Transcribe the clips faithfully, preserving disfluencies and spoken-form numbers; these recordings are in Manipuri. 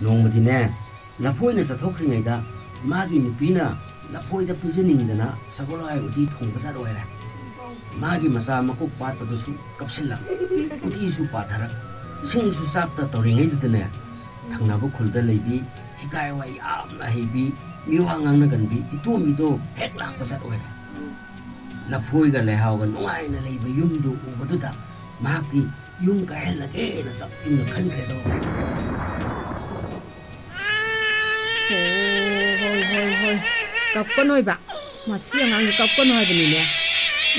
ꯅꯣꯡꯃꯗꯤꯅꯦ, ꯂꯐꯣꯏꯅ ꯆꯠꯊꯣꯛꯈ꯭ꯔꯤꯉꯩꯗ ꯃꯥꯒꯤ ꯅꯨꯄꯤꯅ ꯂꯐꯣꯏꯗ ꯄꯤꯖꯅꯤꯡꯗꯅ ꯁꯒꯣꯜ ꯍꯋꯥꯏ ꯎꯇꯤ ꯊꯣꯡꯕ ꯖꯥꯠ ꯑꯣꯏꯔꯦ꯫ ꯃꯥꯒꯤ ꯃꯆꯥ ꯃꯀꯣꯛ ꯄꯥꯠꯄꯗꯨꯁꯨ ꯀꯞꯁꯤꯜꯂꯛ, ꯎꯇꯤꯁꯨ ꯄꯥꯊꯔꯛ, ꯁꯤꯡꯁꯨ ꯆꯥꯛꯇ ꯇꯧꯔꯤꯉꯩꯗꯨꯗꯅꯦ, ꯊꯪꯅꯕ ꯈꯨꯜꯗ ꯂꯩꯕꯤ ꯍꯤꯒꯥꯏ ꯋꯥꯏ ꯌꯥꯝꯅ ꯍꯩꯕꯤ, ꯃꯤꯋꯥ ꯉꯥꯡꯅꯒꯟꯕꯤ ꯏꯇꯣꯝꯕꯤꯗꯣ ꯍꯦꯛ ꯂꯥꯛꯄ ꯖꯥꯠ ꯑꯣꯏꯔꯦ꯫ ꯂꯐꯣꯏꯒ ꯂꯩꯍꯥꯎꯒ ꯅꯨꯡꯉꯥꯏꯅ ꯂꯩꯕ ꯌꯨꯝꯗꯨ ꯎꯕꯗꯨꯗ ꯃꯍꯥꯛꯇꯤ ꯌꯨꯝ ꯀꯥꯏꯍꯜꯂꯒꯦꯅ ꯆꯞ ꯌꯨꯡꯅ ꯈꯟꯈ꯭ꯔꯦꯗꯣ꯫ ꯑꯣ, ꯍꯣꯏ, ꯍꯣꯏ, ꯍꯣꯏ꯫ ꯀꯞꯀꯅꯣꯏꯕ꯫ ꯃꯁꯤ ꯑꯉꯥꯡꯁꯤ ꯀꯞꯀꯅꯣ ꯍꯥꯏꯕꯅꯤꯅꯦ꯫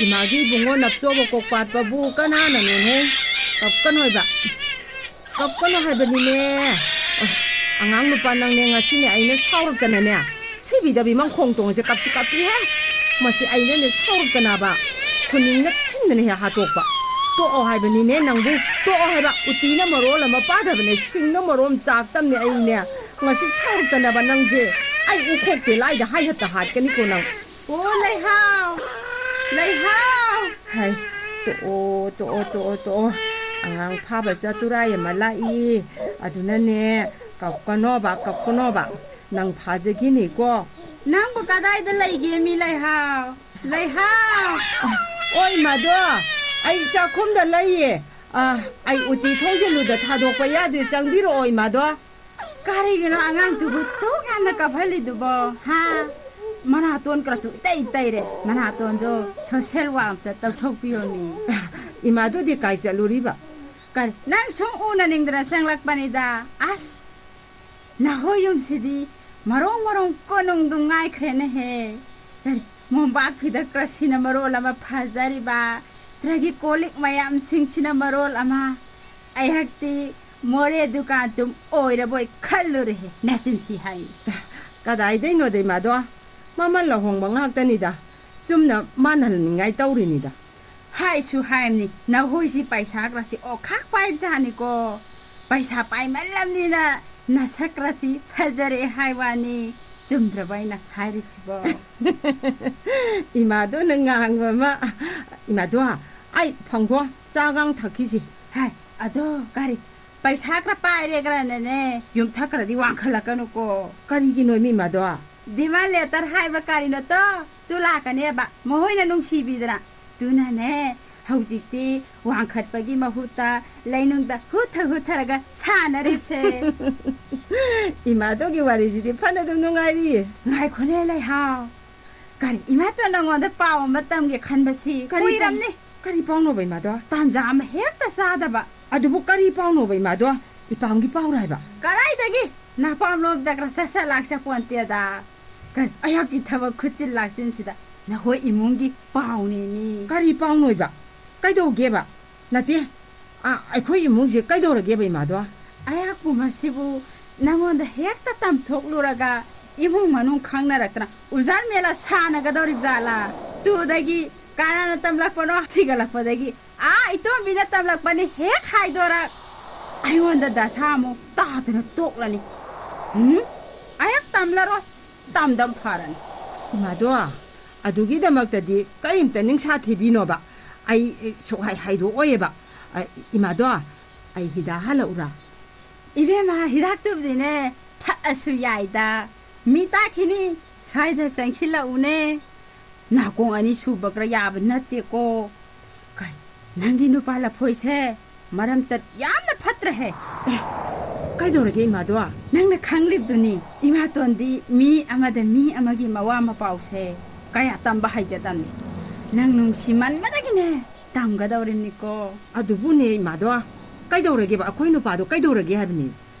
ꯏꯃꯥꯒꯤ ꯏꯕꯨꯡꯉꯣ ꯅꯞꯆꯣꯕ ꯀꯣꯛ ꯄꯥꯠꯄꯕꯨ ꯀꯅꯥꯅꯅꯣꯅꯦ? ꯀꯞꯀꯅꯣꯏꯕ꯫ ꯀꯞꯀꯅꯣ ꯍꯥꯏꯕꯅꯤꯅꯦ꯫ ꯑꯣ, ꯑꯉꯥꯡ ꯅꯨꯄꯥ ꯅꯪꯅꯦ ꯉꯁꯤꯅꯦ ꯑꯩꯅ ꯁꯥꯎꯔꯛꯇꯅꯅꯦ꯫ ꯁꯤꯕꯤꯗꯕꯤ ꯃꯪꯈꯣꯡ ꯇꯣꯡꯉꯁꯦ ꯀꯞꯁꯤ ꯀꯞꯄꯤꯍꯦ꯫ ꯃꯁꯤ ꯑꯩꯅꯅꯦ ꯁꯥꯎꯔꯛꯇꯅꯕ ꯈꯨꯅꯤꯡꯅ ꯊꯤꯟꯗꯅ ꯍꯦꯛ ꯍꯥꯠꯇꯣꯛꯄ꯫ ꯇꯣꯛꯑꯣ ꯍꯥꯏꯕꯅꯤꯅꯦ ꯅꯪꯕꯨ꯫ ꯇꯣꯛꯑꯣ ꯍꯥꯏꯕ꯫ ꯎꯇꯤꯅ ꯃꯔꯣꯜ ꯑꯃ ꯄꯥꯗꯕꯅꯦ, ꯁꯤꯡꯅ ꯃꯔꯣꯝ ꯆꯥꯛꯇꯕꯅꯦ꯫ ꯑꯩꯅꯦ ꯉꯁꯤ ꯁꯥꯎꯔꯛꯇꯅꯕ ꯅꯪꯁꯦ ꯑꯩ ꯎꯈꯣꯛꯇꯦ ꯂꯥꯏꯗ ꯍꯥꯏꯍꯠꯇ ꯍꯥꯠꯀꯅꯤꯀꯣ ꯅꯪ꯫ ꯑꯣ ꯂꯩꯍꯥꯎ! ꯂꯩꯍꯥꯎ! ꯍꯥꯏ, ꯇꯣꯛꯑꯣ, ꯇꯣꯛꯑꯣ, ꯇꯣꯛꯑꯣ, ꯇꯣꯛꯑꯣ꯫ ꯑꯉꯥꯡ ꯐꯥꯕ ꯆꯇꯨꯔꯥꯏ ꯑꯃ ꯂꯥꯛꯏ꯫ ꯑꯗꯨꯅꯅꯦ, ꯀꯞꯀꯅꯣꯕ, ꯀꯞꯀꯅꯣꯕ꯫ ꯅꯪ ꯐꯥꯖꯈꯤꯅꯤꯀꯣ꯫ ꯅꯪꯕꯨ ꯀꯗꯥꯏꯗ ꯂꯩꯒꯦ, ꯃꯤ ꯂꯩꯍꯥꯎ? ꯂꯩꯍꯥꯎ! ꯑꯣ, ꯏꯃꯥꯗꯣ, ꯑꯩ ꯆꯥꯛꯈꯨꯝꯗ ꯂꯩꯌꯦ꯫ ꯑ, ꯑꯩ ꯎꯇꯤ ꯊꯣꯡꯖꯤꯜꯂꯨꯗ ꯊꯥꯗꯣꯛꯄ ꯌꯥꯗ꯭ꯔꯦ, ꯆꯪꯕꯤꯔꯛꯑꯣ, ꯏꯃꯥꯗꯣ꯫ ꯀꯔꯤꯒꯤꯅꯣ ꯑꯉꯥꯡꯗꯨꯕꯨ ꯊꯣꯛ ꯌꯥꯝꯅ ꯀꯞꯍꯜꯂꯤꯗꯨꯕꯣ, ꯍꯥ? ꯃꯅꯥꯇꯣꯟ ꯀꯔꯇꯨ ꯏꯇꯩ ꯇꯩꯔꯦ, ꯃꯅꯥꯇꯣꯟꯗꯣ ꯁꯣꯁꯦꯜ ꯋꯥꯛ ꯑꯝꯇ ꯇꯧꯊꯣꯛꯄꯤꯌꯣꯅꯦ꯫ ꯏꯃꯥꯗꯨꯗꯤ ꯀꯥꯏ ꯆꯠꯂꯨꯔꯤꯕ? ꯀꯔꯤ, ꯅꯪ ꯁꯨꯝ ꯎꯅꯅꯤꯡꯗꯅ ꯆꯪꯂꯛꯄꯅꯤꯗ꯫ ꯑꯁ, ꯅꯈꯣꯏ ꯌꯨꯝꯁꯤꯗꯤ ꯃꯔꯣꯡ ꯃꯔꯣꯡ ꯀꯣꯅꯨꯡꯗꯨ ꯉꯥꯏꯈ꯭ꯔꯦꯅꯦꯍꯦ꯫ ꯀꯔꯤ, ꯃꯣꯝꯄꯥꯛ ꯐꯤꯗꯛ ꯀ꯭ꯔꯁꯤꯅ ꯃꯔꯣꯜ ꯑꯃ ꯐꯖꯔꯤꯕ, ꯇ꯭ꯔꯦꯒꯤ ꯀꯣꯜ ꯂꯤꯛ ꯃꯌꯥꯝꯁꯤꯡꯁꯤꯅ ꯃꯔꯣꯜ ꯑꯃ꯫ ꯑꯩꯍꯥꯛꯇꯤ ꯃꯣꯔꯦ ꯗꯨꯀꯥꯟ ꯇꯨꯝ ꯑꯣꯏꯔꯕꯣꯏ ꯈꯜꯂꯨꯔꯦꯍꯦ, ꯅꯆꯤꯟ ꯊꯤ ꯍꯥꯏꯅꯤ꯫ ꯀꯗꯥꯏꯗꯩꯅꯣꯗ ꯏꯃꯥꯗꯣ, ꯃꯃꯜ ꯑꯍꯣꯡꯕ ꯉꯥꯛꯇꯅꯤꯗ, ꯆꯨꯝꯅ ꯃꯥꯟꯍꯟꯅꯤꯡꯉꯥꯏ ꯇꯧꯔꯤꯅꯤꯗ꯫ ꯍꯥꯏꯁꯨ ꯍꯥꯏꯝꯅꯤ, ꯅꯈꯣꯏꯁꯤ ꯄꯩꯁꯥ ꯈꯔꯁꯤ ꯑꯣꯈꯥꯛ ꯄꯥꯏꯕꯖꯥꯠꯅꯤꯀꯣ꯫ ꯄꯩꯁꯥ ꯄꯥꯏꯃꯜꯂꯝꯅꯤꯅ ꯅꯁꯛ ꯈꯔꯁꯤ ꯐꯖꯔꯦ ꯍꯥꯏ ꯋꯥꯅꯤ꯫ ꯆꯨꯝꯗ꯭ꯔꯕ ꯑꯩꯅ ꯍꯥꯏꯔꯤꯁꯤꯕꯣ? ꯏꯃꯥꯗꯣꯅ ꯉꯥꯡꯕ ꯑꯃ꯫ ꯏꯃꯥꯗꯣ, ꯑꯩ ꯐꯪꯒꯣ ꯆꯥꯒꯥꯡ ꯊꯛꯈꯤꯁꯤ꯫ ꯍꯥꯏ, ꯑꯗꯣ ꯀꯔꯤ, ꯄꯩꯁꯥ ꯈꯔ ꯄꯥꯏꯔꯦ ꯈꯔꯅꯅꯦ, ꯌꯨꯝꯊꯛ ꯈꯔꯗꯤ ꯋꯥꯡꯈꯠꯂꯛꯀꯅꯨꯀꯣ꯫ ꯀꯔꯤꯒꯤꯅꯣ ꯏꯃꯥꯗꯣ? Demand letter ꯍꯥꯏꯕ ꯀꯔꯤꯅꯣ ꯇꯣ? ꯇꯨ ꯂꯥꯛꯀꯅꯦꯕ, ꯃꯈꯣꯏꯅ ꯅꯨꯡꯁꯤꯕꯤꯗꯅ꯫ ꯇꯨꯅꯅꯦ, ꯍꯧꯖꯤꯛꯇꯤ ꯋꯥꯡꯈꯠꯄꯒꯤ ꯃꯍꯨꯠꯇ ꯂꯩꯅꯨꯡꯗ ꯍꯨꯊ ꯍꯨꯊꯔꯒ ꯁꯥꯟꯅꯔꯤꯕꯁꯦ꯫ ꯏꯃꯥꯗꯣꯒꯤ ꯋꯥꯔꯤꯁꯤꯗꯤ ꯐꯅ ꯑꯗꯨꯝ ꯅꯨꯡꯉꯥꯏꯔꯤꯌꯦ꯫ ꯉꯥꯏꯈꯣꯅꯦ ꯂꯩꯍꯥꯎ, ꯀꯔꯤ ꯏꯃꯥꯇꯣꯟ ꯅꯪꯉꯣꯟꯗ ꯄꯥꯎ ꯑꯃ ꯇꯝꯒꯦ ꯈꯟꯕꯁꯤ ꯀꯔꯤ ꯄꯥꯎ-, ꯀꯨꯏꯔꯝꯅꯤ꯫ ꯀꯔꯤ ꯄꯥꯎꯅꯣꯕ ꯏꯃꯥꯗꯣ? ꯇꯥꯟꯖꯥ ꯑꯃ ꯍꯦꯛꯇ ꯆꯥꯗꯕ꯫ ꯑꯗꯨꯕꯨ ꯀꯔꯤ ꯄꯥꯎꯅꯣꯕ ꯏꯃꯥꯗꯣ? ꯏꯄꯥꯝꯒꯤ ꯄꯥꯎꯔ ꯍꯥꯏꯕ? ꯀꯗꯥꯏꯗꯒꯤ? ꯅꯄꯥꯝꯂꯣꯝꯗ ꯈꯔ ꯆꯠ ꯆꯠ ꯂꯥꯛꯆ ꯄꯣꯟꯇꯦꯗ꯫ ꯀꯔꯤ ꯑꯩꯍꯥꯛꯀꯤ ꯊꯕꯛ ꯈꯨꯠꯆꯤꯟ ꯂꯥꯛꯆꯤꯟꯁꯤꯗ ꯅꯈꯣꯏ ꯏꯃꯨꯡꯒꯤ ꯄꯥꯎꯅꯦꯃꯤ꯫ ꯀꯔꯤ ꯄꯥꯎꯅꯣꯏꯕ? ꯀꯩꯗꯧꯒꯦꯕ? ꯅꯠꯇꯦ, ꯑ, ꯑꯩꯈꯣꯏ ꯏꯃꯨꯡꯁꯦ ꯀꯩꯗꯧꯔꯒꯦꯕ ꯏꯃꯥꯗꯣ? ꯑꯩꯍꯥꯛꯄꯨ ꯃꯁꯤꯕꯨ ꯅꯉꯣꯟꯗ ꯍꯦꯛꯇ ꯇꯝꯊꯣꯛꯂꯨꯔꯒ ꯏꯃꯨꯡ ꯃꯅꯨꯡ ꯈꯪꯅꯔꯛꯇꯅ ꯎꯖꯥꯔ ꯃꯦꯂꯥ ꯁꯥꯟꯅꯒꯗꯧꯔꯤꯕ ꯖꯥꯠꯂꯥ? ꯇꯨꯗꯒꯤ ꯀꯅꯥꯅ ꯇꯝꯂꯛꯄꯅꯣ ꯊꯤꯒꯠꯂꯛꯄꯗꯒꯤ ꯑꯥ ꯏꯇꯣꯝꯕꯤꯅ ꯇꯝꯂꯛꯄꯅꯤ ꯍꯦꯛ ꯍꯥꯏꯗꯣꯔꯛ꯫ ꯑꯩꯉꯣꯟꯗ ꯗꯁꯥ ꯑꯃꯨꯛ ꯇꯥꯗꯅ ꯇꯣꯛꯂꯅꯤ꯫ ꯎꯝ? ꯑꯩꯍꯥꯛ ꯇꯝꯂꯔꯣꯏ꯫ ꯇꯝꯗꯝ ꯐꯔꯅꯤ꯫ ꯏꯃꯥꯗꯣ, ꯑꯗꯨꯒꯤꯗꯃꯛꯇꯗꯤ ꯀꯔꯤꯝꯇ ꯅꯤꯡꯁꯥ ꯊꯤꯕꯤꯅꯣꯕ꯫ ꯑꯩ, ꯑꯦ, ꯁꯨꯛꯍꯥꯏ ꯍꯥꯏꯗꯣꯛꯑꯣꯏꯕ꯫ ꯑ, ꯏꯃꯥꯗꯣ, ꯑꯩ ꯍꯤꯗꯥꯛ ꯍꯜꯂꯛꯎꯔꯥ? ꯏꯕꯦꯝꯃ, ꯍꯤꯗꯥꯛꯇꯨꯕꯨꯗꯤꯅꯦ, ꯊꯛꯑꯁꯨ ꯌꯥꯏꯗ꯫ ꯃꯤ ꯇꯥꯈꯤꯅꯤ, ꯁ꯭ꯋꯥꯏꯗ ꯆꯪꯁꯤꯜꯂꯛꯎꯅꯦ꯫ ꯅꯥꯀꯣꯡ ꯑꯅꯤ ꯁꯨꯕꯒ꯭ꯔ ꯌꯥꯕ ꯅꯠꯇꯦꯀꯣ꯫ ꯀꯩ, ꯅꯪꯒꯤ ꯅꯨꯄꯥ ꯂꯐꯣꯏꯁꯦ ꯃꯔꯝꯆꯠ ꯌꯥꯝꯅ ꯐꯠꯇ꯭ꯔꯦꯍꯦ꯫ ꯑꯦ, ꯀꯩꯗꯧꯔꯒꯦ ꯏꯃꯥꯗꯣ? ꯅꯪꯅ ꯈꯪꯂꯤꯕꯗꯨꯅꯤ, ꯏꯃꯥꯇꯣꯟꯗꯤ ꯃꯤ ꯑꯃꯗ ꯃꯤ ꯑꯃꯒꯤ ꯃꯋꯥ ꯃꯄꯥꯎꯁꯦ ꯀꯌꯥ ꯇꯝꯕ ꯍꯩꯖꯗꯝꯅꯤ꯫ ꯅꯪ ꯅꯨꯡꯁꯤꯃꯟꯕꯗꯒꯤꯅꯦ ꯇꯝꯒꯗꯧꯔꯤꯕꯅꯤꯀꯣ꯫ ꯑꯗꯨꯕꯨꯅꯦ ꯏꯃꯥꯗꯣ, ꯀꯩꯗꯧꯔꯒꯦꯕ? ꯑꯩꯈꯣꯏ ꯅꯨꯄꯥꯗꯣ ꯀꯩꯗꯧꯔꯒꯦ ꯍꯥꯏꯕꯅꯤ?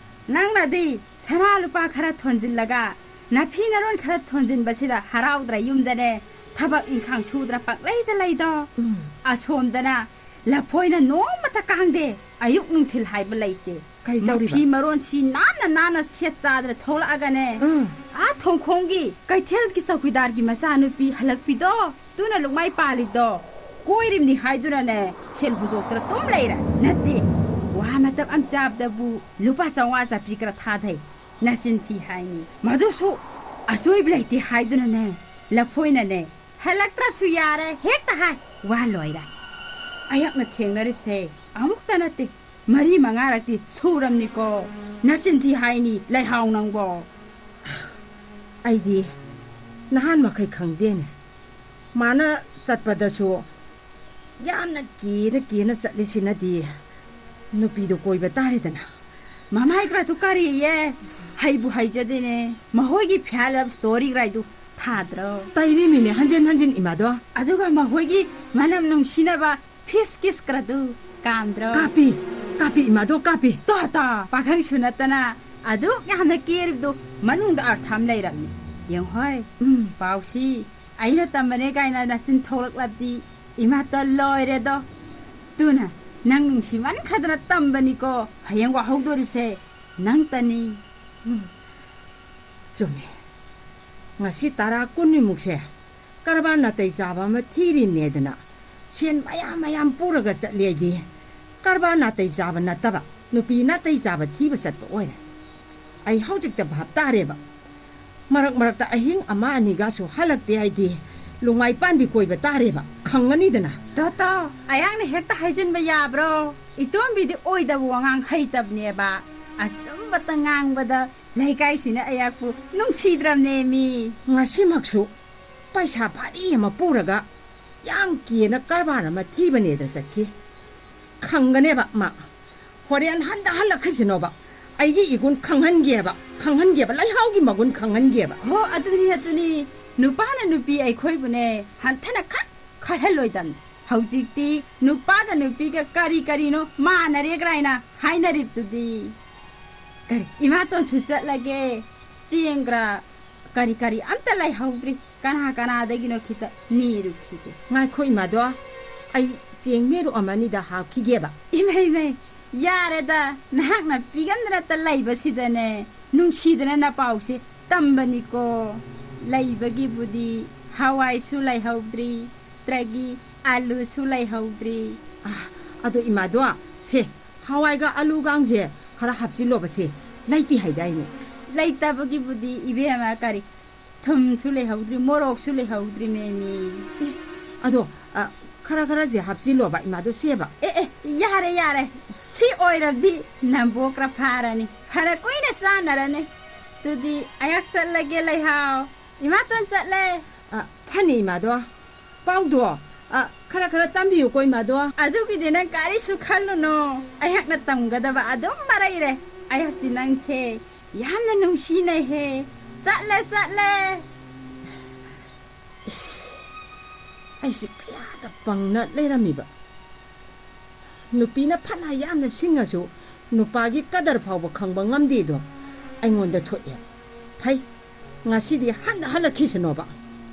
ꯅꯪꯅꯗꯤ ꯁꯅꯥ ꯂꯨꯄꯥ ꯈꯔ ꯊꯣꯟꯖꯤꯜꯂꯒ, ꯅꯐꯤ ꯅꯔꯣꯟ ꯈꯔ ꯊꯣꯟꯖꯤꯟꯕꯁꯤꯗ ꯍꯔꯥꯎꯗ꯭ꯔ ꯌꯨꯝꯗꯅꯦ ꯊꯕꯛ ꯏꯪꯈꯥꯡ ꯁꯨꯗ꯭ꯔ ꯄꯪꯂꯩꯗ ꯂꯩꯗꯣ? ꯎꯝ꯫ ꯑꯁꯣꯝꯗꯅ ꯂꯐꯣꯏꯅ ꯅꯣꯡꯃꯇ ꯀꯥꯡꯗꯦ, ꯑꯌꯨꯛ ꯅꯨꯡꯊꯤꯜ ꯍꯥꯏꯕ ꯂꯩꯇꯦ꯫ ꯀꯔꯤ ꯇꯧꯔꯤꯕ? ꯃꯐꯤ ꯃꯔꯣꯟ ꯁꯤ ꯅꯥꯟꯅ ꯅꯥꯟꯅ ꯁꯦꯠ ꯆꯥꯗꯅ ꯊꯣꯛꯂꯛꯑꯒꯅꯦ, ꯎꯝ꯫ ꯑꯥ ꯊꯣꯡꯈꯣꯡꯒꯤ ꯀꯩꯊꯦꯜꯒꯤ ꯆꯧꯀꯤꯗꯥꯔꯒꯤ ꯃꯆꯥꯅꯨꯄꯤ ꯍꯜꯂꯛꯄꯤꯗꯣ, ꯇꯨꯅ ꯂꯨꯛꯃꯥꯏ ꯄꯥꯜꯂꯤꯗꯣ, ꯀꯣꯏꯔꯤꯕꯅꯤ ꯍꯥꯏꯗꯨꯅꯅꯦ ꯁꯦꯜ ꯍꯨꯟꯗꯣꯛꯇꯅ ꯇꯨꯝ ꯂꯩꯔꯦ꯫ ꯅꯠꯇꯦ, ꯋꯥ ꯃꯇꯞ ꯑꯃ ꯆꯥꯕꯗꯕꯨ ꯂꯨꯄꯥ ꯆꯥꯝꯃꯉꯥ ꯆꯥꯄꯤ ꯈꯔ ꯊꯥꯗꯩ꯫ ꯅꯆꯤꯟ ꯊꯤ ꯍꯥꯏꯅꯤ꯫ ꯃꯗꯨꯁꯨ ꯑꯆꯣꯏꯕ ꯂꯩꯇꯦ ꯍꯥꯏꯗꯨꯅꯅꯦ, ꯂꯐꯣꯏꯅꯅꯦ, "ꯍꯜꯂꯛꯇ꯭ꯔꯕꯁꯨ ꯌꯥꯔꯦ" ꯍꯦꯛꯇ ꯍꯥꯏ꯫ ꯋꯥ ꯂꯣꯏꯔꯦ꯫ ꯑꯩꯍꯥꯛꯅ ꯊꯦꯡꯅꯔꯤꯕꯁꯦ ꯑꯃꯨꯛꯇ ꯅꯠꯇꯦ, ꯃꯔꯤ ꯃꯉꯥꯔꯛꯇꯤ ꯁꯨꯔꯝꯅꯤꯀꯣ꯫ ꯅꯆꯤꯟ ꯊꯤ ꯍꯥꯏꯅꯤ, ꯂꯩꯍꯥꯎ ꯅꯪꯕꯣ꯫ ꯑꯩꯗꯤ ꯅꯍꯥꯟ ꯃꯈꯩ ꯈꯪꯗꯦꯅꯦ꯫ ꯃꯥꯅ ꯆꯠꯄꯗꯁꯨ ꯌꯥꯝꯅ ꯀꯦꯅ ꯀꯦꯅ ꯆꯠꯂꯤꯁꯤꯅꯗꯤ ꯅꯨꯄꯤꯗꯣ ꯀꯣꯏꯕ ꯇꯥꯔꯦꯗꯅ꯫ ꯃꯃꯥꯏ ꯀꯔꯥꯗꯨ ꯀꯔꯤꯌꯦ? ꯍꯩꯕꯨ ꯍꯩꯖꯗꯦꯅꯦ꯫ ꯃꯈꯣꯏꯒꯤ ꯐꯦꯜ ꯑꯞ ꯁ꯭ꯇꯣꯔꯤ ꯀꯔꯥꯏꯗꯨ ꯊꯥꯗ꯭ꯔꯣ? ꯇꯩꯔꯤꯃꯤꯅꯦ, ꯍꯟꯖꯤꯟ ꯍꯟꯖꯤꯟ, ꯏꯃꯥꯗꯣ꯫ ꯑꯗꯨꯒ ꯃꯈꯣꯏꯒꯤ ꯃꯅꯝ ꯅꯨꯡꯁꯤꯅꯕ ꯐꯤꯁ ꯀꯤꯁ ꯀꯔꯥꯗꯨ ꯀꯥꯝꯗ꯭ꯔꯣ? ꯀꯥꯞꯄꯤ, ꯀꯥꯞꯄꯤ, ꯏꯃꯥꯗꯣ, ꯀꯥꯞꯄꯤ꯫ ꯇꯣ, ꯇꯣ, ꯄꯥꯈꯪꯁꯨ ꯅꯠꯇꯅ ꯑꯗꯨꯛ ꯌꯥꯝꯅ ꯀꯦꯔꯤꯕꯗꯨ ꯃꯅꯨꯡꯗ ꯑꯔꯊ ꯑꯃ ꯂꯩꯔꯝꯅꯤ꯫ ꯌꯦꯡꯉꯣ ꯍꯣꯏ, ꯎꯝ꯫ ꯄꯥꯎꯁꯤ ꯑꯩꯅ ꯇꯝꯕꯅꯦ ꯀꯥꯏꯅ ꯅꯆꯤꯟ ꯊꯣꯛꯂꯛꯂꯕꯗꯤ ꯏꯃꯥꯇꯣꯟ ꯂꯣꯏꯔꯦꯗꯣ꯫ ꯇꯨꯅ, ꯅꯪ ꯅꯨꯡꯁꯤꯃꯟꯈ꯭ꯔꯗꯅ ꯇꯝꯕꯅꯤꯀꯣ, ꯍꯌꯦꯡ ꯋꯥꯍꯧꯗꯣꯔꯤꯕꯁꯦ ꯅꯪꯇꯅꯤ꯫ ꯎꯝ꯫ ꯆꯨꯝꯃꯤ꯫ ꯉꯁꯤ ꯇꯔꯥ ꯀꯨꯟꯅꯤꯃꯨꯛꯁꯦ ꯀꯔꯕꯥꯔ ꯅꯥꯇꯩ ꯆꯥꯕ ꯑꯃ ꯊꯤꯔꯤꯅꯦꯗꯅ ꯁꯦꯟ ꯃꯌꯥꯝ ꯃꯌꯥꯝ ꯄꯨꯔꯒ ꯆꯠꯂꯦꯗꯤ, ꯀꯔꯕꯥꯔ ꯅꯥꯇꯩ ꯆꯥꯕ ꯅꯠꯇꯕ ꯅꯨꯄꯤ ꯅꯥꯇꯩ ꯆꯥꯕ ꯊꯤꯕ ꯆꯠꯄ ꯑꯣꯏꯔꯦ꯫ ꯑꯩ ꯍꯧꯖꯤꯛꯇ ꯚꯥꯞ ꯇꯥꯔꯦꯕ꯫ ꯃꯔꯛ ꯃꯔꯛꯇ ꯑꯍꯤꯡ ꯑꯃ ꯑꯅꯤꯒꯁꯨ ꯍꯜꯂꯛꯇꯦ ꯍꯥꯏꯗꯤ ꯂꯨꯡꯃꯥꯏ ꯄꯥꯟꯕꯤ ꯀꯣꯏꯕ ꯇꯥꯔꯦꯕ, ꯈꯪꯉꯅꯤꯗꯅ꯫ ꯇꯣ, ꯇꯣ, ꯑꯌꯥꯡꯅ ꯍꯦꯛꯇ ꯍꯥꯏꯖꯤꯟꯕ ꯌꯥꯕ꯭ꯔꯣ? ꯏꯇꯣꯝꯕꯤꯗꯤ ꯑꯣꯏꯗꯕ ꯋꯥꯉꯥꯡ ꯍꯩꯇꯕꯅꯦꯕ꯫ ꯑꯆꯨꯝꯕꯇ ꯉꯥꯡꯕꯗ ꯂꯩꯀꯥꯏꯁꯤꯅ ꯑꯩꯍꯥꯛꯄꯨ ꯅꯨꯡꯁꯤꯗ꯭ꯔꯕꯅꯦ ꯃꯤ꯫ ꯉꯁꯤꯃꯛꯁꯨ ꯄꯩꯁꯥ ꯚꯥꯔꯤ ꯑꯃ ꯄꯨꯔꯒ ꯌꯥꯝ ꯀꯦꯅ ꯀꯔꯕꯥꯔ ꯑꯃ ꯊꯤꯕꯅꯦꯗ ꯆꯠꯈꯤ꯫ ꯈꯪꯒꯅꯦꯕ ꯃꯥ꯫ ꯍꯣꯔꯦꯟ ꯍꯟꯗ ꯍꯜꯂꯛꯈꯤꯁꯤꯅꯣꯕ꯫ ꯑꯩꯒꯤ ꯏꯒꯨꯟ ꯈꯪꯍꯟꯒꯦꯕ, ꯈꯪꯍꯟꯒꯦꯕ, ꯂꯩꯍꯥꯎꯒꯤ ꯃꯒꯨꯟ ꯈꯪꯍꯟꯒꯦꯕ꯫ ꯍꯣ, ꯑꯗꯨꯅꯤ, ꯑꯗꯨꯅꯤ꯫ ꯅꯨꯄꯥꯅ ꯅꯨꯄꯤ ꯑꯩꯈꯣꯏꯕꯨꯅꯦ ꯍꯟꯊꯅ ꯈꯛ ꯈꯜꯍꯜꯂꯣꯏꯗꯕꯅꯤ꯫ ꯍꯧꯖꯤꯛꯇꯤ ꯅꯨꯄꯥꯒ ꯅꯨꯄꯤꯒ ꯀꯔꯤ ꯀꯔꯤꯅꯣ ꯃꯥꯟꯅꯔꯦ ꯀꯥꯏꯅ ꯍꯥꯏꯅꯔꯤꯕꯗꯨꯗꯤ꯫ ꯀꯔꯤ, ꯏꯃꯥꯇꯣꯟꯁꯨ ꯆꯠꯂꯒꯦ, ꯆꯦꯡꯒ꯭ꯔꯥ ꯀꯔꯤ ꯀꯔꯤ ꯑꯝꯇ ꯂꯩꯍꯧꯗ꯭ꯔꯤ꯫ ꯀꯅꯥ ꯀꯅꯥꯗꯒꯤꯅꯣ ꯈꯤꯇ ꯅꯤꯔꯨꯈꯤꯒꯦ꯫ ꯉꯥꯏꯈꯣ ꯏꯃꯥꯗꯣ, ꯑꯩ ꯆꯦꯡ ꯃꯦꯔꯨꯛ ꯑꯃꯅꯤꯗ ꯍꯥꯞꯈꯤꯒꯦꯕ꯫ ꯏꯃꯩ, ꯏꯃꯩ, ꯌꯥꯔꯦꯗ, ꯅꯍꯥꯛꯅ ꯄꯤꯒꯟꯗꯅꯇ ꯂꯩꯕꯁꯤꯗꯅꯦ, ꯅꯨꯡꯁꯤꯗꯅ ꯅꯄꯥꯎꯁꯦ ꯇꯝꯕꯅꯤꯀꯣ꯫ ꯂꯩꯕꯒꯤꯕꯨꯗꯤ ꯍꯋꯥꯏꯁꯨ ꯂꯩꯍꯧꯗ꯭ꯔꯤ, ꯇ꯭ꯔꯒꯤ ꯑꯂꯨꯁꯨ ꯂꯩꯍꯧꯗ꯭ꯔꯤ꯫ ꯑꯥ, ꯑꯗꯣ ꯏꯃꯥꯗꯣ, ꯁꯦ, ꯍꯋꯥꯏꯒ ꯑꯂꯨꯒꯥꯡꯁꯦ ꯈꯔ ꯍꯥꯞꯆꯤꯜꯂꯣꯕ ꯁꯦ, ꯂꯩꯇꯦ ꯍꯥꯏꯗꯥꯏꯅꯦ? ꯂꯩꯇꯕꯒꯤꯕꯨꯗꯤ ꯏꯕꯦꯝꯃ ꯀꯔꯤ, ꯊꯨꯝꯁꯨ ꯂꯩꯍꯧꯗ꯭ꯔꯤ, ꯃꯣꯔꯣꯛꯁꯨ ꯂꯩꯍꯧꯗ꯭ꯔꯤ ꯃꯦꯃꯤ꯫ ꯑꯦ, ꯑꯗꯣ, ꯑ, ꯈꯔ ꯈꯔꯁꯦ ꯍꯥꯞꯆꯤꯜꯂꯣꯕ ꯏꯃꯥꯗꯣ ꯁꯦꯕ꯫ ꯑꯦ, ꯑꯦ, ꯌꯥꯔꯦ, ꯌꯥꯔꯦ꯫ ꯁꯤ ꯑꯣꯏꯔꯕꯗꯤ ꯅꯕꯣꯛ ꯈꯔ ꯐꯥꯔꯅꯤ, ꯐꯅ ꯀꯨꯏꯅ ꯆꯥꯟꯅꯔꯅꯤ꯫ ꯑꯗꯨꯗꯤ ꯑꯩꯍꯥꯛ ꯆꯠꯂꯒꯦ ꯂꯩꯍꯥꯎ꯫ ꯏꯃꯥꯇꯣꯟ ꯆꯠꯂꯦ꯫ ꯑ, ꯐꯅꯤ ꯏꯃꯥꯗꯣ꯫ ꯄꯥꯎꯗꯣ, ꯑ, ꯈꯔ ꯈꯔ ꯇꯝꯕꯤꯌꯨꯀꯣ ꯏꯃꯥꯗꯣ꯫ ꯑꯗꯨꯒꯤꯗꯤ ꯅꯪ ꯀꯔꯤꯁꯨ ꯈꯜꯂꯨꯅꯣ, ꯑꯩꯍꯥꯛꯅ ꯇꯝꯒꯗꯕ ꯑꯗꯨꯝ ꯃꯔꯩꯔꯦ꯫ ꯑꯩꯍꯥꯛꯇꯤ ꯅꯪꯁꯦ ꯌꯥꯝꯅ ꯅꯨꯡꯁꯤꯅꯩꯍꯦ꯫ ꯆꯠꯂꯦ, ꯆꯠꯂꯦ꯫ ꯏꯁ, ꯑꯩꯁꯦ ꯀꯌꯥꯗ ꯄꯪꯅ ꯂꯩꯔꯝꯃꯤꯕ꯫ ꯅꯨꯄꯤꯅ ꯐꯅ ꯌꯥꯝꯅ ꯁꯤꯡꯉꯁꯨ ꯅꯨꯄꯥꯒꯤ ꯀꯗꯔ ꯐꯥꯎꯕ ꯈꯪꯕ ꯉꯝꯗꯦꯗꯣ ꯑꯩꯉꯣꯟꯗ ꯊꯣꯛꯑꯦ꯫ ꯐꯩ, ꯉꯁꯤꯗꯤ ꯍꯟꯅ ꯍꯜꯂꯛꯈꯤꯁꯅꯣꯕ꯫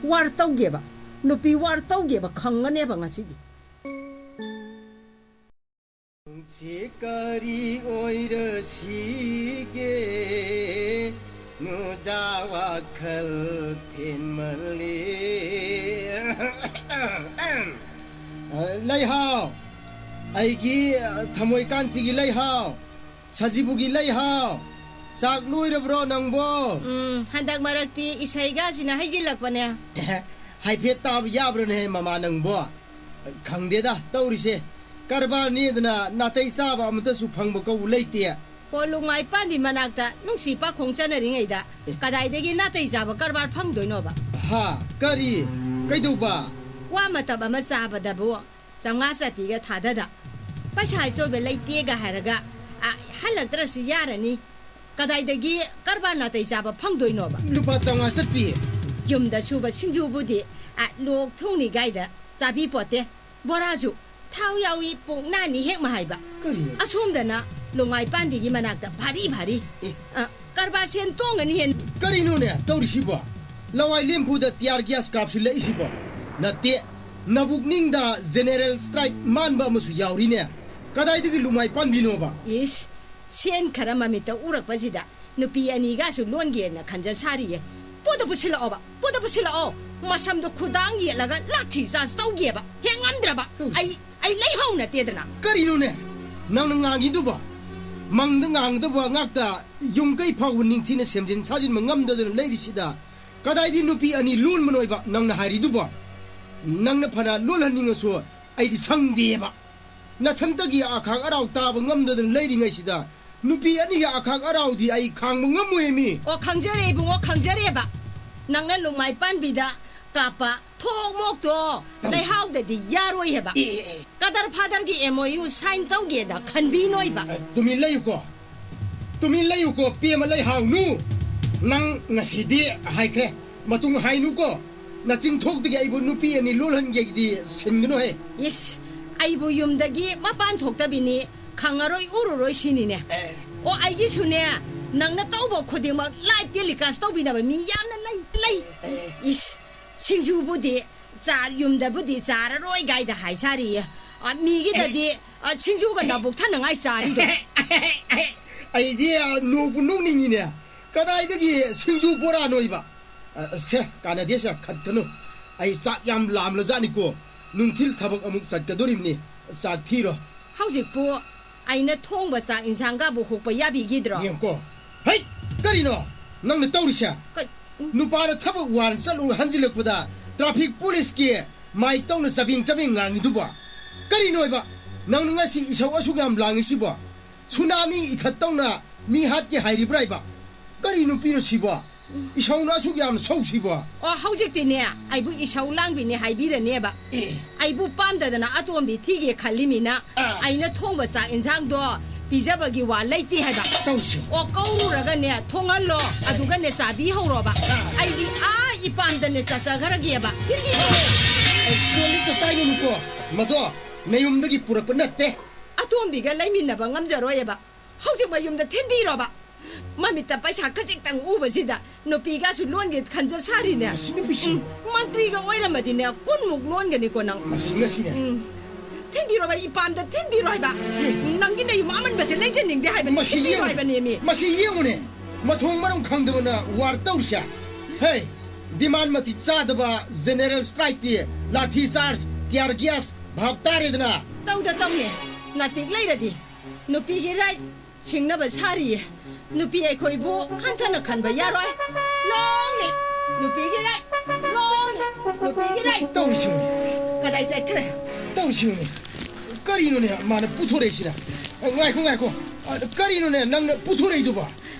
ꯋꯥꯔ ꯇꯧꯒꯦꯕ꯫ ꯅꯨꯄꯤ ꯋꯥꯔ ꯇꯧꯒꯦꯕ ꯈꯪꯉꯅꯦꯕ ꯉꯁꯤꯗꯤ꯫ ꯁꯤ ꯀꯔꯤ ꯑꯣꯏꯔꯁꯤꯒꯦ? ꯅꯨꯖꯥ ꯋꯥꯈꯜ ꯊꯦꯟꯃꯜꯂꯤ꯫ ꯂꯩꯍꯥꯎ, ꯑꯩꯒꯤ ꯊꯃꯣꯏ ꯀꯥꯟꯁꯤꯒꯤ ꯂꯩꯍꯥꯎ, ꯁꯖꯤꯕꯨꯒꯤ ꯂꯩꯍꯥꯎ, ꯆꯥꯛ ꯂꯣꯏꯔꯕ꯭ꯔꯣ ꯅꯪꯕꯣ? ꯎꯝ, ꯍꯟꯗꯛ ꯃꯔꯛꯇꯤ ꯏꯁꯩꯒꯁꯤꯅ ꯍꯩꯖꯤꯜꯂꯛꯄꯅꯦ꯫ ꯍꯥꯏꯐꯦꯠ ꯇꯥꯕ ꯌꯥꯕ꯭ꯔꯥꯅꯦ ꯃꯃꯥ ꯅꯪꯕꯣ? ꯈꯪꯗꯦꯗ ꯇꯧꯔꯤꯁꯦ, ꯀꯔꯕꯥꯔꯅꯦꯗꯅ ꯅꯥꯇꯩ ꯆꯥꯕ ꯑꯃꯠꯇꯁꯨ ꯐꯪꯕ ꯀꯧꯕ ꯂꯩꯇꯦ꯫ ꯍꯣ, ꯂꯨꯉꯥꯏ ꯄꯥꯟꯕꯤ ꯃꯅꯥꯛꯇ ꯅꯨꯡꯁꯤ ꯄꯥꯈꯣꯡ ꯆꯠꯅꯔꯤꯉꯩꯗ ꯑꯦ꯫ ꯀꯗꯥꯏꯗꯒꯤ ꯅꯥꯇꯩ ꯆꯥꯕ ꯀꯔꯕꯥꯔ ꯐꯪꯗꯣꯏꯅꯣꯕ? ꯍꯥ? ꯀꯔꯤ? ꯀꯩꯗꯧꯕ? ꯀ꯭ꯋꯥ ꯃꯇꯞ ꯑꯃ ꯆꯥꯕꯗꯕꯨ ꯆꯥꯝꯃꯉꯥ ꯆꯠꯄꯤꯒ ꯊꯥꯗꯗ, ꯄꯩꯁꯥ ꯑꯆꯣꯏꯕ ꯂꯩꯇꯦꯒ ꯍꯥꯏꯔꯒ, ꯑ, ꯍꯜꯂꯛꯇ꯭ꯔꯁꯨ ꯌꯥꯔꯅꯤ꯫ ꯀꯗꯥꯏꯗꯒꯤ ꯀꯔꯕꯥꯔ ꯅꯥꯇꯩ ꯆꯥꯕ ꯐꯪꯗꯣꯏꯅꯣꯕ? ꯂꯨꯄꯥ ꯆꯥꯝꯃꯉꯥ ꯆꯠꯄꯤ꯫ ꯌꯨꯝꯗ ꯁꯨꯕ ꯁꯤꯡꯖꯨꯕꯨꯗꯤ, ꯑ, ꯂꯣꯛ ꯊꯨꯡꯅꯤꯒꯥꯏꯗ ꯆꯥꯕꯤ ꯄꯣꯠꯇꯦ꯫ ꯕꯣꯔꯥꯁꯨ ꯊꯥꯎ ꯌꯥꯎꯏ, ꯄꯨꯛ ꯅꯥꯅꯤ ꯍꯦꯛ ꯃꯍꯥꯏꯕ꯫ ꯀꯔꯤꯅꯣ? ꯑꯁꯣꯝꯗꯅ ꯂꯨꯉꯥꯏ ꯄꯥꯟꯕꯤꯒꯤ ꯃꯅꯥꯛꯇ ꯚꯥꯔꯤ ꯚꯥꯔꯤ꯫ ꯑꯦ꯫ ꯑ, ꯀꯔꯕꯥꯔ ꯁꯦꯟ ꯇꯣꯡꯉꯅꯤ ꯍꯦꯟ- ꯀꯔꯤꯅꯣꯅꯦ ꯇꯧꯔꯤꯁꯤꯕꯣ? ꯂꯋꯥꯏ ꯂꯦꯝꯐꯨꯗ ꯇꯤꯌꯥꯔ ꯒ꯭ꯌꯥꯁ ꯀꯥꯞꯁꯤꯜꯂꯛꯏꯁꯤꯕꯣ? ꯅꯠꯇꯦ, ꯅꯕꯨꯛꯅꯤꯡꯗ ꯖꯦꯅꯦꯔꯦꯜ ꯁ꯭ꯇ꯭ꯔꯥꯏꯛ ꯃꯥꯟꯕ ꯑꯃꯁꯨ ꯌꯥꯎꯔꯤꯅꯦ꯫ ꯀꯗꯥꯏꯗꯒꯤ ꯂꯨꯃꯥꯏ ꯄꯥꯟꯕꯤꯅꯣꯕ? ꯏꯁ, ꯁꯦꯟ ꯈꯔ ꯃꯃꯤꯠꯇ ꯎꯔꯛꯄꯁꯤꯗ ꯅꯨꯄꯤ ꯑꯅꯤꯒꯁꯨ ꯂꯣꯟꯒꯦꯅ ꯈꯟꯖ ꯁꯥꯔꯤꯌꯦ꯫ ꯄꯣꯠꯇꯣ ꯄꯨꯁꯤꯜꯂꯛꯑꯣꯕ, ꯄꯣꯠꯇꯣ ꯄꯨꯁꯤꯜꯂꯛꯑꯣ꯫ ꯃꯁꯝꯗꯣ ꯈꯨꯗꯥꯡ ꯌꯦꯠꯂꯒ ꯂꯥꯊꯤ ꯆꯥꯔꯖ ꯇꯧꯒꯦꯕ꯫ ꯍꯦꯛ ꯉꯝꯗ꯭ꯔꯕ꯫ ꯇꯧꯁꯤ꯫ ꯑꯩ, ꯑꯩ ꯂꯩꯍꯧ ꯅꯠꯇꯦꯗꯅ꯫ ꯀꯔꯤꯅꯣꯅꯦ ꯅꯪꯅ ꯉꯥꯡꯉꯤꯗꯨꯕꯣ? ꯃꯪꯗ ꯉꯥꯡꯒꯗꯕ ꯉꯥꯛꯇ, ꯌꯨꯝ ꯀꯩ ꯐꯥꯎꯕ ꯅꯤꯡꯊꯤꯅ ꯁꯦꯝꯖꯤꯟ ꯁꯥꯖꯤꯟꯕ ꯉꯝꯗꯗꯅ ꯂꯩꯔꯤꯁꯤꯗ ꯀꯗꯥꯏꯗꯤ ꯅꯨꯄꯤ ꯑꯅꯤ ꯂꯣꯟꯕꯅꯣꯏꯕ ꯅꯪꯅ ꯍꯥꯏꯔꯤꯗꯨꯕꯣ? ꯅꯪꯅ ꯐꯅ ꯂꯣꯜꯍꯟꯅꯤꯡꯉꯁꯨ ꯑꯩꯗꯤ ꯁꯪꯗꯦꯕ꯫ ꯅꯊꯟꯇꯒꯤ ꯑꯈꯥꯛ ꯑꯔꯥꯎ ꯇꯥꯕ ꯉꯝꯗꯗꯅ ꯂꯩꯔꯤꯉꯩꯁꯤꯗ, ꯅꯨꯄꯤ ꯑꯅꯤꯒꯤ ꯑꯈꯥꯛ ꯑꯔꯥꯎꯗꯤ ꯑꯩ ꯈꯥꯡꯕ ꯉꯝꯃꯣꯏ ꯃꯤ꯫ ꯑꯣ, ꯈꯪꯖꯔꯦ ꯏꯕꯨꯡꯉꯣ, ꯈꯪꯖꯔꯦꯕ꯫ ꯅꯪꯅ ꯂꯨꯡꯃꯥꯏ ꯄꯥꯟꯕꯤꯗ ꯀꯥꯞꯄ ꯊꯣꯛ ꯃꯣꯛꯇꯣ ꯇꯧꯁꯤ꯫ ꯂꯩꯍꯥꯎꯗꯗꯤ ꯌꯥꯔꯣꯏ ꯍꯥꯏꯕ꯫ ꯑꯦ, ꯑꯦ, ꯑꯦ꯫ ꯀꯗꯔ ꯐꯥꯗꯔꯒꯤ M O U sign ꯇꯧꯒꯦꯗ ꯈꯟꯕꯤꯅꯣꯏꯕ꯫ ꯑꯦ, ꯇꯨꯃꯤꯟ ꯂꯩꯌꯨꯀꯣ꯫ ꯇꯨꯃꯤꯟ ꯂꯩꯌꯨꯀꯣ, ꯄꯦꯃ ꯂꯩꯍꯥꯎꯅꯨ꯫ ꯅꯪ ꯉꯁꯤꯗꯤ ꯍꯥꯏꯈ꯭ꯔꯦ, ꯃꯇꯨꯡ ꯍꯥꯏꯅꯨꯀꯣ꯫ ꯅꯆꯤꯟꯊꯣꯛꯇꯒꯤ ꯑꯩꯕꯨ ꯅꯨꯄꯤ ꯑꯅꯤ ꯂꯣꯜꯍꯟꯒꯦꯒꯤꯗꯤ ꯁꯤꯟꯒꯅꯨꯍꯦ꯫ ꯏꯁ, ꯑꯩꯕꯨ ꯌꯨꯝꯗꯒꯤ ꯃꯄꯥꯟ ꯊꯣꯛꯇꯕꯤꯅꯤ, ꯈꯪꯉꯔꯣꯏ ꯎꯔꯔꯣꯏ ꯁꯤꯅꯤꯅꯦ꯫ ꯑꯦ꯫ ꯑꯣ, ꯑꯩꯒꯤꯁꯨꯅꯦ, ꯅꯪꯅ ꯇꯧꯕ ꯈꯨꯗꯤꯡꯃꯛ live telecast ꯇꯧꯕꯤꯅꯕ ꯃꯤ ꯌꯥꯝꯅ ꯂꯩ, ꯂꯩ꯫ ꯑꯦ꯫ ꯏꯁ, ꯁꯤꯡꯖꯨꯕꯨꯗꯤ ꯆꯥ-, ꯌꯨꯝꯗꯕꯨꯗꯤ ꯆꯥꯔꯔꯣꯏ ꯒꯥꯏꯗ ꯍꯥꯏ ꯁꯥꯔꯤꯌꯦ꯫ ꯑ, ꯃꯤꯒꯤꯗꯗꯤ, ꯑ, ꯁꯤꯡꯖꯨꯒ ꯅꯕꯨꯛ ꯊꯟꯅꯉꯥꯏ ꯆꯥꯔꯤꯗꯣ꯫ ꯑꯩꯗꯤ, ꯑ, ꯅꯣꯛꯄꯨ ꯅꯣꯛꯅꯤꯡꯉꯤꯅꯦ꯫ ꯀꯗꯥꯏꯗꯒꯤ ꯁꯤꯡꯖꯨ ꯕꯣꯔꯥꯅꯣꯏꯕ? ꯑ, ꯁꯦ, ꯀꯥꯟꯅꯗꯦꯁꯦ, ꯈꯠꯀꯅꯨ꯫ ꯑꯩ ꯆꯥꯛ ꯌꯥꯝ ꯂꯥꯝꯂꯖꯥꯠꯅꯤꯀꯣ꯫ ꯅꯨꯡꯊꯤꯜ ꯊꯕꯛ ꯑꯃꯨꯛ ꯆꯠꯀꯗꯣꯔꯤꯕꯅꯤ꯫ ꯆꯥꯛ ꯊꯤꯔꯣ꯫ ꯍꯧꯖꯤꯛꯄꯨ ꯑꯩꯅ ꯊꯣꯡꯕ ꯆꯥꯛ ꯏꯟꯁꯥꯡꯒꯕꯨ ꯍꯨꯛꯄ ꯌꯥꯕꯤꯈꯤꯗ꯭ꯔꯣ? ꯌꯦꯡꯀꯣ꯫ ꯍꯩ! ꯀꯔꯤꯅꯣ ꯅꯪꯅ ꯇꯧꯔꯤꯁꯦ? ꯀ-, ꯎꯝ꯫ ꯅꯨꯄꯥꯅ ꯊꯕꯛ ꯋꯥꯅ ꯆꯠꯂꯨ ꯍꯟꯖꯤꯜꯂꯛꯄꯗ traffic policeꯀꯤ ꯃꯥꯏ ꯇꯧꯅ ꯆꯕꯦꯡ ꯆꯕꯦꯡ ꯉꯥꯡꯉꯤꯗꯨꯕꯣ? ꯀꯔꯤꯅꯣ ꯍꯥꯏꯕ? ꯅꯪꯅ ꯉꯁꯤ ꯏꯁꯧ ꯑꯁꯨꯛ ꯌꯥꯝ ꯂꯥꯡꯉꯤꯁꯤꯕꯣ? ꯁꯨꯅꯥꯃꯤ ꯏꯊꯠ ꯇꯧꯅ ꯃꯤ ꯍꯥꯠꯀꯦ ꯍꯥꯏꯔꯤꯕ꯭ꯔꯥ ꯍꯥꯏꯕ? ꯀꯔꯤ ꯅꯨꯄꯤꯅꯣ ꯁꯤꯕꯣ? ꯏꯁꯧꯅ ꯑꯁꯨꯛ ꯌꯥꯝ ꯁꯧꯁꯤꯕꯣ? ꯑꯣ, ꯍꯧꯖꯤꯛꯇꯤꯅꯦ, ꯑꯩꯕꯨ ꯏꯁꯧ ꯂꯥꯡꯕꯤꯅꯤ ꯍꯥꯏꯕꯤꯔꯅꯦꯕ꯫ ꯑꯦ꯫ ꯑꯩꯕꯨ ꯄꯥꯝꯗꯗꯅ ꯑꯇꯣꯝꯕꯤ ꯊꯤꯒꯦ ꯈꯜꯂꯤꯃꯤꯅ, ꯑꯥ꯫ ꯑꯩꯅ ꯊꯣꯡꯕ ꯆꯥꯛ ꯏꯟꯁꯥꯡꯗꯣ ꯄꯤꯖꯕꯒꯤ ꯋꯥ ꯂꯩꯇꯦ ꯍꯥꯏꯕ꯫ ꯇꯧꯁꯤ꯫ ꯑꯣ, ꯀꯧꯔꯨꯔꯒꯅꯦ, ꯊꯣꯡꯍꯜꯂꯣ, ꯑꯗꯨꯒꯅꯦ ꯆꯥꯕꯤꯍꯧꯔꯣꯕ꯫ ꯑꯥ꯫ ꯑꯩꯗꯤ ꯑꯥ ꯏꯄꯥꯝꯗꯅꯦ ꯆꯠꯆꯈ꯭ꯔꯒꯦꯕ꯫ ꯊꯤꯟꯕꯤꯔꯣ꯫ ꯑꯦ, ꯀꯣꯜ ꯂꯤꯛꯇ ꯇꯥꯏꯒꯅꯨꯀꯣ꯫ ꯃꯗꯣ ꯅꯌꯨꯝꯗꯒꯤ ꯄꯨꯔꯛꯄ ꯅꯠꯇꯦ꯫ ꯑꯇꯣꯝꯕꯤꯒ ꯂꯩꯃꯤꯟꯅꯕ ꯉꯝꯖꯔꯣꯏꯑꯕ꯫ ꯍꯧꯖꯤꯛ ꯃꯌꯨꯝꯗ ꯊꯤꯟꯕꯤꯔꯣꯕ꯫ ꯃꯃꯤꯠꯇ ꯄꯩꯁꯥ ꯈꯖꯤꯛꯇꯪ ꯎꯕꯁꯤꯗ ꯅꯨꯄꯤꯒꯁꯨ ꯂꯣꯟꯒꯦ ꯈꯟꯖ ꯁꯥꯔꯤꯅꯦ꯫ ꯃꯁꯤ ꯅꯨꯄꯤꯁꯤ꯫ ꯎꯝ, ꯃꯟꯇ꯭ꯔꯤꯒ ꯑꯣꯏꯔꯝꯃꯗꯤꯅꯦ, ꯀꯨꯟꯃꯨꯛ ꯂꯣꯟꯒꯅꯤꯀꯣ ꯅꯪ꯫ ꯃꯁꯤ ꯉꯁꯤꯅꯦ꯫ ꯎꯝ꯫ ꯊꯤꯟꯕꯤꯔꯣꯕ, ꯏꯄꯥꯝꯗ ꯊꯤꯟꯕꯤꯔꯣ ꯍꯥꯏꯕ꯫ ꯌꯦꯡ꯫ ꯅꯪꯒꯤ ꯅꯌꯨꯝ ꯑꯃꯟꯕꯁꯦ ꯂꯩꯖꯅꯤꯡꯗꯦ ꯍꯥꯏꯕꯅꯤ, ꯃꯁꯤ ꯊꯤꯟꯕꯤꯔꯣ ꯌꯦꯡꯉꯨꯅꯦ꯫ ꯍꯥꯏꯕꯅꯦꯃꯤ꯫ ꯃꯁꯤ ꯌꯦꯡꯉꯨꯅꯦ꯫ ꯃꯊꯣꯡ ꯃꯔꯝ ꯈꯪꯗꯕꯅ ꯋꯥꯔ ꯇꯧꯔꯤꯁꯦ꯫ ꯍꯦ, ꯗꯤꯃꯥꯟ ꯃꯇꯤꯛ ꯆꯥꯗꯕ ꯖꯦꯅꯦꯔꯦꯜ ꯁ꯭ꯇ꯭ꯔꯥꯏꯛꯇꯤ ꯂꯥꯊꯤ ꯆꯥꯔꯖ, ꯇꯤꯌꯥꯔ ꯒ꯭ꯌꯥꯁ ꯚꯥꯞ ꯇꯥꯔꯦꯗꯅ꯫ ꯇꯧꯗ ꯇꯧꯅꯦ꯫ ꯅꯥꯇꯤꯛ ꯂꯩꯔꯗꯤ ꯅꯨꯄꯤꯒꯤ ꯔꯥꯏꯠ ꯁꯤꯡꯅꯕ ꯁꯥꯔꯤꯌꯦ꯫ ꯅꯨꯄꯤ ꯑꯩꯈꯣꯏꯕꯨ ꯍꯟꯊꯅ ꯈꯟꯕ ꯌꯥꯔꯣꯏ꯫ ꯂꯣꯡꯅꯤ꯫ ꯅꯨꯄꯤꯒꯤ ꯔꯥꯏꯠ꯫ ꯂꯣꯡꯅꯤ꯫ ꯅꯨꯄꯤꯒꯤ ꯔꯥꯏꯠ꯫ ꯇꯧꯔꯤꯁꯤꯡꯅꯤ꯫ ꯀꯗꯥꯏ ꯆꯠꯈ꯭ꯔꯦ? ꯇꯧꯔꯤꯁꯤꯡꯅꯤ꯫ ꯀꯔꯤꯅꯣꯅꯦ ꯃꯥꯅ ꯄꯨꯊꯣꯔꯛꯏꯁꯤꯅ? ꯉꯥꯏꯈꯣ, ꯉꯥꯏꯈꯣ꯫ ꯑ, ꯀꯔꯤꯅꯣꯅꯦ ꯅꯪꯅ ꯄꯨꯊꯣꯔꯛꯏꯗꯨꯕꯣ?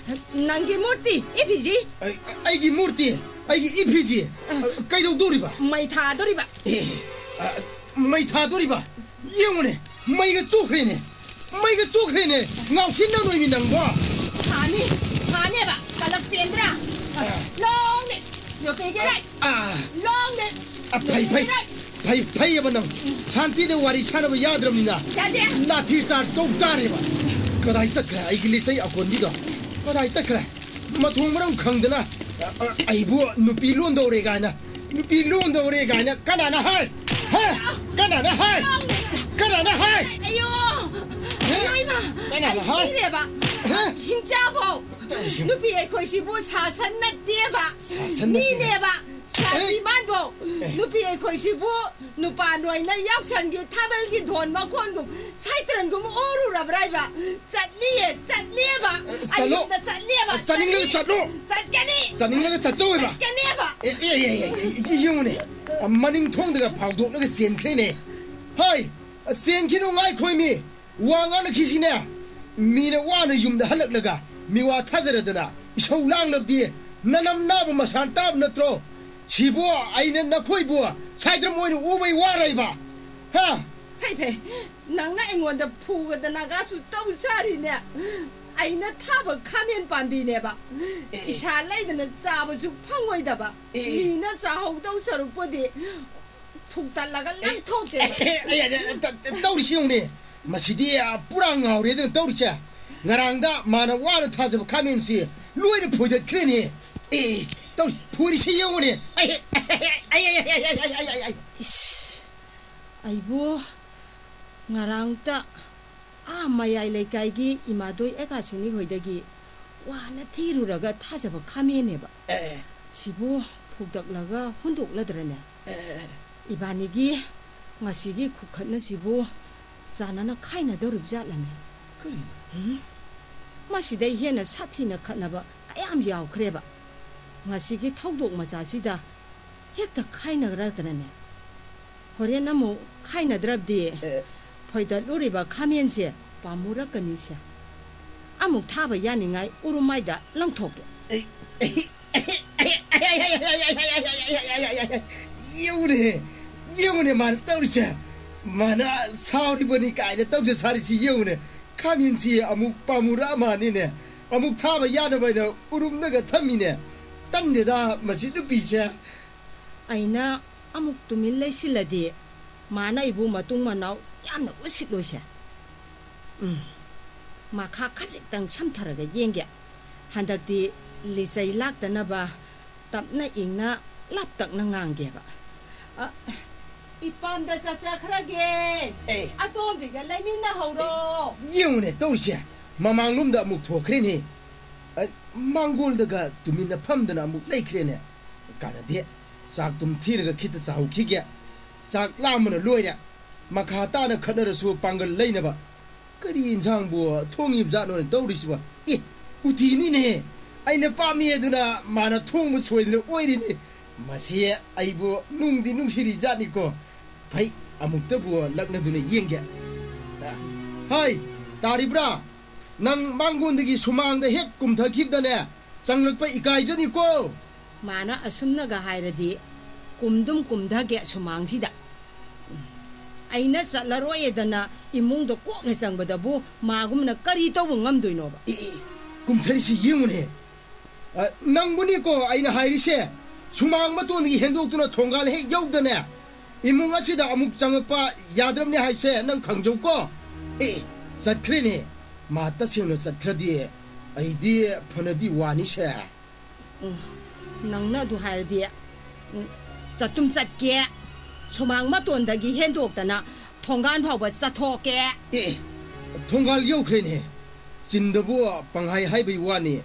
ꯅꯪꯒꯤ ꯃꯨꯔꯇꯤ, ꯏꯐꯤꯖꯤ꯫ ꯑꯩ, ꯑꯩꯒꯤ ꯃꯨꯔꯇꯤ, ꯑꯩꯒꯤ ꯏꯐꯤꯖꯤ꯫ ꯑ, ꯀꯩꯗꯧꯗꯣꯔꯤꯕ? ꯃꯩ ꯊꯥꯗꯣꯔꯤꯕ꯫ ꯑꯦ, ꯑ, ꯃꯩ ꯊꯥꯗꯣꯔꯤꯕ? ꯌꯦꯡꯉꯨꯅꯦ, ꯃꯩꯒ ꯆꯨꯈ꯭ꯔꯦꯅꯦ꯫ ꯃꯩꯒ ꯆꯨꯈ꯭ꯔꯦꯅꯦ꯫ ꯉꯥꯎꯁꯤꯟꯅ ꯅꯣꯏꯃꯤ ꯅꯪꯕꯣ꯫ ꯊꯥꯅꯤ, ꯊꯥꯅꯦꯕ꯫ ꯀꯂꯛ ꯄꯦꯟꯗ꯭ꯔꯥ? ꯑ꯫ ꯂꯣꯡꯅꯦ꯫ ꯌꯣꯀꯦꯒꯦꯔꯥꯏ꯫ ꯑ꯫ ꯂꯣꯡꯅꯦ꯫ ꯑ, ꯐꯩ, ꯐꯩ꯫ ꯌꯣꯀꯦꯒꯦꯔꯥꯏ꯫ ꯐꯩ, ꯐꯩꯌꯦꯕ ꯅꯪ꯫ ꯁꯥꯟꯇꯤꯗ ꯋꯥꯔꯤ ꯁꯥꯟꯅꯕ ꯌꯥꯗ꯭ꯔꯕꯅꯤꯅ ꯌꯥꯗꯦ꯫ ꯂꯥꯊꯤ ꯆꯥꯔꯖ ꯇꯧ ꯇꯥꯔꯦꯕ꯫ ꯀꯗꯥꯏ ꯆꯠꯈ꯭ꯔꯦ ꯑꯩꯒꯤ ꯂꯤꯆꯩ ꯑꯀꯣꯟꯕꯤꯗꯣ? ꯀꯗꯥꯏ ꯆꯠꯈ꯭ꯔꯦ? ꯃꯊꯣꯡ ꯃꯔꯝ ꯈꯪꯗꯅ, ꯑ, ꯑ, ꯑꯩꯕꯨ ꯅꯨꯄꯤ ꯂꯣꯟꯗꯧꯔꯦ ꯀꯥꯏꯅ, ꯅꯨꯄꯤ ꯂꯣꯟꯗꯧꯔꯦ ꯀꯥꯏꯅ ꯀꯅꯥꯅ ꯍꯥꯏ? ꯍꯥ? ꯀꯅꯥꯅ ꯍꯥꯏ? ꯀꯅꯥꯅ ꯍꯥꯏ? ꯑꯌꯣ! ꯍꯦ? ꯑꯌꯣ, ꯏꯃꯥ! ꯀꯅꯥꯅ ꯑꯩ ꯍꯥꯏ? ꯁꯤꯔꯦꯕ! ꯍꯦ? ꯍꯤꯡꯆꯥꯕꯧ! ꯇꯧꯔꯤꯁꯤꯕꯨ? ꯅꯨꯄꯤ ꯑꯩꯈꯣꯏꯁꯤꯕꯨ ꯁꯥꯁꯟ ꯅꯠꯇꯦꯕ! ꯁꯥꯁꯟ ꯅꯠꯇꯦ꯫ ꯃꯤꯅꯦꯕ! ꯁꯥꯟꯇꯤ ꯑꯦ! ꯃꯥꯟꯕꯧ! ꯑꯦ! ꯅꯨꯄꯤ ꯑꯩꯈꯣꯏꯁꯤꯕꯨ ꯅꯨꯄꯥ ꯅꯣꯏꯅ ꯌꯥꯎꯁꯪꯒꯤ ꯊꯥꯕꯜꯒꯤ ꯙꯣꯟ ꯃꯈꯣꯟꯒꯨꯝ ꯁꯥꯏꯇ꯭ꯔꯟꯒꯨꯝ ꯑꯣꯔꯨꯔꯕ꯭ꯔꯥ ꯍꯥꯏꯕ? ꯆꯠꯅꯤꯌꯦ, ꯆꯠꯅꯤꯌꯦꯕ! ꯑ, ꯆꯠꯂꯣ꯫ ꯑꯌꯨꯛꯇ ꯆꯠꯅꯤꯌꯦꯕ! ꯑ, ꯆꯠꯅꯤꯡꯂꯒ ꯆꯠꯅꯤ! ꯆꯠꯂꯣ꯫ ꯆꯠꯀꯅꯤ! ꯆꯠꯅꯤꯡꯂꯒ ꯆꯠꯆꯧ ꯍꯥꯏꯕ! ꯆꯠꯀꯅꯤꯕ! ꯑꯦ, ꯑꯦ, ꯑꯦ, ꯑꯦ, ꯑꯦ, ꯑꯦ, ꯌꯦꯡꯉꯨꯅꯦ꯫ ꯃꯅꯤꯡ ꯊꯣꯡꯗꯒ ꯐꯥꯎꯗꯣꯛꯂꯒ ꯆꯦꯟꯈ꯭ꯔꯦꯅꯦ꯫ ꯍꯥꯏ! ꯆꯦꯟꯈꯤꯅꯨ ꯉꯥꯏꯈꯣꯏꯃꯤ! ꯋꯥ ꯉꯥꯡꯅꯈꯤꯁꯤꯅꯦ꯫ ꯃꯤꯅ ꯋꯥꯅ ꯌꯨꯝꯗ ꯍꯜꯂꯛꯂꯒ ꯃꯤꯋꯥ ꯊꯥꯖꯔꯗꯅ ꯏꯁꯧ ꯂꯥꯡꯂꯕꯗꯤ ꯅꯅꯝ ꯅꯥꯕ ꯃꯁꯥꯟ ꯇꯥꯕ ꯅꯠꯇ꯭ꯔꯣ? ꯁꯤꯕꯨ ꯑꯩꯅ ꯅꯈꯣꯏꯕꯨ ꯁꯥꯏꯗ꯭ꯔꯝ ꯑꯣꯏꯅ ꯎꯕꯩ ꯋꯥꯔꯩꯕ? ꯍꯥ? ꯐꯩ, ꯐꯩ꯫ ꯅꯪꯅ ꯑꯩꯉꯣꯟꯗ ꯐꯨꯒꯗꯅꯒꯁꯨ ꯇꯧꯖꯔꯤꯅꯦ꯫ ꯑꯩꯅ ꯊꯥꯕ ꯈꯥꯃꯦꯟ ꯄꯥꯝꯕꯤꯅꯦꯕ꯫ ꯑꯦ, ꯑꯦ꯫ ꯏꯁꯥ ꯂꯩꯗꯅ ꯆꯥꯕꯁꯨ ꯐꯪꯉꯣꯏꯗꯕ꯫ ꯑꯦ, ꯑꯦ꯫ ꯃꯤꯅ ꯆꯥꯍꯧꯗꯧ ꯁꯔꯨꯛꯄꯨꯗꯤ ꯐꯨꯛꯇꯠꯂꯒ ꯑꯦ, ꯂꯪꯊꯣꯛꯀꯦ꯫ ꯑꯦ, ꯑꯦ, ꯑꯦ, ꯑꯦ, ꯇ-, ꯇ-, ꯇꯧꯔꯤꯁꯤ ꯌꯦꯡꯉꯨꯅꯦ꯫ ꯃꯁꯤꯗꯤ, ꯑ, ꯄꯨꯔꯥ ꯉꯥꯎꯔꯦꯗꯅ ꯇꯧꯔꯤꯁꯦ꯫ ꯉꯔꯥꯡꯗ ꯃꯥꯅ ꯋꯥꯅ ꯊꯥꯖꯕ ꯈꯥꯃꯦꯟꯁꯤ ꯂꯣꯏꯅ ꯐꯣꯏꯗꯠꯈ꯭ꯔꯦꯅꯦ꯫ ꯑꯦ, ꯑꯦ, ꯇꯧꯔꯤ, ꯐꯣꯏꯔꯤꯁꯤ ꯌꯦꯡꯉꯨꯅꯦ꯫ ꯑꯩ, ꯑꯩ, ꯑꯩ꯫ ꯏꯁ, ꯑꯩꯕꯨ ꯉꯔꯥꯡꯇ ꯑꯥ ꯃꯌꯥꯏ ꯂꯩꯀꯥꯏꯒꯤ ꯏꯃꯥꯗꯣꯏ ꯑꯦꯀꯥꯁꯤꯅꯤ ꯍꯣꯏꯗꯒꯤ ꯋꯥꯅ ꯊꯤꯔꯨꯔꯒ ꯊꯥꯖꯕ ꯈꯥꯃꯦꯟꯅꯦꯕ꯫ ꯑꯦ, ꯑꯦ꯫ ꯁꯤꯕꯨ ꯐꯨꯛꯇꯛꯂꯒ ꯍꯨꯟꯗꯣꯛꯂꯗ꯭ꯔꯅꯦ? ꯑꯦ, ꯑꯦ, ꯑꯦ꯫ ꯏꯕꯥꯅꯤꯒꯤ ꯉꯁꯤꯒꯤ ꯈꯨꯈꯠꯅꯁꯤꯕꯨ ꯆꯥꯟꯅꯅ ꯈꯥꯏꯅꯗꯧꯔꯤꯕ ꯖꯥꯠꯂꯅꯦ? ꯀꯔꯤꯅꯣ? ꯎꯝ? ꯃꯁꯤꯗꯩ ꯍꯦꯟꯅ ꯁꯥꯊꯤꯅ ꯈꯠꯅꯕ ꯀꯌꯥꯝ ꯌꯥꯎꯈ꯭ꯔꯦꯕ꯫ ꯉꯁꯤꯒꯤ ꯊꯧꯗꯣꯛ ꯃꯆꯥꯁꯤꯗ ꯍꯦꯛꯇ ꯈꯥꯏꯅꯈ꯭ꯔꯗꯅꯅꯦ꯫ ꯍꯣꯔꯦꯟ ꯑꯃꯨꯛ ꯈꯥꯏꯅꯗ꯭ꯔꯕꯗꯤ ꯑꯦ꯫ ꯐꯣꯏꯗꯠꯂꯨꯔꯤꯕ ꯈꯥꯃꯦꯟꯁꯦ ꯄꯥꯝꯃꯨꯔꯛꯀꯅꯤꯁꯦ꯫ ꯑꯃꯨꯛ ꯊꯥꯕ ꯌꯥꯅꯤꯡꯉꯥꯏ ꯎꯔꯨꯝ ꯃꯥꯏꯗ ꯂꯪꯊꯣꯛꯀꯦ꯫ ꯑꯩ, ꯑꯩ, ꯌꯦꯡꯉꯨꯅꯦ, ꯌꯦꯡꯉꯨꯅꯦ ꯃꯥꯅ ꯇꯧꯔꯤꯁꯦ꯫ ꯃꯥꯅ ꯁꯥꯎꯔꯤꯕꯅꯤ ꯀꯥꯏꯅ ꯇꯧꯖ ꯁꯥꯔꯤꯁꯤ ꯌꯦꯡꯉꯨꯅꯦ꯫ ꯈꯥꯃꯦꯟꯁꯤ ꯑꯃꯨꯛ ꯄꯥꯝꯃꯨꯔꯛꯑ ꯃꯥꯅꯤꯅꯦ꯫ ꯑꯃꯨꯛ ꯊꯥꯕ ꯌꯥꯅꯕ ꯍꯥꯏꯅ ꯎꯔꯨꯝꯗꯒ ꯊꯝꯃꯤꯅꯦ꯫ ꯇꯟꯗꯦꯗ ꯃꯁꯤ ꯅꯨꯄꯤꯁꯦ꯫ ꯑꯩꯅ ꯑꯃꯨꯛ ꯇꯨꯃꯤꯟ ꯂꯩꯁꯤꯜꯂꯗꯤ ꯃꯥꯅ ꯑꯩꯕꯨ ꯃꯇꯨꯡ ꯃꯅꯥꯎ ꯌꯥꯝꯅ ꯎꯁꯤꯠꯂꯣꯏꯁꯦ꯫ ꯎꯝ, ꯃꯈꯥ ꯈꯖꯤꯛꯇꯪ ꯁꯝꯊꯔꯒ ꯌꯦꯡꯒꯦ꯫ ꯍꯟꯗꯛꯇꯤ ꯂꯤꯆꯩ ꯂꯥꯛꯇꯅꯕ ꯇꯞꯅ ꯏꯪꯅ ꯂꯥꯞꯇꯛꯅ ꯉꯥꯡꯒꯦꯕ꯫ ꯑ, ꯏꯄꯥꯝꯗ ꯆꯠꯆꯈ꯭ꯔꯒꯦ꯫ ꯑꯦ꯫ ꯑꯇꯣꯝꯕꯤꯒ ꯂꯩꯃꯤꯟꯅꯍꯧꯔꯣ꯫ ꯌꯦꯡꯉꯨꯅꯦ ꯇꯧꯔꯤꯁꯦ, ꯃꯃꯥꯡꯂꯣꯝꯗ ꯑꯃꯨꯛ ꯊꯣꯛꯈ꯭ꯔꯦꯅꯦ꯫ ꯑ, ꯃꯥꯡꯒꯣꯜꯗꯒ ꯇꯨꯃꯤꯟꯅ ꯐꯝꯗꯅ ꯑꯃꯨꯛ ꯂꯩꯈ꯭ꯔꯦꯅꯦ꯫ ꯀꯥꯟꯅꯗꯦ, ꯆꯥꯛꯇꯨꯝ ꯊꯤꯔꯒ ꯈꯤꯇ ꯆꯥꯍꯧꯈꯤꯒꯦ꯫ ꯆꯥꯛ ꯂꯥꯝꯕꯅ ꯂꯣꯏꯔꯦ꯫ ꯃꯈꯥ ꯇꯥꯅ ꯈꯠꯅꯔꯁꯨ ꯄꯥꯡꯒꯜ ꯂꯩꯅꯕ꯫ ꯀꯔꯤ ꯏꯟꯁꯥꯡꯕꯨ ꯊꯣꯡꯉꯤꯕꯖꯥꯠꯅꯣꯅꯦ ꯇꯧꯔꯤꯁꯤꯕꯣ? ꯑꯦ, ꯎꯇꯤꯅꯤꯅꯦ꯫ ꯑꯩꯅ ꯄꯥꯝꯃꯤ ꯑꯗꯨꯅ ꯃꯥꯅ ꯊꯣꯡꯕ ꯁꯣꯏꯗꯅ ꯑꯣꯏꯔꯤꯅꯤ꯫ ꯃꯁꯤ ꯑꯩꯕꯨ ꯅꯨꯡꯗꯤ ꯅꯨꯡꯁꯤꯔꯤꯖꯥꯠꯅꯤꯀꯣ꯫ ꯐꯩ, ꯑꯃꯨꯛꯇꯕꯨ ꯂꯛꯅꯗꯨꯅ ꯌꯦꯡꯒꯦ꯫ ꯑ, ꯍꯥꯏ, ꯇꯥꯔꯤꯕ꯭ꯔꯥ? ꯅꯪ ꯃꯥꯡꯒꯣꯟꯗꯒꯤ ꯁꯨꯃꯥꯡꯗ ꯍꯦꯛ ꯀꯨꯝꯊꯈꯤꯕꯗꯅꯦ, ꯆꯪꯂꯛꯄ ꯏꯀꯥꯏꯖꯅꯤꯀꯣ꯫ ꯃꯥꯅ ꯑꯁꯨꯝꯅꯒ ꯍꯥꯏꯔꯗꯤ ꯀꯨꯝꯗꯨꯝ ꯀꯨꯝꯊꯒꯦ ꯁꯨꯃꯥꯡꯁꯤꯗ꯫ ꯑꯩꯅ ꯆꯠꯂꯔꯣꯏꯗꯅ ꯏꯃꯨꯡꯗ ꯀꯣꯛ ꯍꯦꯛ ꯆꯪꯕꯗꯕꯨ ꯃꯥꯒꯨꯝꯅ ꯀꯔꯤ ꯇꯧꯕ ꯉꯝꯗꯣꯏꯅꯣꯕ? ꯑꯦ, ꯑꯦ, ꯀꯨꯝꯊꯔꯤꯁꯤ ꯌꯦꯡꯉꯨꯅꯦ꯫ ꯑ, ꯅꯪꯕꯨꯅꯤꯀꯣ ꯑꯩꯅ ꯍꯥꯏꯔꯤꯁꯦ꯫ ꯁꯨꯃꯥꯡ ꯃꯇꯣꯟꯗꯒꯤ ꯍꯦꯟꯗꯣꯛꯇꯨꯅ ꯊꯣꯡꯒꯥꯜ ꯍꯦꯛ ꯌꯧꯗꯅꯦ, ꯏꯃꯨꯡ ꯑꯁꯤꯗ ꯑꯃꯨꯛ ꯆꯪꯉꯛꯄ ꯌꯥꯗ꯭ꯔꯕꯅꯦ ꯍꯥꯏꯁꯦ ꯅꯪ ꯈꯪꯖꯧꯀꯣ꯫ ꯑꯦ, ꯆꯠꯈ꯭ꯔꯦꯅꯦ꯫ ꯃꯥ ꯇꯁꯦꯡꯅ ꯆꯠꯈ꯭ꯔꯗꯤ ꯑꯩꯗꯤ ꯐꯅꯗꯤ ꯋꯥꯅꯤꯁꯦ꯫ ꯎꯝ, ꯅꯪꯅ ꯑꯗꯨ ꯍꯥꯏꯔꯗꯤ, ꯎꯝ, ꯆꯠꯇꯨꯝ ꯆꯠꯀꯦ꯫ ꯁꯨꯃꯥꯡ ꯃꯇꯣꯟꯗꯒꯤ ꯍꯦꯟꯗꯣꯛꯇꯅ ꯊꯣꯡꯒꯥꯟ ꯐꯥꯎꯕ ꯆꯠꯊꯣꯛꯀꯦ꯫ ꯑꯦ, ꯊꯣꯡꯒꯥꯜ ꯌꯧꯈ꯭ꯔꯦꯅꯦ꯫ ꯆꯤꯟꯗꯕꯨ ꯄꯪꯍꯥꯏ ꯍꯥꯏꯕꯩ ꯋꯥꯅꯤ꯫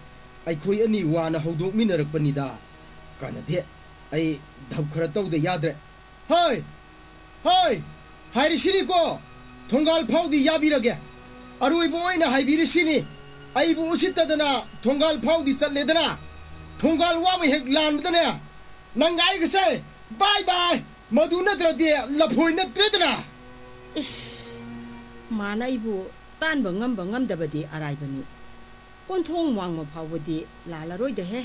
ꯑꯩꯈꯣꯏ ꯑꯅꯤ ꯋꯥꯅ ꯍꯧꯗꯣꯛꯃꯤꯟꯅꯔꯛꯄꯅꯤꯗ꯫ ꯀꯥꯟꯅꯗꯦ꯫ ꯑꯩ ꯙꯞ ꯈꯔ ꯇꯧꯗ ꯌꯥꯗ꯭ꯔꯦ꯫ ꯍꯣꯏ! ꯍꯣꯏ! ꯍꯥꯏꯔꯤꯁꯤꯅꯤꯀꯣ, ꯊꯣꯡꯒꯥꯜ ꯐꯥꯎꯗꯤ ꯌꯥꯕꯤꯔꯒꯦ꯫ ꯑꯔꯣꯏꯕ ꯑꯣꯏꯅ ꯍꯥꯏꯕꯤꯔꯤꯁꯤꯅꯤ, ꯑꯩꯕꯨ ꯎꯁꯤꯠꯇꯗꯅ ꯊꯣꯡꯒꯥꯜ ꯐꯥꯎꯗꯤ ꯆꯠꯂꯦꯗꯅ, ꯊꯣꯡꯒꯥꯜ ꯋꯥꯡꯃ ꯍꯦꯛ ꯂꯥꯟꯕꯗꯅꯦ, ꯅꯪ ꯑꯩꯒꯁꯦ ꯕꯥꯏ ꯕꯥꯏ, ꯃꯗꯨ ꯅꯠꯇ꯭ꯔꯗꯤ ꯂꯐꯣꯏ ꯅꯠꯇ꯭ꯔꯦꯗꯅ꯫ ꯏꯁ! ꯃꯥꯅ ꯑꯩꯕꯨ ꯇꯥꯟꯕ ꯉꯝꯕ ꯉꯝꯗꯕꯗꯤ ꯑꯔꯥꯏꯕꯅꯤ꯫ ꯀꯣꯟꯊꯣꯡ ꯋꯥꯡꯃ ꯐꯥꯎꯕꯗꯤ ꯂꯥꯜꯂꯔꯣꯏꯗꯍꯦ꯫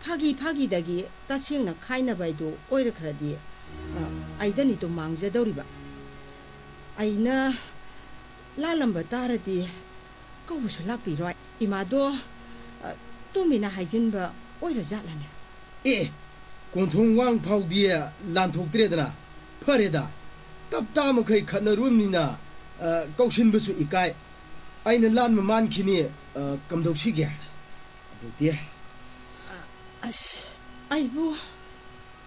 ꯐꯥꯒꯤ ꯐꯥꯒꯤꯗꯒꯤ ꯇꯁꯦꯡꯅ ꯈꯥꯏꯅꯕ ꯍꯥꯏꯗꯨ ꯑꯣꯏꯔꯛꯈ꯭ꯔꯗꯤ, ꯑ, ꯑꯩꯗꯅꯤꯗꯣ ꯃꯥꯡꯖꯗꯧꯔꯤꯕ꯫ ꯑꯩꯅ ꯂꯥꯜꯂꯝꯕ ꯇꯥꯔꯗꯤ ꯀꯧꯕꯁꯨ ꯂꯥꯛꯄꯤꯔꯣꯏ꯫ ꯏꯃꯥꯗꯣ, ꯑ, ꯇꯨꯃꯤꯅ ꯍꯥꯏꯖꯤꯟꯕ ꯑꯣꯏꯔꯖꯥꯠꯂꯅꯦ? ꯑꯦ, ꯀꯣꯟꯊꯣꯡ ꯋꯥꯡ ꯐꯥꯎꯗꯤ ꯂꯥꯟꯊꯣꯛꯇ꯭ꯔꯦꯗꯅ꯫ ꯐꯔꯦꯗ, ꯇꯞ ꯇꯥ ꯃꯈꯩ ꯈꯠꯅꯔꯨꯔꯕꯅꯤꯅ, ꯑ, ꯀꯧꯁꯤꯟꯕꯁꯨ ꯏꯀꯥꯏ꯫ ꯑꯩꯅ ꯂꯥꯟꯕ ꯃꯥꯟꯈꯤꯅꯤ, ꯑ, ꯀꯝꯗꯧꯁꯤꯒꯦ? ꯑꯗꯨꯗꯤ ꯑꯁ, ꯑꯩꯕꯨ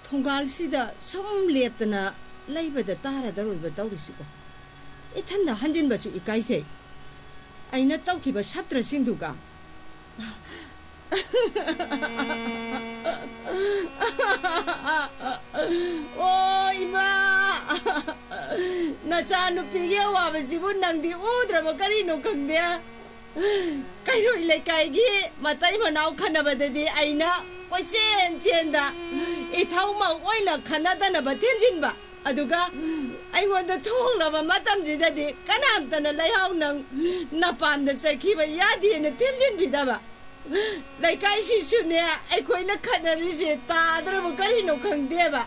ꯊꯣꯡꯒꯥꯜꯁꯤꯗ ꯁꯨꯝ ꯂꯦꯞꯇꯅ ꯂꯩꯕꯗ ꯇꯥꯔꯗꯧꯔꯤꯕ ꯇꯧꯔꯤꯁꯤꯕꯣ꯫ ꯏꯊꯟꯗ ꯍꯟꯖꯤꯟꯕꯁꯨ ꯏꯀꯥꯏꯖꯩ꯫ ꯑꯩꯅ ꯇꯧꯈꯤꯕ ꯁꯥꯇ꯭ꯔꯁꯤꯡꯗꯨꯒ꯫ ꯑꯣ, ꯏꯃꯥ! ꯅꯆꯥꯅꯨꯄꯤꯒꯤ ꯑꯋꯥꯕꯁꯤꯕꯨ ꯅꯪꯗꯤ ꯎꯗ꯭ꯔꯕ ꯀꯔꯤꯅꯣ ꯈꯪꯗꯦ꯫ ꯀꯩꯔꯣꯏ ꯂꯩꯀꯥꯏꯒꯤ ꯃꯇꯩ ꯃꯅꯥꯎ ꯈꯟꯅꯕꯗꯗꯤ ꯑꯩꯅ ꯀꯣꯏꯆꯦꯟ ꯆꯦꯟꯗ ꯏꯊꯧꯃꯛ ꯑꯣꯏꯅ ꯈꯟꯅꯗꯅꯕ ꯊꯦꯝꯖꯤꯟꯕ꯫ ꯑꯗꯨꯒ ꯑꯩꯉꯣꯟꯗ ꯊꯣꯛꯂꯕ ꯃꯇꯝꯁꯤꯗꯗꯤ ꯀꯅꯥꯝꯇꯅ ꯂꯩꯍꯥꯎ ꯅꯪ ꯅꯄꯥꯝꯗ ꯆꯠꯈꯤꯕ ꯌꯥꯗꯦꯅ ꯊꯦꯝꯖꯤꯟꯕꯤꯗꯕ꯫ ꯂꯩꯀꯥꯏꯁꯤꯁꯨꯅꯦ, ꯑꯩꯈꯣꯏꯅ ꯈꯠꯅꯔꯤꯁꯦ ꯇꯥꯗ꯭ꯔꯕ ꯀꯔꯤꯅꯣ ꯈꯪꯗꯦꯕ꯫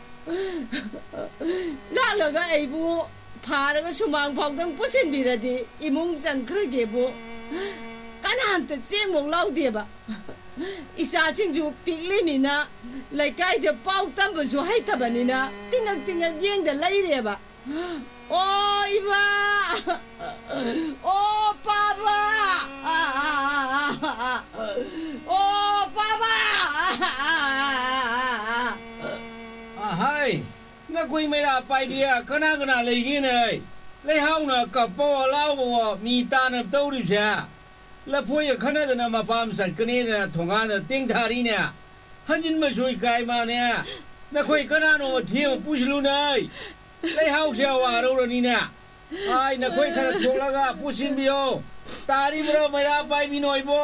ꯂꯥꯛꯂꯒ ꯑꯩꯕꯨ ꯐꯥꯔꯒ ꯁꯨꯃꯥꯡ ꯐꯥꯎꯗꯪ ꯄꯨꯁꯤꯟꯕꯤꯔꯗꯤ ꯏꯃꯨꯡ ꯆꯪꯈ꯭ꯔꯒꯦꯕꯨ ꯀꯅꯥꯝꯇ ꯆꯦꯡꯃꯨꯛ ꯂꯥꯎꯗꯦꯕ꯫ ꯏꯆꯥꯁꯤꯡꯁꯨ ꯄꯤꯛꯂꯤꯃꯤꯅ ꯂꯩꯀꯥꯏꯗ ꯄꯥꯎ ꯇꯝꯕꯁꯨ ꯍꯩꯇꯕꯅꯤꯅ ꯇꯤꯡꯉꯛ ꯇꯤꯡꯉꯛ ꯌꯦꯡꯗ ꯂꯩꯔꯦꯕ꯫ ꯑꯣ, ꯏꯃꯥ! ꯑꯣ, ꯄꯥꯕ! ꯑꯣ, ꯄꯥꯕ! ꯑꯍꯥꯏ! ꯅꯈꯣꯏ ꯃꯩꯔꯥ ꯄꯥꯏꯕꯤ ꯀꯅꯥ ꯀꯅꯥ ꯂꯩꯒꯦꯅꯦ? ꯂꯩꯍꯥꯎꯅ ꯀꯞꯄꯋꯣ ꯂꯥꯎꯕꯋꯣ ꯃꯤ ꯇꯥꯅꯕ ꯇꯧꯔꯤꯕꯁꯦ꯫ ꯂꯐꯣꯏꯒ ꯈꯟꯅꯗꯅ ꯃꯄꯥꯝ ꯆꯠꯀꯅꯤꯅ ꯊꯣꯡꯒꯥꯟꯗ ꯇꯦꯡꯊꯥꯔꯤꯅꯦ꯫ ꯍꯟꯖꯤꯟꯕꯁꯨ ꯏꯀꯥꯏ ꯃꯥꯅꯦ꯫ ꯅꯈꯣꯏ ꯀꯅꯥꯅꯣ ꯊꯦꯝꯃ ꯄꯨꯁꯤꯜꯂꯨꯅꯦ꯫ ꯂꯩꯍꯥꯎꯁꯦ ꯋꯥꯔꯧꯔꯅꯤꯅꯦ꯫ ꯑꯥꯏ, ꯅꯈꯣꯏ ꯈꯔ ꯊꯣꯛꯂꯒ ꯄꯨꯁꯤꯟꯕꯤꯌꯣ꯫ ꯇꯥꯔꯤꯕ꯭ꯔꯣ ꯃꯩꯔꯥ ꯄꯥꯏꯕꯤ ꯅꯣꯏꯕꯣ?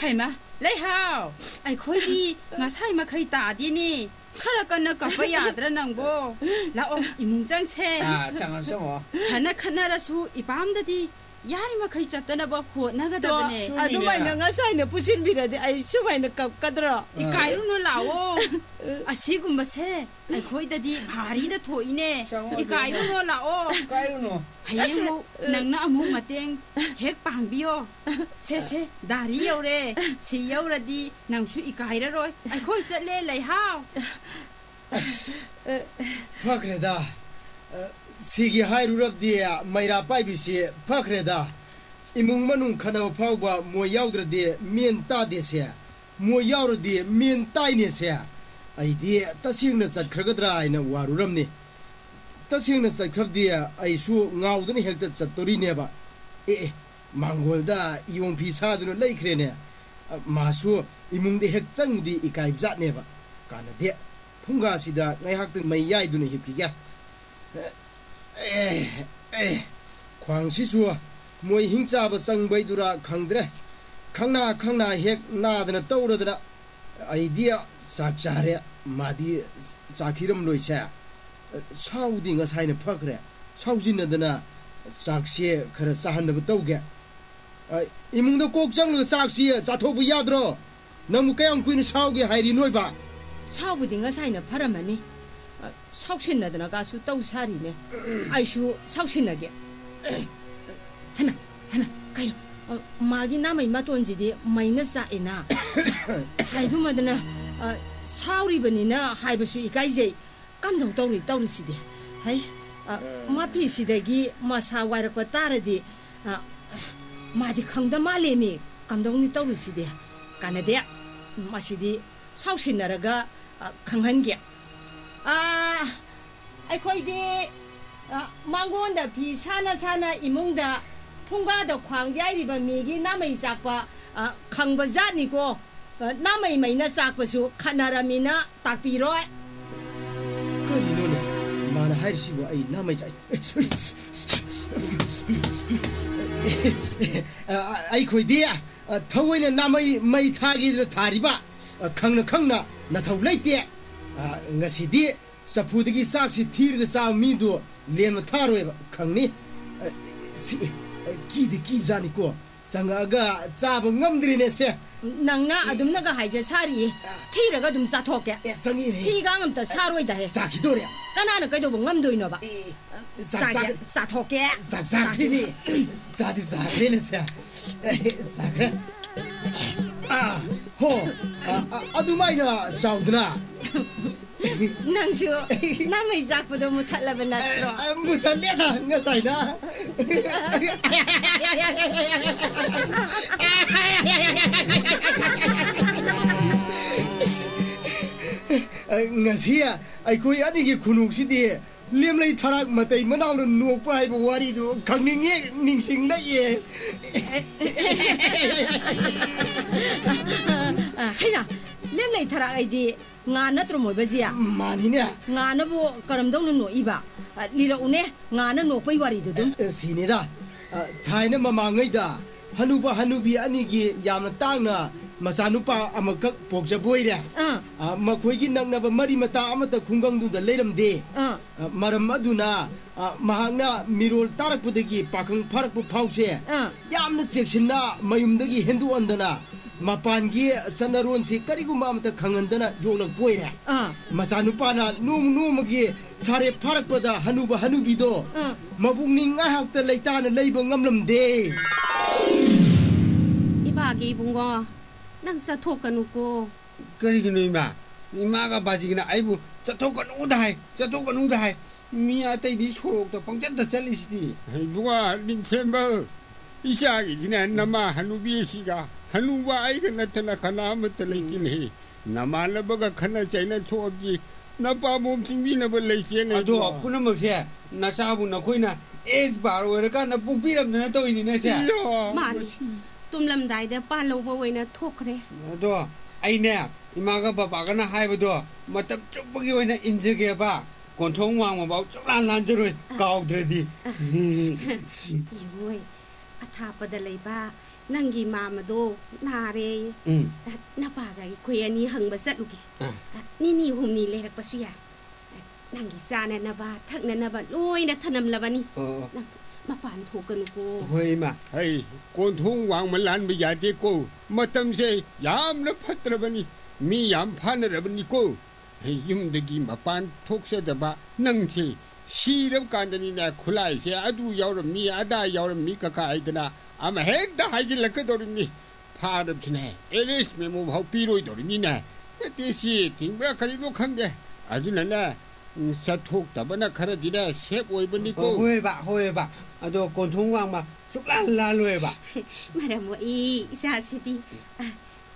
ꯍꯩꯃꯥ, ꯂꯩꯍꯥꯎ, ꯑꯩꯈꯣꯏꯗꯤ ꯉꯁꯥꯏ ꯃꯈꯩ ꯇꯥꯗꯦꯅꯦ꯫ ꯈꯔ ꯀꯟꯅ ꯀꯞꯄ ꯌꯥꯗ꯭ꯔꯥ ꯅꯪꯕꯣ? ꯂꯥꯛꯑꯣ, ꯏꯃꯨꯡ ꯆꯪꯁꯦ꯫ ꯑꯥ, ꯆꯪꯉꯣ, ꯆꯪꯉꯣ꯫ ꯐꯅ ꯈꯠꯅꯔꯁꯨ ꯏꯄꯥꯝꯗꯗꯤ ꯌꯥꯔꯤꯃꯈꯩ ꯆꯠꯇꯅꯕ ꯍꯣꯠꯅꯒꯗꯕꯅꯦ꯫ ꯇꯣ, ꯆꯨꯝꯃꯤꯅꯦ꯫ ꯑꯗꯨꯃꯥꯏꯅ ꯉꯁꯥꯏꯅ ꯄꯨꯁꯤꯟꯕꯤꯔꯗꯤ ꯑꯩ ꯁꯨꯃꯥꯏꯅ ꯀꯞꯀꯗ꯭ꯔꯣ? ꯏꯀꯥꯏꯔꯨꯅꯨ, ꯂꯥꯛꯑꯣ꯫ ꯑꯁꯤꯒꯨꯝꯕꯁꯦ ꯑꯩꯈꯣꯏꯗꯗꯤ ꯚꯥꯔꯤꯗ ꯊꯣꯛꯏꯅꯦ꯫ ꯆꯪꯉꯣ, ꯏꯀꯥꯏꯔꯨꯅꯨ, ꯂꯥꯛꯑꯣ꯫ ꯏꯀꯥꯏꯔꯨꯅꯨ꯫ ꯍꯌꯦꯡꯃꯨꯛ ꯑꯁ, ꯅꯪꯅ ꯑꯃꯨꯛ ꯃꯇꯦꯡ ꯍꯦꯛ ꯄꯥꯡꯕꯤꯌꯣ꯫ ꯁꯦ, ꯁꯦ, ꯗꯥꯔꯤ ꯌꯧꯔꯦ꯫ ꯁꯤ ꯌꯧꯔꯗꯤ ꯅꯪꯁꯨ ꯏꯀꯥꯏꯔꯔꯣꯏ꯫ ꯑꯩꯈꯣꯏ ꯆꯠꯂꯦ, ꯂꯩꯍꯥꯎ꯫ ꯑꯁ, ꯐꯈ꯭ꯔꯦꯗ꯫ ꯑ, ꯁꯤꯒꯤ ꯍꯥꯏꯔꯨꯔꯕꯗꯤ ꯃꯩꯔꯥ ꯄꯥꯏꯕꯤꯁꯤ ꯐꯈ꯭ꯔꯦꯗ꯫ ꯏꯃꯨꯡ ꯃꯅꯨꯡ ꯈꯠꯅꯕ ꯐꯥꯎꯕ ꯃꯣꯏ ꯌꯥꯎꯗ꯭ꯔꯗꯤ ꯃꯦꯟ ꯇꯥꯗꯦꯁꯦ꯫ ꯃꯣꯏ ꯌꯥꯎꯔꯗꯤ ꯃꯦꯟ ꯇꯥꯏꯅꯦꯁꯦ꯫ ꯑꯩꯗꯤ ꯇꯁꯦꯡꯅ ꯆꯠꯈ꯭ꯔꯒꯗ꯭ꯔꯥ ꯍꯥꯏꯅ ꯋꯥꯔꯨꯔꯝꯅꯤ꯫ ꯇꯁꯦꯡꯅ ꯆꯠꯈ꯭ꯔꯕꯗꯤ ꯑꯩꯁꯨ ꯉꯥꯎꯗꯅ ꯍꯦꯛꯇ ꯆꯠꯇꯣꯔꯤꯅꯦꯕ꯫ ꯑꯦ, ꯑꯦ, ꯃꯥꯡꯒꯣꯜꯗ ꯏꯌꯣꯡ ꯐꯤ ꯁꯥꯗꯨꯅ ꯂꯩꯈ꯭ꯔꯦꯅꯦ꯫ ꯑ, ꯃꯥꯁꯨ ꯏꯃꯨꯡꯗ ꯍꯦꯛ ꯆꯪꯕꯗꯤ ꯏꯀꯥꯏꯕ ꯖꯥꯠꯅꯦꯕ꯫ ꯀꯥꯟꯅꯗꯦ꯫ ꯐꯨꯡꯒꯥꯁꯤꯗ ꯉꯥꯏꯍꯥꯛꯇꯪ ꯃꯩ ꯌꯥꯏꯗꯨꯅ ꯍꯤꯞꯈꯤꯒꯦ꯫ ꯑꯦ, ꯑꯦ, ꯈ꯭ꯋꯥꯡꯁꯤꯁꯨ ꯃꯣꯏ ꯍꯤꯡꯆꯥꯕ ꯆꯪꯕꯩꯗꯨꯔꯥ ꯈꯪꯗ꯭ꯔꯦ꯫ ꯈꯪꯅꯥ ꯈꯪꯅꯥ ꯍꯦꯛ ꯅꯥꯗꯅ ꯇꯧꯔꯗꯅ꯫ ꯑꯩꯗꯤ ꯆꯥꯛ ꯆꯥꯔꯦ, ꯃꯥꯗꯤ ꯆꯥꯈꯤꯔꯝꯂꯣꯏꯁꯦ꯫ ꯁꯥꯎꯗꯤ ꯉꯁꯥꯏꯅ ꯐꯈ꯭ꯔꯦ꯫ ꯁꯥꯎꯖꯤꯟꯅꯗꯅ ꯆꯥꯛꯁꯦ ꯈꯔ ꯆꯥꯍꯟꯅꯕ ꯇꯧꯒꯦ꯫ ꯑ, ꯏꯃꯨꯡꯗ ꯀꯣꯛ ꯆꯪꯂꯒ ꯆꯥꯛꯁꯤ ꯆꯥꯊꯣꯛꯄ ꯌꯥꯗ꯭ꯔꯣ? ꯅꯪꯕꯨ ꯀꯌꯥꯝ ꯀꯨꯏꯅ ꯁꯥꯎꯒꯦ ꯍꯥꯏꯔꯤꯅꯣꯏꯕ? ꯁꯥꯎꯕꯗꯤ ꯉꯁꯥꯏꯅ ꯐꯔꯝꯃꯅꯤ꯫ ꯑ, ꯁꯥꯎꯁꯤꯟꯅꯗꯅꯒꯁꯨ ꯇꯧ ꯁꯥꯔꯤꯅꯦ꯫ ꯑꯩꯁꯨ ꯁꯥꯎꯁꯤꯟꯅꯒꯦ꯫ ꯍꯩꯃꯥ, ꯍꯩꯃꯥ, ꯀꯩꯅꯣ? ꯑ, ꯃꯥꯒꯤ ꯅꯥꯃꯩ ꯃꯇꯣꯟꯁꯤꯗꯤ ꯃꯩꯅ ꯆꯥꯛꯑꯦꯅ꯫ ꯍꯥꯏꯒꯨꯝꯃꯗꯅ, ꯑ, ꯁꯥꯎꯔꯤꯕꯅꯤꯅ ꯍꯥꯏꯕꯁꯨ ꯏꯀꯥꯏꯖꯩ꯫ ꯀꯝꯗꯧ ꯇꯧꯔꯤ ꯇꯧꯔꯤꯁꯤꯗꯤ? ꯍꯩ, ꯑ, ꯃꯥꯐꯤꯁꯤꯗꯒꯤ ꯃꯁꯥ ꯋꯥꯏꯔꯛꯄ ꯇꯥꯔꯗꯤ, ꯑ, ꯃꯥꯗꯤ ꯈꯪꯗ ꯃꯥꯜꯂꯦꯅꯦ꯫ ꯀꯝꯗꯧꯅꯤ ꯇꯧꯔꯤꯁꯤꯗꯤ? ꯀꯥꯟꯅꯗꯦ꯫ ꯃꯁꯤꯗꯤ ꯁꯥꯎꯁꯤꯟꯅꯔꯒ, ꯑ, ꯈꯪꯍꯟꯒꯦ꯫ ꯑ, ꯑꯩꯈꯣꯏꯗꯤ, ꯑ, ꯃꯥꯡꯒꯣꯟꯗ ꯐꯤ ꯁꯥꯅ ꯁꯥꯅ ꯏꯃꯨꯡꯗ ꯐꯨꯡꯒꯥꯗ ꯈ꯭ꯋꯥꯡ ꯌꯥꯏꯔꯤꯕ ꯃꯤꯒꯤ ꯅꯥꯃꯩ ꯆꯥꯛꯄ, ꯑ, ꯈꯪꯕ ꯖꯥꯠꯅꯤꯀꯣ꯫ ꯑ, ꯅꯥꯃꯩ ꯃꯩꯅ ꯆꯥꯛꯄꯁꯨ ꯈꯠꯅꯔꯝꯃꯤꯅ ꯇꯥꯛꯄꯤꯔꯣꯏ꯫ ꯀꯔꯤꯅꯣꯅꯦ ꯃꯥꯅ ꯍꯥꯏꯔꯤꯁꯤꯕꯨ? ꯑꯩ ꯅꯥꯃꯩ ꯆꯥꯛ-, ꯑ, ꯑꯩꯈꯣꯏꯗꯤ, ꯑ, ꯊꯑꯣꯏꯅ ꯅꯥꯃꯩ ꯃꯩ ꯊꯥꯒꯦꯗꯅ ꯊꯥꯔꯤꯕ, ꯑ, ꯈꯪꯅ ꯈꯪꯅ ꯅꯊꯧ ꯂꯩꯇꯦ꯫ ꯑ, ꯉꯁꯤꯗꯤ ꯆꯐꯨꯗꯒꯤ ꯆꯥꯛꯁꯤ ꯊꯤꯔꯒ ꯆꯥꯕ ꯃꯤꯗꯨ ꯂꯦꯝꯅ ꯊꯥꯔꯣꯏꯕ, ꯈꯪꯅꯤ꯫ ꯑ, ꯁꯤ, ꯑ, ꯀꯤꯗꯤ ꯀꯤꯕꯖꯥꯠꯅꯤꯀꯣ꯫ ꯆꯪꯉꯛꯑꯒ ꯆꯥꯕ ꯉꯝꯗ꯭ꯔꯤꯅꯦ ꯁꯦ꯫ ꯅꯪꯅ ꯑꯗꯨꯝꯅꯒ ꯍꯥꯏꯖ ꯁꯥꯔꯤꯌꯦ꯫ ꯊꯤꯔꯒ ꯑꯗꯨꯝ ꯆꯥꯊꯣꯛꯀꯦ꯫ ꯑꯦ, ꯆꯪꯉꯤꯅꯦ꯫ ꯊꯤꯒ ꯑꯝꯇ ꯁꯥꯔꯣꯏꯗ ꯍꯦ꯫ ꯆꯥꯈꯤꯗꯣꯔꯦ꯫ ꯀꯅꯥꯅ ꯀꯩꯗꯧꯕ ꯉꯝꯗꯣꯏꯅꯣꯕ? ꯑꯦ, ꯆꯥꯛ ꯆꯥꯒꯦ, ꯆꯥ- ꯆꯥꯊꯣꯛꯀꯦ꯫ ꯆꯥꯛ ꯆꯥꯈ꯭ꯔꯤꯅꯤ꯫ ꯆꯥꯗꯤ ꯆꯥꯈ꯭ꯔꯦꯅꯦ ꯁꯦ꯫ ꯑꯦ, ꯆꯥꯈ꯭ꯔꯦ꯫ ꯑꯥ, ꯍꯣ꯫ ꯑ, ꯑ, ꯑꯗꯨꯃꯥꯏꯅ ꯆꯥꯎꯗꯅ꯫ ꯅꯪꯁꯨ ꯅꯃꯩ ꯆꯥꯛꯄꯗꯣ ꯃꯨꯊꯠꯂꯕ ꯅꯠꯇ꯭ꯔꯣ? ꯑ, ꯃꯨꯊꯠꯂꯦꯗ ꯉꯁꯥꯏꯅ꯫ ꯑ, ꯉꯁꯤ ꯑꯩꯈꯣꯏ ꯑꯅꯤꯒꯤ ꯈꯨꯅꯣꯛꯁꯤꯗꯤ ꯂꯦꯝꯂꯩ ꯊꯔꯥꯛ ꯃꯇꯩ ꯃꯅꯥꯎꯅ ꯅꯣꯛꯄ ꯍꯥꯏꯕ ꯋꯥꯔꯤꯗꯨ ꯈꯪꯅꯤꯡꯉꯦ, ꯅꯤꯡꯁꯤꯡꯂꯛꯑꯦ꯫ ꯑ, ꯍꯩꯃꯥ, ꯂꯦꯝꯂꯩ ꯊꯔꯥꯛ ꯑꯩꯗꯤ ꯉꯥ ꯅꯠꯇ꯭ꯔꯣ ꯃꯣꯏꯕꯁꯤ? ꯃꯥꯅꯤꯅꯦ꯫ ꯉꯥꯅꯕꯨ ꯀꯔꯝꯗꯧꯅ ꯅꯣꯛꯏꯕ? ꯑ, ꯂꯤꯔꯛꯎꯅꯦ, ꯉꯥꯅ ꯅꯣꯛꯄꯩ ꯋꯥꯔꯤꯗꯨ ꯑꯗꯨꯝ꯫ ꯑ, ꯁꯤꯅꯤꯗ, ꯑ, ꯊꯥꯏꯅ ꯃꯃꯥꯡꯉꯩꯗ ꯍꯅꯨꯕ ꯍꯅꯨꯕꯤ ꯑꯅꯤꯒꯤ ꯌꯥꯝꯅ ꯇꯥꯡꯅ ꯃꯆꯥꯅꯨꯄꯥ ꯑꯃꯈꯛ ꯄꯣꯛꯆꯕ ꯑꯣꯏꯔꯦ꯫ ꯑꯥ꯫ ꯑ, ꯃꯈꯣꯏꯒꯤ ꯅꯛꯅꯕ ꯃꯔꯤ ꯃꯇꯥ ꯑꯃꯠꯇ ꯈꯨꯡꯒꯪꯗꯨꯗ ꯂꯩꯔꯝꯗꯦ꯫ ꯑꯥ꯫ ꯑ, ꯃꯔꯝ ꯑꯗꯨꯅ, ꯑ, ꯃꯍꯥꯛꯅ ꯃꯤꯔꯣꯜ ꯇꯥꯔꯛꯄꯗꯒꯤ ꯄꯥꯈꯪ ꯐꯥꯔꯛꯄ ꯐꯥꯎꯁꯦ ꯑꯥ꯫ ꯌꯥꯝꯅ ꯆꯦꯛꯁꯤꯟꯅ ꯃꯌꯨꯝꯗꯒꯤ ꯍꯦꯟꯗꯣꯛꯍꯟꯗꯅ ꯃꯄꯥꯟꯒꯤ ꯆꯠꯅꯔꯣꯟꯁꯤ ꯀꯔꯤꯒꯨꯝꯕ ꯑꯃꯠꯇ ꯈꯪꯍꯟꯗꯅ ꯌꯣꯛꯂꯛꯄ ꯑꯣꯏꯔꯦ꯫ ꯑꯥ꯫ ꯃꯆꯥꯅꯨꯄꯥꯅ ꯅꯣꯡꯃ ꯅꯣꯡꯃꯒꯤ ꯁꯥꯔꯦ ꯐꯥꯔꯛꯄꯗ ꯍꯅꯨꯕ ꯍꯅꯨꯕꯤꯗꯣ ꯑꯥ꯫ ꯃꯄꯨꯛꯅꯤꯡ ꯉꯥꯏꯍꯥꯛꯇ ꯂꯩꯇꯥꯅ ꯂꯩꯕ ꯉꯝꯂꯝꯗꯦ꯫ ꯏꯕꯥꯒꯤ ꯏꯕꯨꯡꯉꯣ, ꯅꯪ ꯆꯠꯊꯣꯛꯀꯅꯨꯀꯣ꯫ ꯀꯔꯤꯒꯤꯅꯣ ꯏꯃꯥ? ꯏꯃꯥꯒ ꯕꯥꯖꯤꯒꯅ ꯑꯩꯕꯨ "ꯆꯠꯊꯣꯛꯀꯅꯨꯗ" ꯍꯥꯏ, "ꯆꯠꯊꯣꯛꯀꯅꯨꯗ" ꯍꯥꯏ꯫ ꯃꯤ ꯑꯇꯩꯗꯤ ꯁꯣꯔꯣꯛꯇ ꯄꯪꯆꯠꯇ ꯆꯠꯂꯤꯁꯤꯗꯤ꯫ ꯏꯕꯨꯡꯉꯣ ꯅꯤꯡꯊꯦꯝꯕ, ꯏꯆꯥꯒꯤꯗꯤꯅꯦ ꯅꯃꯥ ꯍꯅꯨꯕꯤ ꯑꯁꯤꯒ ꯍꯅꯨꯕ ꯑꯩꯒ ꯅꯠꯇꯅ ꯀꯅꯥ ꯑꯃꯠꯇ ꯂꯩꯇꯦꯅꯦꯍꯦ꯫ ꯅꯃꯥꯟꯅꯕꯒ ꯈꯠꯅ ꯆꯩꯅ ꯊꯣꯛꯑꯕꯗꯤ ꯅꯄꯥꯕꯣꯝ ꯇꯤꯡꯕꯤꯅꯕ ꯂꯩꯇꯦꯅꯦ ꯑꯗꯣ ꯏꯕꯨꯡꯉꯣ꯫ ꯄꯨꯝꯅꯃꯛꯁꯦ ꯅꯆꯥꯕꯨ ꯅꯈꯣꯏꯅ ꯑꯦꯖ ꯕꯥꯔ ꯑꯣꯏꯔꯀꯥꯟꯗ ꯄꯣꯛꯄꯤꯔꯝꯗꯅ ꯇꯧꯔꯤꯅꯤꯅꯦ ꯁꯦ꯫ ꯏꯌꯥ, ꯃꯥꯅꯤ꯫ ꯃꯁꯤ ꯇꯨꯝꯂꯝꯗꯥꯏꯗ ꯄꯥꯜ ꯂꯧꯕ ꯑꯣꯏꯅ ꯊꯣꯛꯈ꯭ꯔꯦ꯫ ꯑꯗꯣ ꯑꯩꯅꯦ ꯏꯃꯥꯒ ꯕꯕꯥꯒꯅ ꯍꯥꯏꯕꯗꯣ ꯃꯇꯝ ꯆꯨꯞꯄꯒꯤ ꯑꯣꯏꯅ ꯏꯟꯖꯒꯦꯕ꯫ ꯀꯣꯟꯊꯣꯡ ꯋꯥꯡꯃꯐꯥꯎ ꯁꯨꯛꯂꯥꯟ ꯂꯥꯟꯖꯔꯣꯏ, ꯀꯥꯎꯗ꯭ꯔꯗꯤ꯫ ꯌꯦꯡꯉꯣꯏ, ꯑꯊꯥꯞꯄꯗ ꯂꯩꯕ ꯅꯪꯒꯤ ꯃꯥꯃꯗꯣ ꯅꯥꯔꯦ꯫ ꯎꯝ꯫ ꯅꯄꯥꯒ ꯑꯩꯈꯣꯏ ꯑꯅꯤ ꯍꯪꯕ ꯆꯠꯂꯨꯒꯦ꯫ ꯑꯥ꯫ ꯅꯤꯅꯤ ꯍꯨꯝꯅꯤ ꯂꯩꯔꯛꯄꯁꯨ ꯌꯥꯏ꯫ ꯅꯪꯒꯤ ꯆꯥꯅꯅꯕ, ꯊꯛꯅꯅꯕ ꯂꯣꯏꯅ ꯊꯅꯝꯂꯕꯅꯤ꯫ ꯑꯣ, ꯑꯣ꯫ ꯅꯪ ꯃꯄꯥꯟ ꯊꯣꯛꯀꯅꯨꯀꯣ꯫ ꯍꯣꯏ, ꯏꯃꯥ꯫ ꯍꯩ, ꯀꯣꯟꯊꯣꯡ ꯋꯥꯡꯃ ꯂꯥꯟꯕ ꯌꯥꯗꯦꯀꯣ꯫ ꯃꯇꯝꯁꯦ ꯌꯥꯝꯅ ꯐꯠꯇ꯭ꯔꯕꯅꯤ꯫ ꯃꯤ ꯌꯥꯝ ꯐꯥꯅꯔꯕꯅꯤꯀꯣ꯫ ꯍꯩ, ꯌꯨꯝꯗꯒꯤ ꯃꯄꯥꯟ ꯊꯣꯛꯆꯗꯕ ꯅꯪꯁꯦ ꯁꯤꯔꯕ ꯀꯥꯟꯗꯅꯤꯅꯦ ꯈꯨꯠꯂꯥꯏꯁꯦ ꯑꯗꯨ ꯌꯥꯎꯔꯝꯃꯤ, ꯑꯗꯥ ꯌꯥꯎꯔꯝꯃꯤ ꯀꯀꯥ ꯍꯥꯏꯗꯅ ꯑꯃ ꯍꯦꯛꯇ ꯍꯥꯏꯖꯤꯜꯂꯛꯀꯗꯧꯔꯤꯕꯅꯤ꯫ ꯐꯥꯔꯕꯁꯨꯅꯦ, ꯑꯦꯔꯦꯁ ꯃꯦꯃꯣ ꯐꯥꯎ ꯄꯤꯔꯣꯏꯗꯧꯔꯤꯕꯅꯤꯅꯦ꯫ ꯅꯠꯇꯦ, ꯁꯤ ꯊꯤꯡꯕ꯭ꯔꯥ ꯀꯔꯤꯅꯣ ꯈꯪꯗꯦ꯫ ꯑꯗꯨꯅꯅꯦ, ꯎꯝ, ꯆꯠꯊꯣꯛꯇꯕꯅ ꯈꯔꯗꯤꯅꯦ ꯁꯦꯞ ꯑꯣꯏꯕꯅꯤꯀꯣ꯫ ꯍꯣꯏꯕ, ꯍꯣꯏꯕ꯫ ꯑꯗꯣ ꯀꯣꯟꯊꯣꯡ ꯋꯥꯡꯃ ꯁꯨꯛꯂꯥꯟ ꯂꯥꯜꯂꯣꯏꯕ꯫ ꯃꯔꯝ ꯃꯣꯛꯏ ꯏꯆꯥꯁꯤꯗꯤ꯫ ꯑ,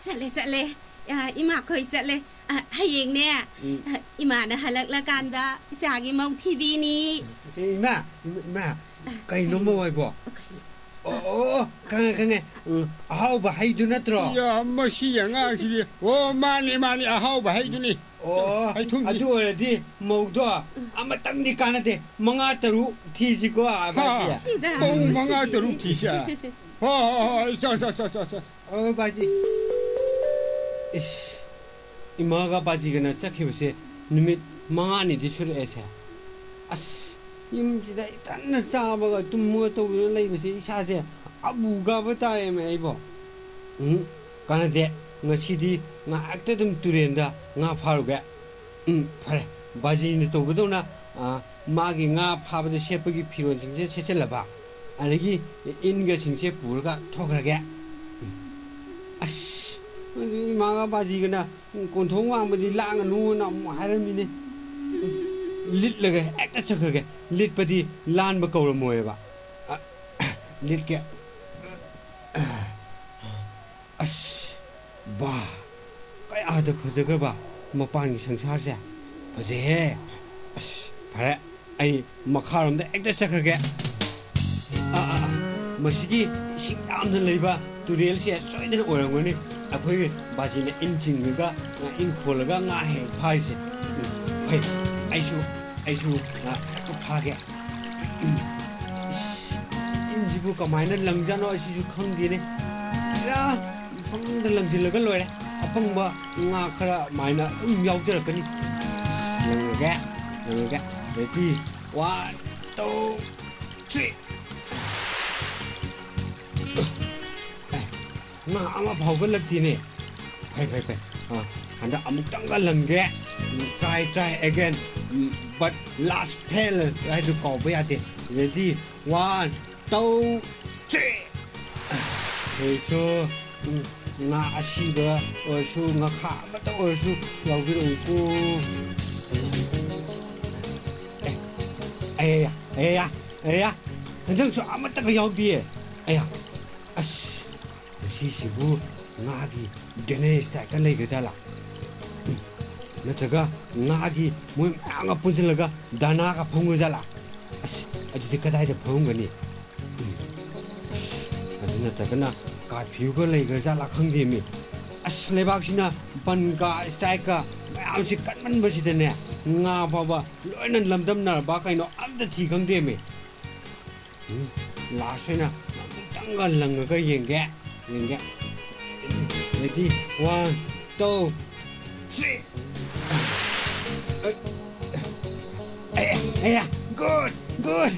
ꯆꯠꯂꯦ, ꯆꯠꯂꯦ꯫ ꯑ, ꯏꯃꯥꯈꯣꯏ ꯆꯠꯂꯦ꯫ ꯑ, ꯍꯌꯦꯡꯅꯦ, ꯎꯝ꯫ ꯑ, ꯏꯃꯥꯅ ꯍꯜꯂꯛꯂꯀꯥꯟꯗ ꯏꯆꯥꯒꯤ ꯃꯧ ꯊꯤꯕꯤꯅꯤ꯫ ꯑꯦ, ꯏꯃꯥ, ꯏꯃꯥ, ꯏꯃꯥ, ꯑ, ꯀꯩꯅꯣ ꯀꯩꯅꯣ? ꯃꯧ ꯍꯥꯏꯕꯣ? ꯑ, ꯀꯩꯅꯣ? ꯑꯣ, ꯑꯣ, ꯑꯣ, ꯈꯪꯉꯦ, ꯈꯪꯉꯦ꯫ ꯎꯝ, ꯑꯍꯥꯎꯕ ꯍꯩꯗꯨ ꯅꯠꯇ꯭ꯔꯣ? ꯌꯥ, ꯃꯁꯤ ꯑꯉꯥꯡꯁꯤꯗꯤ꯫ ꯑꯣ, ꯃꯥꯅꯤ, ꯃꯥꯅꯤ, ꯑꯍꯥꯎꯕ ꯍꯩꯗꯨꯅꯤ꯫ ꯑꯣ, ꯍꯩ ꯊꯨꯝꯁꯤ꯫ ꯑꯗꯨ ꯑꯣꯏꯔꯗꯤ ꯃꯧꯗꯣ ꯑꯃꯇꯪꯗꯤ ꯀꯥꯟꯅꯗꯦ, ꯃꯉꯥ ꯇꯔꯨꯛ ꯊꯤꯁꯤꯀꯣ, ꯍꯥ, ꯑꯕꯥꯏꯁꯦ꯫ ꯊꯤꯗ꯫ ꯃꯧ ꯃꯉꯥ ꯇꯔꯨꯛ ꯊꯤꯁꯦ꯫ ꯍꯣꯏ, ꯍꯣꯏ, ꯍꯣꯏ, ꯆꯣ, ꯆꯣ, ꯆꯣ, ꯆꯣ, ꯆꯣ꯫ ꯑꯣ, ꯕꯥꯖꯤ꯫ ꯏꯁ, ꯏꯃꯥꯒ ꯕꯥꯖꯤꯒꯅ ꯆꯠꯈꯤꯕꯁꯦ ꯅꯨꯃꯤꯠ ꯃꯉꯥꯅꯤꯗꯤ ꯁꯨꯔꯛꯑꯦꯁꯦ꯫ ꯑꯁ, ꯌꯨꯝꯁꯤꯗ ꯏꯊꯟꯅ ꯆꯥꯕꯒ ꯇꯨꯝꯃꯒ ꯇꯧꯗꯨꯅ ꯂꯩꯕꯁꯦ ꯏꯁꯥꯁꯦ ꯑꯕꯨ ꯀꯥꯕ ꯇꯥꯔꯦꯃꯦ ꯑꯩꯕꯣ꯫ ꯎꯝ, ꯀꯥꯟꯅꯗꯦ꯫ ꯉꯁꯤꯗꯤ ꯉꯥꯏꯍꯥꯛꯇ ꯑꯗꯨꯝ ꯇꯨꯔꯦꯟꯗ ꯉꯥ ꯐꯥꯔꯨꯒꯦ꯫ ꯎꯝ, ꯐꯔꯦ꯫ ꯕꯥꯖꯤꯅ ꯇꯧꯕꯗꯧꯅ, ꯑ, ꯃꯥꯒꯤ ꯉꯥ ꯐꯥꯕꯗ ꯁꯦꯠꯄꯒꯤ ꯐꯤꯔꯣꯜꯁꯤꯡꯁꯦ ꯁꯦꯠꯆꯜꯂꯕ, ꯑꯗꯒꯤ ꯏꯟꯒꯁꯤꯡꯁꯦ ꯄꯨꯔꯒ ꯊꯣꯛꯈ꯭ꯔꯒꯦ꯫ ꯎꯝ꯫ ꯑꯁ, ꯑꯗꯨ ꯏꯃꯥꯒ ꯕꯥꯖꯤꯒꯅ ꯀꯣꯟꯊꯣꯡ ꯋꯥꯡꯃꯗꯤ ꯂꯥꯡꯒꯅꯨꯅ ꯑꯃꯨꯛ ꯍꯥꯏꯔꯝꯃꯤꯅꯦ꯫ ꯎꯝ꯫ ꯂꯤꯠꯂꯒ ꯍꯦꯛꯇ ꯆꯠꯈ꯭ꯔꯒꯦ꯫ ꯂꯤꯠꯄꯗꯤ ꯂꯥꯟꯕ ꯀꯧꯔꯝꯃꯣꯏꯕ꯫ ꯑ, ꯂꯤꯠꯀꯦ꯫ ꯑꯁ, ꯕꯥ, ꯀꯌꯥꯗ ꯐꯖꯈ꯭ꯔꯕ ꯃꯄꯥꯟꯒꯤ ꯁꯪꯁꯥꯔꯁꯦ꯫ ꯐꯖꯩꯍꯦ꯫ ꯑꯁ, ꯐꯔꯦ, ꯑꯩ ꯃꯈꯥꯔꯣꯝꯗ ꯍꯦꯛꯇ ꯆꯠꯈ꯭ꯔꯒꯦ꯫ ꯑꯥ, ꯑꯥ, ꯑꯥ, ꯃꯁꯤꯒꯤ ꯏꯁꯤꯡ ꯌꯥꯝꯅ ꯂꯩꯕ ꯇꯨꯔꯦꯜꯁꯦ ꯁꯣꯏꯗꯅ ꯑꯣꯏꯔꯝꯒꯅꯤ꯫ ꯑꯩꯈꯣꯏ ꯕꯥꯖꯤꯅ ꯏꯟ ꯆꯤꯡꯉꯒ, ꯏꯟ ꯈꯣꯜꯂꯒ ꯉꯥ ꯍꯦꯛ ꯐꯥꯔꯤꯁꯦ꯫ ꯎꯝ, ꯐꯩ, ꯑꯩꯁꯨ, ꯑꯩꯁꯨ ꯉꯥ ꯍꯦꯛꯇ ꯐꯥꯒꯦ꯫ ꯎꯝ, ꯏꯁ, ꯏꯟꯁꯤꯕꯨ ꯀꯃꯥꯏꯅ ꯂꯪꯖꯥꯠꯅꯣ ꯑꯩꯁꯤꯁꯨ ꯈꯪꯗꯦꯅꯦ꯫ ꯌꯥ, ꯄꯪꯂꯪꯗ ꯂꯪꯁꯤꯜꯂꯒ ꯂꯣꯏꯔꯦ꯫ ꯐꯪꯕ ꯉꯥ ꯈꯔ ꯑꯗꯨꯃꯥꯏꯅ ꯑꯗꯨꯝ ꯌꯥꯎꯖꯔꯛꯀꯅꯤ꯫ ꯂꯪꯉꯒꯦ, ꯂꯪꯉꯒꯦ꯫ Ready? One, two, three. ꯑꯦ, ꯉꯥ ꯑꯃ ꯐꯥꯎꯒꯠꯂꯛꯇꯦꯅꯦ꯫ ꯐꯩ, ꯐꯩ, ꯐꯩ꯫ ꯑ, ꯍꯟꯗꯛ ꯑꯃꯨꯛꯇꯪꯒ ꯂꯪꯒꯦ꯫ Try, try again. But last fail ꯍꯥꯏꯗꯨ ꯀꯥꯎꯕ ꯌꯥꯗꯦ꯫ Ready? One, two, three. ꯍꯧꯖꯤꯛꯁꯨ, ꯎꯝ, ꯉꯥ ꯑꯁꯤꯕ ꯑꯣꯏꯔꯁꯨ, ꯉꯥꯈꯥ ꯑꯃꯠꯇ ꯑꯣꯏꯔꯁꯨ ꯌꯥꯎꯕꯤꯔꯛꯎꯀꯣ꯫ ꯑꯦ, ꯑꯌꯥ, ꯑꯌꯥ, ꯑꯌꯥ, ꯍꯟꯗꯛꯁꯨ ꯑꯃꯠꯇꯒ ꯌꯥꯎꯗꯤꯌꯦ꯫ ꯑꯌꯥ, ꯑꯁ, ꯃꯁꯤꯁꯤꯕꯨ ꯉꯥꯒꯤ ꯗꯦꯅꯦꯁ ꯇꯥꯏꯞꯇ ꯂꯩꯒ꯭ꯔꯖꯥꯠꯂꯥ? ꯎꯝ, ꯅꯠꯇ꯭ꯔꯒ ꯉꯥꯒꯤ ꯃꯣꯏ ꯃꯌꯥꯝꯒ ꯄꯨꯟꯁꯤꯜꯂꯒ ꯗꯥꯅꯥꯒ ꯐꯝꯒ꯭ꯔꯖꯥꯠꯂꯥ? ꯑꯁ, ꯑꯗꯨꯗꯤ ꯀꯗꯥꯏꯗ ꯐꯝꯒꯅꯤ? ꯎꯝ, ꯑꯁ, ꯑꯗꯨ ꯅꯠꯇ꯭ꯔꯒꯅ ꯀꯥꯔꯐ꯭ꯌꯨꯒ ꯂꯩꯒ꯭ꯔꯖꯥꯠꯂꯥ ꯈꯪꯗꯦꯃꯤ꯫ ꯑꯁ, ꯂꯩꯕꯥꯛꯁꯤꯅ ꯕꯟꯒ ꯁ꯭ꯇ꯭ꯔꯥꯏꯛꯀ ꯃꯌꯥꯝꯁꯤ ꯀꯟꯃꯟꯕꯁꯤꯗꯅꯦ, ꯉꯥ ꯐꯥꯎꯕ ꯂꯣꯏꯅ ꯂꯝꯗꯝꯅꯔꯕ ꯀꯩꯅꯣ ꯑꯝꯇ ꯊꯤ ꯈꯪꯗꯦꯃꯤ꯫ ꯎꯝ, ꯂꯥꯁ ꯑꯣꯏꯅ ꯑꯃꯨꯛꯇꯪꯒ ꯂꯪꯉꯒ ꯌꯦꯡꯒꯦ, ꯌꯦꯡꯒꯦ꯫ Ready? One, two, three. ꯑꯦ, ꯑꯦ, ꯑꯦ, good, good.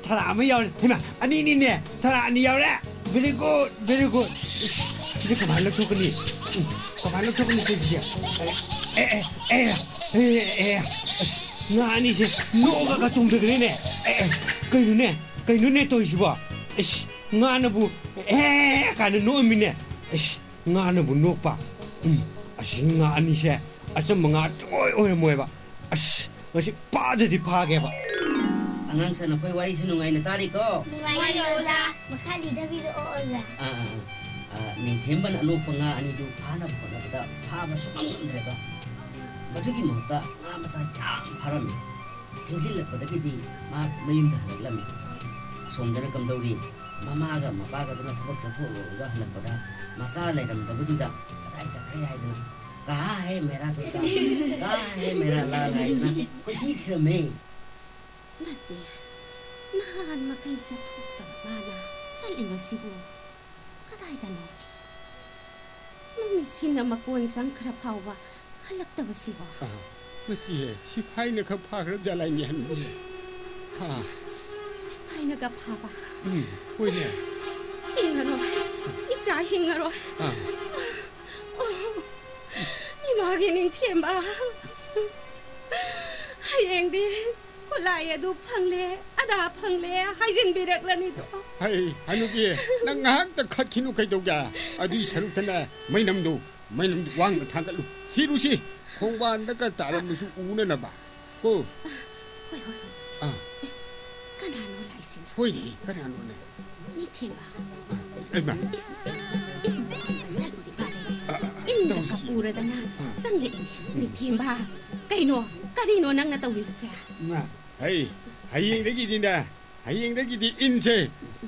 ꯊꯔꯥ ꯑꯃ ꯌꯥꯎꯔꯦ꯫ ꯍꯩꯃꯥ, ꯑꯅꯤꯅꯤꯅꯦ꯫ ꯊꯔꯥ ꯑꯅꯤ ꯌꯥꯎꯔꯦ꯫ Very good, very good. ꯏꯁ, ꯁꯤꯗꯤ ꯀꯃꯥꯏꯅ ꯂꯧꯊꯣꯛꯀꯅꯤ? ꯎꯝ, ꯀꯃꯥꯏꯅ ꯂꯧꯊꯣꯛꯀꯅꯤ ꯇꯧꯔꯤꯁꯤꯗꯤ? ꯑꯦ, ꯑꯦ, ꯑꯦ, ꯑꯦ, ꯑꯦ, ꯑꯦ, ꯑꯁ, ꯉꯥ ꯑꯅꯤꯁꯦ ꯅꯣꯛꯑꯒ ꯆꯣꯡꯊꯈ꯭ꯔꯦꯅꯦ꯫ ꯑꯦ, ꯑꯦ, ꯀꯩꯅꯣꯅꯦ? ꯀꯩꯅꯣꯅꯦ ꯇꯧꯔꯤꯁꯤꯕꯣ? ꯏꯁ, ꯉꯥꯅꯕꯨ "ꯑꯦ" ꯀꯥꯏꯅ ꯅꯣꯛꯑꯝꯃꯤꯅꯦ꯫ ꯏꯁ, ꯉꯥꯅꯕꯨ ꯅꯣꯛꯄ꯫ ꯎꯝ, ꯑꯁꯤ ꯉꯥ ꯑꯅꯤꯁꯦ ꯑꯆꯝꯕ ꯉꯥ ꯁꯨꯡꯑꯣꯏ ꯑꯣꯏꯔꯝꯃꯣꯏꯕ꯫ ꯑꯁ, ꯉꯁꯤ ꯐꯥꯗꯗꯤ ꯐꯥꯒꯦꯕ꯫ ꯑꯉꯥꯡꯁꯥ, ꯅꯈꯣꯏ ꯋꯥꯔꯤꯁꯤ ꯅꯨꯡꯉꯥꯏꯅ ꯇꯥꯔꯤꯀꯣ? ꯅꯨꯡꯉꯥꯏꯔꯤ, ꯑꯣꯖꯥ꯫ ꯃꯈꯥ ꯂꯤꯊꯕꯤꯔꯛꯑꯣ, ꯑꯣꯖꯥ꯫ ꯑꯥ, ꯑꯥ, ꯑꯥ꯫ ꯑꯥ, ꯅꯤꯡꯊꯦꯝꯕꯅ ꯑꯅꯣꯛꯄ ꯉꯥ ꯑꯅꯤꯗꯨ ꯐꯥꯅꯕ ꯍꯣꯠꯅꯕꯗ ꯐꯥꯕ ꯁꯨꯡꯉꯝ ꯉꯝꯗ꯭ꯔꯦꯗꯣ꯫ ꯃꯗꯨꯒꯤ ꯃꯍꯨꯠꯇ ꯉꯥ ꯃꯆꯥ ꯌꯥꯝ ꯐꯥꯔꯝꯃꯤ꯫ ꯊꯦꯡꯖꯤꯜꯂꯛꯄꯗꯒꯤꯗꯤ ꯃꯥ ꯃꯌꯨꯝꯗ ꯍꯜꯂꯛꯂꯝꯃꯤ꯫ ꯑꯁꯣꯝꯗꯅ ꯀꯝꯗꯧꯔꯤ? ꯃꯃꯥꯒ ꯃꯄꯥꯒꯗꯨꯅ ꯊꯕꯛ ꯆꯠꯊꯣꯛꯂꯨꯔꯒ ꯍꯜꯂꯛꯄꯗ ꯃꯆꯥ ꯂꯩꯔꯝꯗꯕꯗꯨꯗ ꯀꯗꯥꯏ ꯆꯠꯈ꯭ꯔꯦ ꯍꯥꯏꯗꯅ "ꯀꯍꯥ ꯍꯦ ꯃꯦꯔꯥ ꯕꯦꯇꯥ? ꯀꯍꯥ ꯍꯦ ꯃꯦꯔꯥ ꯂꯥꯜ?" ꯍꯥꯏꯗꯅ ꯀꯣꯏꯊꯤ ꯊꯤꯔꯝꯃꯦ꯫ ꯅꯠꯇꯦ, ꯅꯍꯥꯟ ꯃꯈꯩ ꯆꯠꯊꯣꯛꯇꯕ ꯃꯥꯅ ꯆꯠꯂꯤꯕꯁꯤꯕꯨ ꯀꯗꯥꯏꯗꯅꯣ? ꯃꯃꯤꯠꯁꯤꯅ ꯃꯀꯣꯟ ꯆꯪꯈ꯭ꯔ ꯐꯥꯎꯕ ꯍꯜꯂꯛꯇꯕꯁꯤꯕꯣ? ꯑꯥ, ꯅꯠꯇꯦꯍꯦ, ꯁꯤꯐꯥꯏꯅ ꯈꯔ ꯐꯥꯈ꯭ꯔꯕ ꯖꯥꯠꯂꯥꯏꯅꯦ ꯍꯟꯕꯤꯁꯦ꯫ ꯑꯥ꯫ ꯁꯤꯐꯥꯏꯅꯒ ꯐꯥꯕ? ꯎꯝ, ꯍꯣꯏꯅꯦ꯫ ꯍꯤꯡꯉꯔꯣꯏ, ꯏꯆꯥ ꯍꯤꯡꯉꯔꯣꯏ꯫ ꯑꯥ꯫ ꯑꯣ, ꯏꯃꯥꯒꯤ ꯅꯤꯡꯊꯦꯝꯕ꯫ ꯍꯌꯦꯡꯗꯤ ꯈꯨꯠꯂꯥꯏ ꯑꯗꯨ ꯐꯪꯂꯦ, ꯑꯗꯥ ꯐꯪꯂꯦ ꯍꯥꯏꯖꯤꯟꯕꯤꯔꯛꯂꯅꯤꯗꯣ꯫ ꯍꯩ, ꯍꯅꯨꯕꯤ, ꯅꯪ ꯉꯥꯏꯍꯥꯛꯇ ꯈꯠꯈꯤꯅꯨ ꯀꯩꯗꯧꯒꯦ? ꯑꯗꯨꯏ ꯁꯔꯨꯛꯇꯅꯦ, ꯃꯩꯅꯝꯗꯨ, ꯃꯩꯅꯝꯗꯨ ꯋꯥꯡꯅ ꯊꯥꯡꯒꯠꯂꯨ꯫ ꯊꯤꯔꯨꯁꯤ, ꯈꯣꯡꯕꯥꯟꯗꯒ ꯇꯥꯔꯝꯕꯁꯨ ꯎꯅꯅꯕ꯫ ꯀꯣ? ꯍꯣꯏ, ꯍꯣꯏ, ꯍꯣꯏ꯫ ꯑꯥ꯫ ꯑꯦ, ꯀꯅꯥꯅꯣ ꯂꯥꯛꯏꯁꯤꯅ? ꯍꯣꯏꯅꯦ, ꯀꯅꯥꯅꯣꯅꯦ? ꯅꯤꯡꯊꯦꯝꯕ꯫ ꯑꯥ, ꯍꯩꯃꯥ꯫ ꯏꯁ, ꯏꯟꯕ ꯈꯣꯝꯕ ꯆꯠꯂꯨꯔꯤꯕ ꯂꯩꯔꯦ꯫ ꯑꯥ, ꯑꯥ, ꯑꯥ, ꯏꯟꯗ ꯇꯧꯔꯤꯁꯤ꯫ ꯀꯄꯨꯔꯗꯅ ꯑꯥ꯫ ꯆꯪꯂꯛꯏꯅꯦ꯫ ꯎꯝ꯫ ꯅꯤꯡꯊꯦꯝꯕ, ꯀꯩꯅꯣ? ꯀꯔꯤꯅꯣ ꯅꯪꯅ ꯇꯧꯔꯤꯕꯁꯦ? ꯏꯃꯥ꯫ ꯍꯩ, ꯍꯌꯦꯡꯗꯒꯤꯗꯤꯅꯦ, ꯍꯌꯦꯡꯗꯒꯤꯗꯤ ꯏꯟꯁꯦ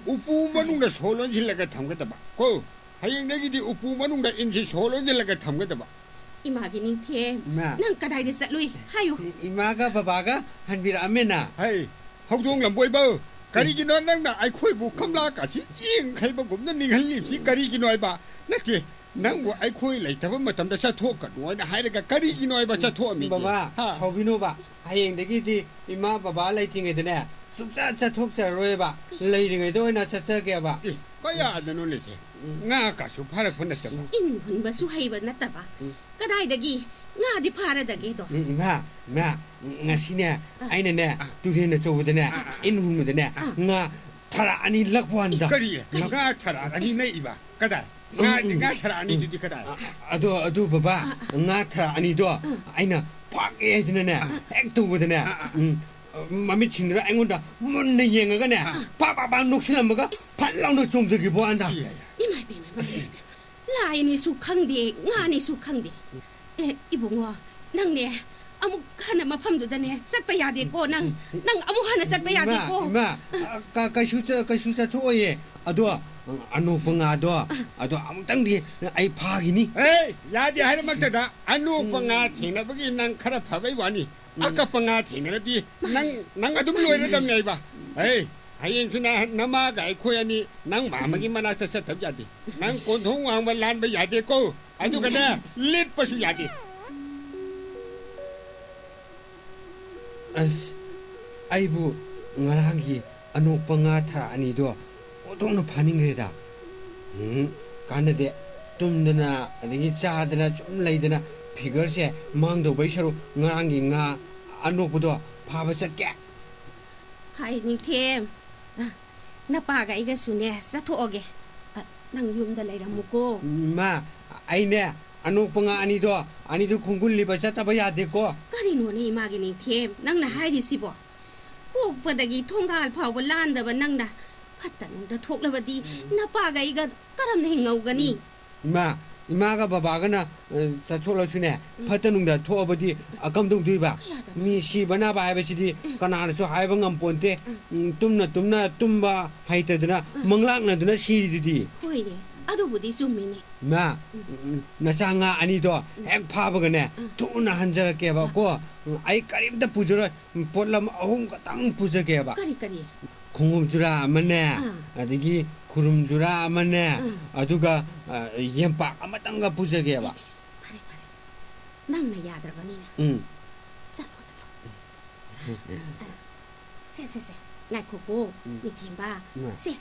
ꯎꯄꯨ ꯃꯅꯨꯡꯗ ꯁꯣ ꯂꯣꯟꯁꯤꯜꯂꯒ ꯊꯝꯒꯗꯕ꯫ ꯀꯣ? ꯍꯌꯦꯡꯗꯒꯤꯗꯤ ꯎꯄꯨ ꯃꯅꯨꯡꯗ ꯏꯟꯁꯤ ꯁꯣ ꯂꯣꯟꯁꯤꯜꯂꯒ ꯊꯝꯒꯗꯕ꯫ ꯏꯃꯥꯒꯤ ꯅꯤꯡꯊꯦꯝ, ꯏꯃꯥ꯫ ꯅꯪ ꯀꯗꯥꯏꯗ ꯆꯠꯂꯨꯏ? ꯍꯥꯏꯌꯨ꯫ ꯏ-, ꯏꯃꯥꯒ ꯕꯕꯥꯒ ꯍꯟꯕꯤꯔꯛꯑꯝꯃꯦꯅ꯫ ꯍꯩ, ꯍꯧꯗꯣꯡ ꯂꯝꯕꯣꯏꯕ, ꯀꯔꯤꯒꯤꯅꯣ ꯅꯪꯅ ꯑꯩꯈꯣꯏꯕꯨ ꯀꯝꯂꯥ ꯀꯥꯁꯤ ꯌꯦꯡꯈꯩꯕꯒꯨꯝꯅ ꯅꯤꯡꯍꯜꯂꯤꯕꯁꯤ ꯀꯔꯤꯒꯤꯅꯣ ꯍꯥꯏꯕ? ꯅꯠꯇꯦ, ꯅꯪꯕꯨ ꯑꯩꯈꯣꯏ ꯂꯩꯇꯕ ꯃꯇꯝꯗ ꯆꯠꯊꯣꯛꯀꯅꯨ ꯍꯥꯏꯅ ꯍꯥꯏꯔꯒ ꯀꯔꯤꯒꯤꯅꯣ ꯍꯥꯏꯕ ꯆꯠꯊꯣꯛꯑꯝꯃꯤꯗꯤ? ꯕꯕꯥ, ꯍꯥ? ꯁꯥꯎꯕꯤꯅꯣꯕ꯫ ꯍꯌꯦꯡꯗꯒꯤꯗꯤ ꯏꯃꯥ ꯕꯕꯥ ꯂꯩꯇ꯭ꯔꯤꯉꯩꯗꯅꯦ, ꯁꯨꯡꯆꯠ ꯆꯠꯊꯣꯛꯆꯔꯔꯣꯏꯕ꯫ ꯂꯩꯔꯤꯉꯩꯗ ꯑꯣꯏꯅ ꯆꯠꯆꯒꯦꯕ꯫ ꯏꯁ, ꯀꯌꯥꯗꯅꯣꯅꯦꯁꯦ? ꯎꯝ꯫ ꯉꯥ ꯀꯥꯁꯨ ꯐꯥꯔꯛꯄ ꯅꯠꯇꯕ꯫ ꯏꯟ ꯍꯨꯟꯕꯁꯨ ꯍꯩꯕ ꯅꯠꯇꯕ꯫ ꯎꯝ꯫ ꯀꯗꯥꯏꯗꯒꯤ ꯉꯥꯗꯤ ꯐꯥꯔꯗꯒꯦꯗꯣ? ꯎꯝ, ꯏꯃꯥ, ꯏꯃꯥ, ꯉꯁꯤꯅꯦ, ꯑꯥ꯫ ꯑꯩꯅꯅꯦ, ꯑꯥ꯫ ꯇꯨꯔꯦꯟ ꯑꯆꯧꯕꯗꯅꯦ, ꯑꯥ, ꯑꯥ, ꯑꯥ꯫ ꯏꯟ ꯍꯨꯟꯕꯗꯅꯦ, ꯑꯥ꯫ ꯉꯥ ꯊꯔꯥ ꯑꯅꯤ ꯂꯛꯄ ꯋꯥꯅꯤꯗ꯫ ꯀꯔꯤ? ꯂꯛ- ꯉꯥ ꯊꯔꯥ ꯑꯅꯤ ꯂꯛꯏꯕ? ꯀꯗꯥꯏ? ꯎꯝ, ꯉꯥꯗꯤ, ꯎꯝ, ꯉꯥ ꯊꯔꯥ ꯎꯝ꯫ ꯑꯅꯤꯗꯨꯗꯤ ꯀꯗꯥꯏ? ꯑ-, ꯑꯗꯣ, ꯑꯗꯨ ꯕꯕꯥ, ꯑ, ꯑ꯫ ꯉꯥ ꯊꯔꯥ ꯑꯅꯤꯗꯣ ꯑ꯫ ꯑꯩꯅ ꯐꯥꯒꯦ ꯍꯥꯏꯗꯅꯅꯦ, ꯑ꯫ ꯍꯦꯛ ꯇꯧꯕꯗꯅꯦ, ꯑ, ꯑ, ꯑ꯫ ꯎꯝ, ꯃꯃꯤꯠꯁꯤꯡꯗꯨꯅ ꯑꯩꯉꯣꯟꯗ ꯃꯨꯟꯅ ꯌꯦꯡꯉꯒꯅꯦ, ꯑ꯫ ꯄꯥꯛ, ꯄꯥꯛ, ꯄꯥꯛ ꯅꯣꯛꯁꯤꯜꯂꯝꯃꯒ ꯏꯁ꯫ ꯐꯠ ꯂꯥꯎꯅ ꯆꯣꯡꯊꯈꯤꯕ ꯋꯥꯅꯤꯗ꯫ ꯁꯤ ꯌꯥꯏ, ꯌꯥꯏ꯫ ꯏꯃꯥ ꯏꯕꯦꯝꯃ, ꯏꯃꯥ ꯏꯕꯦꯝꯃ꯫ ꯂꯥꯏꯅꯤꯁꯨ ꯈꯪꯗꯦ, ꯉꯥꯅꯤꯁꯨ ꯈꯪꯗꯦ꯫ ꯑꯦ, ꯏꯕꯨꯡꯉꯣ, ꯅꯪꯅꯦ, ꯑꯃꯨꯛ ꯍꯟꯅ ꯃꯐꯝꯗꯨꯗꯅꯦ ꯆꯠꯄ ꯌꯥꯗꯦꯀꯣ ꯅꯪ꯫ ꯅꯪ ꯑꯃꯨꯛ ꯍꯟꯅ ꯆꯠꯄ ꯏꯃꯥ, ꯌꯥꯗꯦꯀꯣ꯫ ꯏꯃꯥ, ꯑ, ꯀ-, ꯀꯩꯁꯨ ꯆ-, ꯀꯩꯁꯨ ꯆꯠꯊꯣꯛꯑꯣꯏꯌꯦ꯫ ꯑꯗꯣ, ꯑꯅꯣꯛꯄ ꯉꯥꯗꯣ, ꯑꯗꯣ ꯑꯃꯨꯛꯇꯪꯗꯤ ꯑꯩ ꯐꯥꯈꯤꯅꯤ꯫ ꯑꯦ, ꯌꯥꯗꯦ ꯍꯥꯏꯔꯃꯛꯇꯗ ꯑꯅꯣꯛꯄ ꯉꯥ ꯊꯦꯡꯅꯕꯒꯤ ꯅꯪ ꯈꯔ ꯐꯕꯩ ꯋꯥꯅꯤ꯫ ꯎꯝ꯫ ꯑꯀꯞꯄ ꯉꯥ ꯊꯦꯡꯅꯔꯗꯤ ꯅꯪ, ꯅꯪ ꯑꯗꯨꯝ ꯂꯣꯏꯔꯗꯝꯅꯦ ꯍꯥꯏꯕ꯫ ꯑꯦ, ꯍꯌꯦꯡꯁꯨꯅꯦ, ꯅꯃꯥꯒ ꯑꯩꯈꯣꯏ ꯑꯅꯤ ꯅꯪ ꯃꯥꯃꯒꯤ ꯃꯅꯥꯛꯇ ꯆꯠꯇꯕ ꯌꯥꯗꯦ꯫ ꯅꯪ ꯀꯣꯟꯊꯣꯡ ꯋꯥꯡꯃ ꯂꯥꯟꯕ ꯌꯥꯗꯦꯀꯣ꯫ ꯑꯗꯨꯒꯅꯦ, ꯂꯤꯠꯄꯁꯨ ꯌꯥꯗꯦ꯫ ꯑꯁ, ꯑꯩꯕꯨ ꯉꯔꯥꯡꯒꯤ ꯑꯅꯣꯛꯄ ꯉꯥ ꯊꯔꯥ ꯑꯅꯤꯗꯣ ꯑꯣꯟꯊꯣꯛꯅ ꯐꯥꯅꯤꯡꯈ꯭ꯔꯦꯗ꯫ ꯎꯝ, ꯀꯥꯟꯅꯗꯦ꯫ ꯇꯨꯝꯗꯅ, ꯑꯗꯒꯤ ꯆꯥꯗꯅ ꯁꯨꯝ ꯂꯩꯗꯅ ꯐꯤꯒꯔꯁꯦ ꯃꯥꯡꯗꯧꯕꯩ ꯁꯔꯨꯛ ꯉꯔꯥꯡꯒꯤ ꯉꯥ ꯑꯅꯣꯛꯄꯗꯣ ꯐꯥꯕ ꯆꯠꯀꯦ꯫ ꯍꯥꯏ, ꯅꯤꯡꯊꯦꯝ꯫ ꯑ, ꯅꯄꯥꯒ ꯑꯩꯒꯁꯨꯅꯦ, ꯆꯠꯊꯣꯛꯑꯒꯦ꯫ ꯑ, ꯅꯪ ꯌꯨꯝꯗ ꯂꯩꯔꯝꯃꯨꯀꯣ꯫ ꯏꯃꯥ, ꯑꯩꯅꯦ, ꯑꯅꯣꯛꯄ ꯉꯥ ꯑꯅꯤꯗꯣ, ꯑꯅꯤꯗꯨ ꯈꯣꯡꯒꯨꯜ ꯂꯤꯕ ꯆꯠꯇꯕ ꯌꯥꯗꯦꯀꯣ꯫ ꯀꯔꯤꯅꯣꯅꯦ, ꯏꯃꯥꯒꯤ ꯅꯤꯡꯊꯦꯝ, ꯅꯪꯅ ꯍꯥꯏꯔꯤꯁꯤꯕꯣ? ꯄꯣꯛꯄꯗꯒꯤ ꯊꯣꯡꯒꯥꯜ ꯐꯥꯎꯕ ꯂꯥꯟꯗꯕ ꯅꯪꯅ ꯐꯠꯇ ꯅꯨꯡꯗ ꯊꯣꯛꯂꯕꯗꯤ, ꯎꯝ꯫ ꯅꯄꯥꯒ ꯑꯩꯒ ꯀꯔꯝꯅ ꯍꯤꯡꯍꯧꯒꯅꯤ? ꯎꯝ꯫ ꯏꯃꯥ, ꯏꯃꯥꯒ ꯕꯕꯥꯒꯅ, ꯑ, ꯆꯠꯊꯣꯛꯂꯁꯨꯅꯦ, ꯎꯝ꯫ ꯐꯠꯇ ꯅꯨꯡꯗ ꯊꯣꯛꯑꯕꯗꯤ, ꯑ, ꯀꯝꯗꯧꯗꯣꯏꯕ? ꯀꯌꯥꯗꯅꯣ? ꯃꯤ ꯁꯤꯕ ꯅꯥꯕ ꯍꯥꯏꯕꯁꯤꯗꯤ ꯎꯝ꯫ ꯀꯅꯥꯅꯁꯨ ꯍꯥꯏꯕ ꯉꯝꯄꯣꯟꯇꯦ꯫ ꯎꯝ꯫ ꯎꯝ, ꯇꯨꯝꯅ ꯇꯨꯝꯅ ꯇꯨꯝꯕ ꯍꯩꯇꯗꯅ ꯎꯝ꯫ ꯃꯪꯂꯥꯛꯅꯗꯨꯅ ꯁꯤꯔꯤꯗꯨꯗꯤ꯫ ꯍꯣꯏꯅꯦ, ꯑꯗꯨꯕꯨꯗꯤ ꯆꯨꯝꯃꯤꯅꯦ꯫ ꯏꯃꯥ, ꯎꯝ꯫ ꯎꯝ, ꯎꯝ, ꯅꯆꯥ ꯉꯥ ꯑꯅꯤꯗꯣ ꯎꯝ꯫ ꯍꯦꯛ ꯐꯥꯕꯒꯅꯦ, ꯎꯝ꯫ ꯊꯨꯅ ꯍꯟꯖꯔꯛꯀꯦꯕ ꯀꯣ꯫ ꯎꯝ, ꯑꯩ ꯀꯔꯤꯝꯇ ꯄꯨꯖꯔꯣꯏ꯫ ꯎꯝ, ꯄꯣꯠꯂꯝ ꯑꯍꯨꯝ ꯈꯛꯇꯪ ꯄꯨꯖꯒꯦꯕ꯫ ꯀꯔꯤ, ꯀꯔꯤ? ꯈꯣꯡꯎꯞ ꯖꯨꯔꯥ ꯑꯃꯅꯦ, ꯑꯥ꯫ ꯑꯗꯒꯤ ꯈꯨꯔꯨꯝ ꯖꯨꯔꯥ ꯑꯃꯅꯦ, ꯑꯥ꯫ ꯑꯗꯨꯒ, ꯑ, ꯌꯦꯝꯄꯥꯛ ꯑꯃꯇꯪꯒ ꯄꯨꯖꯒꯦꯕ꯫ ꯑꯦ, ꯑꯦ, ꯐꯔꯦ, ꯐꯔꯦ꯫ ꯅꯪꯅ ꯌꯥꯗ꯭ꯔꯕꯅꯤꯅ꯫ ꯎꯝ꯫ ꯆꯠꯂꯣ, ꯆꯠꯂꯣ꯫ ꯑ, ꯁꯦ, ꯁꯦ, ꯁꯦ꯫ ꯉꯥꯏꯈꯣꯀꯣ, ꯎꯝ꯫ ꯅꯤꯡꯊꯦꯝꯕ꯫ ꯎꯝ꯫ ꯁꯦ,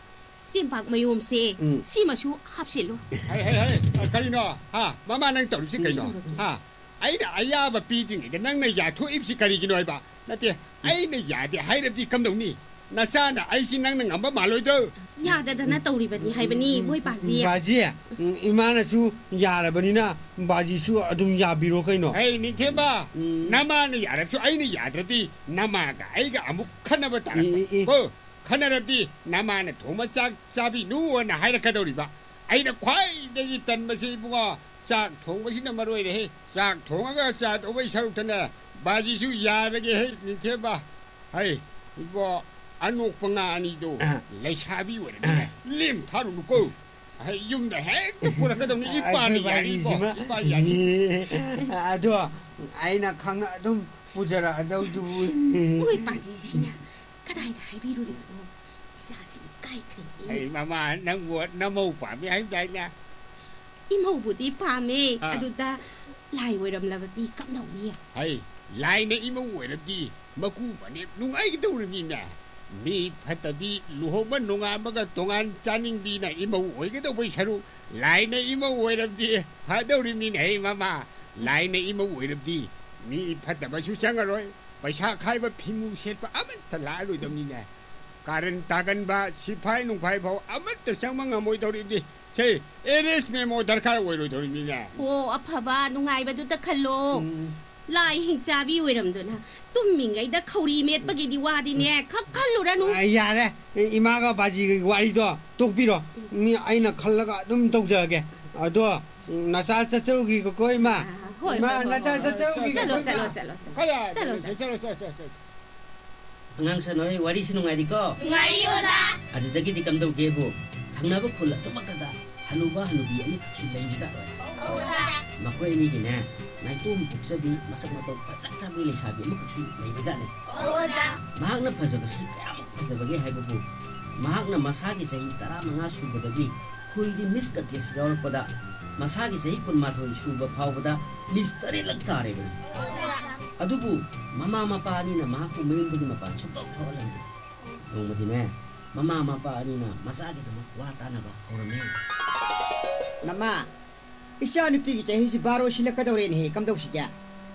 ꯆꯦꯡꯄꯥꯛ ꯃꯌꯣꯝꯁꯦ, ꯎꯝ꯫ ꯁꯤꯃꯁꯨ ꯍꯥꯞꯆꯤꯜꯂꯨ꯫ ꯍꯩ, ꯍꯩ, ꯍꯩ, ꯀꯔꯤꯅꯣ? ꯍꯥ? ꯃꯃꯥ, ꯅꯪ ꯇꯧꯔꯤꯁꯤ ꯀꯩꯅꯣ? ꯀꯩꯗꯧꯔꯒꯦ? ꯍꯥ? ꯑꯩꯅ ꯑꯌꯥꯕ ꯄꯤꯗ꯭ꯔꯤꯉꯩꯗ ꯅꯪꯅ ꯌꯥꯊꯣꯛꯏꯕꯁꯤ ꯀꯔꯤꯒꯤꯅꯣ ꯍꯥꯏꯕ? ꯅꯠꯇꯦ, ꯑꯩꯅ ꯌꯥꯗꯦ ꯍꯥꯏꯔꯕꯗꯤ ꯀꯝꯗꯧꯅꯤ? ꯅꯆꯥꯅ ꯑꯩꯁꯤ ꯅꯪꯅ ꯉꯝꯕ ꯃꯥꯜꯂꯣꯏꯗ꯭ꯔꯣ? ꯌꯥꯗꯗꯅ ꯇꯧꯔꯤꯕꯅꯤ ꯍꯥꯏꯕꯅꯤ, ꯃꯣꯏ ꯄꯥꯁꯤ꯫ ꯕꯥꯖꯤ, ꯎꯝ, ꯏꯃꯥꯅꯁꯨ ꯌꯥꯔꯕꯅꯤꯅ ꯕꯥꯖꯤꯁꯨ ꯑꯗꯨꯝ ꯌꯥꯕꯤꯔꯣ ꯀꯩꯅꯣ꯫ ꯍꯩ, ꯅꯤꯡꯊꯦꯝꯕ, ꯎꯝ꯫ ꯅꯃꯥꯅ ꯌꯥꯔꯁꯨ ꯑꯩꯅ ꯌꯥꯗ꯭ꯔꯗꯤ ꯅꯃꯥꯒ ꯑꯩꯒ ꯑꯃꯨꯛ ꯈꯠꯅꯕ ꯇꯥꯔꯛꯄ꯫ ꯑꯦ, ꯑꯦ, ꯑꯦ꯫ ꯀꯣ? ꯈꯟꯅꯔꯗꯤ ꯅꯃꯥꯅ ꯊꯣꯡꯕ ꯆꯥꯛ ꯆꯥꯕꯤꯅꯨꯅ ꯍꯥꯏꯔꯛꯀꯗꯧꯔꯤꯕ꯫ ꯑꯩꯅ ꯈ꯭ꯋꯥꯏꯗꯒꯤ ꯇꯟꯕꯁꯤ ꯏꯕꯨꯡꯉꯣ, ꯆꯥꯛ ꯊꯣꯡꯕꯁꯤꯅ ꯃꯔꯨ ꯑꯣꯏꯔꯦꯍꯦ꯫ ꯆꯥꯛ ꯊꯣꯡꯉꯒ ꯆꯥꯗꯧꯕꯩ ꯁꯔꯨꯛꯇꯅꯦ, ꯕꯥꯖꯤꯁꯨ ꯌꯥꯔꯒꯦ ꯍꯦ, ꯅꯤꯡꯊꯦꯝꯕ꯫ ꯍꯩ, ꯏꯕꯣ, ꯑꯅꯣꯛꯄ ꯉꯥ ꯑꯅꯤꯗꯣ ꯑ꯫ ꯂꯩꯁꯥꯕꯤ ꯑꯣꯏꯔꯗꯤꯅꯦ, ꯑ꯫ ꯂꯦꯝ ꯊꯥꯔꯨꯅꯨꯀꯣ꯫ ꯍꯩ, ꯌꯨꯝꯗ ꯍꯦꯛꯇ ꯄꯨꯔꯛꯀꯗꯧꯅꯤ꯫ ꯏꯄꯥꯅ ꯑꯩꯈꯣꯏ ꯌꯥꯅꯤ, ꯏꯕꯣ꯫ ꯕꯥꯖꯤꯁꯤꯃ꯫ ꯏꯄꯥ ꯌꯥꯅꯤ꯫ ꯑꯗꯣ ꯑꯩꯅ ꯈꯪꯅ ꯑꯗꯨꯝ ꯄꯨꯖꯔꯛꯑꯗꯧꯗꯨꯕꯨ꯫ ꯃꯣꯏ ꯄꯥꯖꯤꯁꯤꯅ ꯀꯗꯥꯏꯗ ꯍꯥꯏꯕꯤꯔꯨꯔꯤꯕꯅꯣ? ꯏꯆꯥꯁꯤ ꯏꯀꯥꯏꯈ꯭ꯔꯦ꯫ ꯑꯩ ꯃꯃꯥ, ꯅꯪꯕꯨ ꯅꯃꯧ ꯄꯥꯝꯃꯤ ꯍꯥꯏꯕꯗꯥꯏꯅꯦ? ꯏꯃꯧꯕꯨꯗꯤ ꯄꯥꯝꯃꯦ, ꯑꯥ꯫ ꯑꯗꯨꯗ ꯂꯥꯏ ꯑꯣꯏꯔꯝꯂꯕꯗꯤ ꯀꯝꯗꯧꯅꯤ? ꯍꯩ, ꯂꯥꯏꯅ ꯏꯃꯧ ꯑꯣꯏꯔꯕꯗꯤ ꯃꯀꯨ ꯃꯅꯦꯝ ꯅꯨꯡꯉꯥꯏꯒꯗꯧꯔꯤꯕꯅꯤꯅꯦ꯫ ꯃꯤ ꯐꯠꯇꯕꯤ ꯂꯨꯍꯣꯡꯕ ꯅꯣꯡꯉꯥꯟꯕꯒ ꯇꯣꯉꯥꯟ ꯆꯥꯅꯤꯡꯕꯤꯅ ꯏꯃꯧ ꯑꯣꯏꯒꯗꯧꯕꯩ ꯁꯔꯨꯛ, ꯂꯥꯏꯅ ꯏꯃꯧ ꯑꯣꯏꯔꯕꯗꯤ ꯐꯗꯧꯔꯤꯕꯅꯤꯅꯦ꯫ ꯍꯩ ꯃꯃꯥ, ꯂꯥꯏꯅ ꯏꯃꯧ ꯑꯣꯏꯔꯕꯗꯤ ꯃꯤ ꯐꯠꯇꯕꯁꯨ ꯆꯪꯉꯔꯣꯏ, ꯄꯩꯁꯥ ꯈꯥꯏꯕ ꯐꯤꯃꯨ ꯁꯦꯠꯄ ꯑꯃꯠꯇ ꯂꯥꯛꯑꯔꯣꯏꯗꯕꯅꯤꯅꯦ꯫ ꯀꯥꯔꯟ ꯇꯥꯒꯟꯕ ꯁꯤꯐꯥꯏ ꯅꯨꯡꯐꯥꯏ ꯐꯥꯎ ꯑꯃꯠꯇ ꯆꯪꯕ ꯉꯝꯃꯣꯏꯗꯧꯔꯤꯕꯗꯤ꯫ ꯁꯦ, ꯑꯦꯔꯦꯁ ꯃꯦꯃꯣ ꯗꯔꯀꯥꯔ ꯑꯣꯏꯔꯣꯏꯗꯧꯔꯤꯕꯅꯤꯅꯦ꯫ ꯑꯣ, ꯑꯐꯕ ꯅꯨꯡꯉꯥꯏꯕꯗꯨꯗ ꯈꯜꯂꯣ꯫ ꯎꯝ꯫ ꯂꯥꯏ ꯍꯤꯡꯆꯥꯕꯤ ꯑꯣꯏꯔꯝꯗꯅ ꯇꯨꯝꯃꯤꯉꯩꯗ ꯈꯧꯔꯤ ꯃꯦꯠꯄꯒꯤꯗꯤ ꯋꯥꯗꯤꯅꯦ ꯈꯛ ꯈꯜꯂꯨꯔꯅꯨ꯫ ꯑ, ꯌꯥꯔꯦ꯫ ꯏꯃꯥꯒ ꯕꯥꯖꯤꯒꯤ ꯋꯥꯔꯤꯗꯣ ꯇꯣꯛꯄꯤꯔꯣ꯫ ꯃꯤ ꯑꯩꯅ ꯈꯜꯂꯒ ꯑꯗꯨꯝ ꯇꯧꯖꯔꯒꯦ꯫ ꯑꯗꯣ, ꯅꯆꯥ ꯆꯠꯆꯔꯨꯈꯤꯒꯦꯀꯣ, ꯏꯃꯥ꯫ ꯑ, ꯍꯣꯏ, ꯏꯃꯥ, ꯍꯣꯏ, ꯍꯣꯏ, ꯅꯆꯥ ꯍꯣꯏ꯫ ꯆꯠꯆꯔꯨꯈꯤꯒꯦꯀꯣ, ꯆꯠꯂꯣ, ꯏꯃꯥ꯫ ꯆꯠꯂꯣ, ꯆꯠꯂꯣ, ꯆꯠꯂꯣ꯫ ꯀꯌꯥ ꯆꯠꯂꯣ, ꯆꯠꯂꯣ, ꯆꯠꯂꯣ꯫ ꯆꯠꯂꯣ, ꯆꯠꯂꯣ, ꯆꯠꯂꯣ꯫ ꯑꯉꯥꯡ ꯁꯥ ꯅꯣꯏ ꯋꯥꯔꯤꯁꯤ ꯅꯨꯡꯉꯥꯏꯔꯤꯀꯣ? ꯅꯨꯡꯉꯥꯏꯔꯤ, ꯑꯣꯖꯥ꯫ ꯑꯗꯨꯗꯒꯤꯗꯤ ꯀꯝꯗꯧꯒꯦꯕꯨ, ꯊꯪꯅꯕ ꯈꯨꯜ ꯑꯗꯨꯃꯛꯇꯗ ꯍꯅꯨꯕ ꯍꯅꯨꯕꯤ ꯑꯅꯤꯈꯛꯁꯨ ꯂꯩꯕꯖꯥꯠꯂꯣ? ꯑꯣꯖꯥ꯫ ꯃꯈꯣꯏ ꯑꯅꯤꯒꯤꯅꯦ, ꯅꯥꯏꯇꯣꯝ ꯄꯣꯛꯆꯕꯤ, ꯃꯁꯛ ꯃꯇꯧ ꯐꯖꯈ꯭ꯔꯕꯤ ꯂꯩꯁꯥꯕꯤ ꯑꯃꯈꯛꯁꯨ ꯂꯩꯕꯖꯥꯠꯅꯤ꯫ ꯑꯣꯖꯥ꯫ ꯃꯍꯥꯛꯅ ꯐꯖꯕꯁꯤ ꯀꯌꯥꯃꯨꯛ ꯐꯖꯕꯒꯦ ꯍꯥꯏꯕꯕꯨ, ꯃꯍꯥꯛꯅ ꯃꯁꯥꯒꯤ ꯆꯍꯤ ꯇꯔꯥꯃꯉꯥ ꯁꯨꯕꯗꯒꯤ ꯈꯨꯜꯒꯤ ꯃꯤꯁ ꯀꯟꯇꯦꯁ ꯌꯥꯎꯔꯛꯄꯗ ꯃꯁꯥꯒꯤ ꯆꯍꯤ ꯀꯨꯟꯃꯥꯊꯣꯏ ꯁꯨꯕ ꯐꯥꯎꯕꯗ ꯃꯤꯁ ꯇꯔꯦꯠꯂꯛ ꯇꯥꯔꯦꯕꯅꯤ꯫ ꯑꯗꯨꯕꯨ ꯃꯃꯥ ꯃꯄꯥ ꯑꯅꯤꯅ ꯃꯍꯥꯛꯄꯨ ꯃꯌꯨꯝꯗꯒꯤ ꯃꯄꯥꯟ ꯁꯨꯡꯊꯣꯛ ꯊꯣꯛꯍꯜꯂꯝꯗꯦ꯫ ꯅꯣꯡꯃꯗꯤꯅꯦ, ꯃꯃꯥ ꯃꯄꯥ ꯑꯅꯤꯅ ꯃꯆꯥꯒꯤꯗꯃꯛ ꯋꯥ ꯇꯥꯅꯕ ꯍꯧꯔꯝꯃꯤ꯫ ꯃꯃꯥ, ꯏꯆꯥꯅꯨꯄꯤꯒꯤ ꯆꯍꯤꯁꯤ ꯕꯥꯔꯣ ꯁꯤꯜꯂꯛꯀꯗꯧꯔꯦꯅꯦꯍꯦ, ꯀꯝꯗꯧꯁꯤꯒꯦ?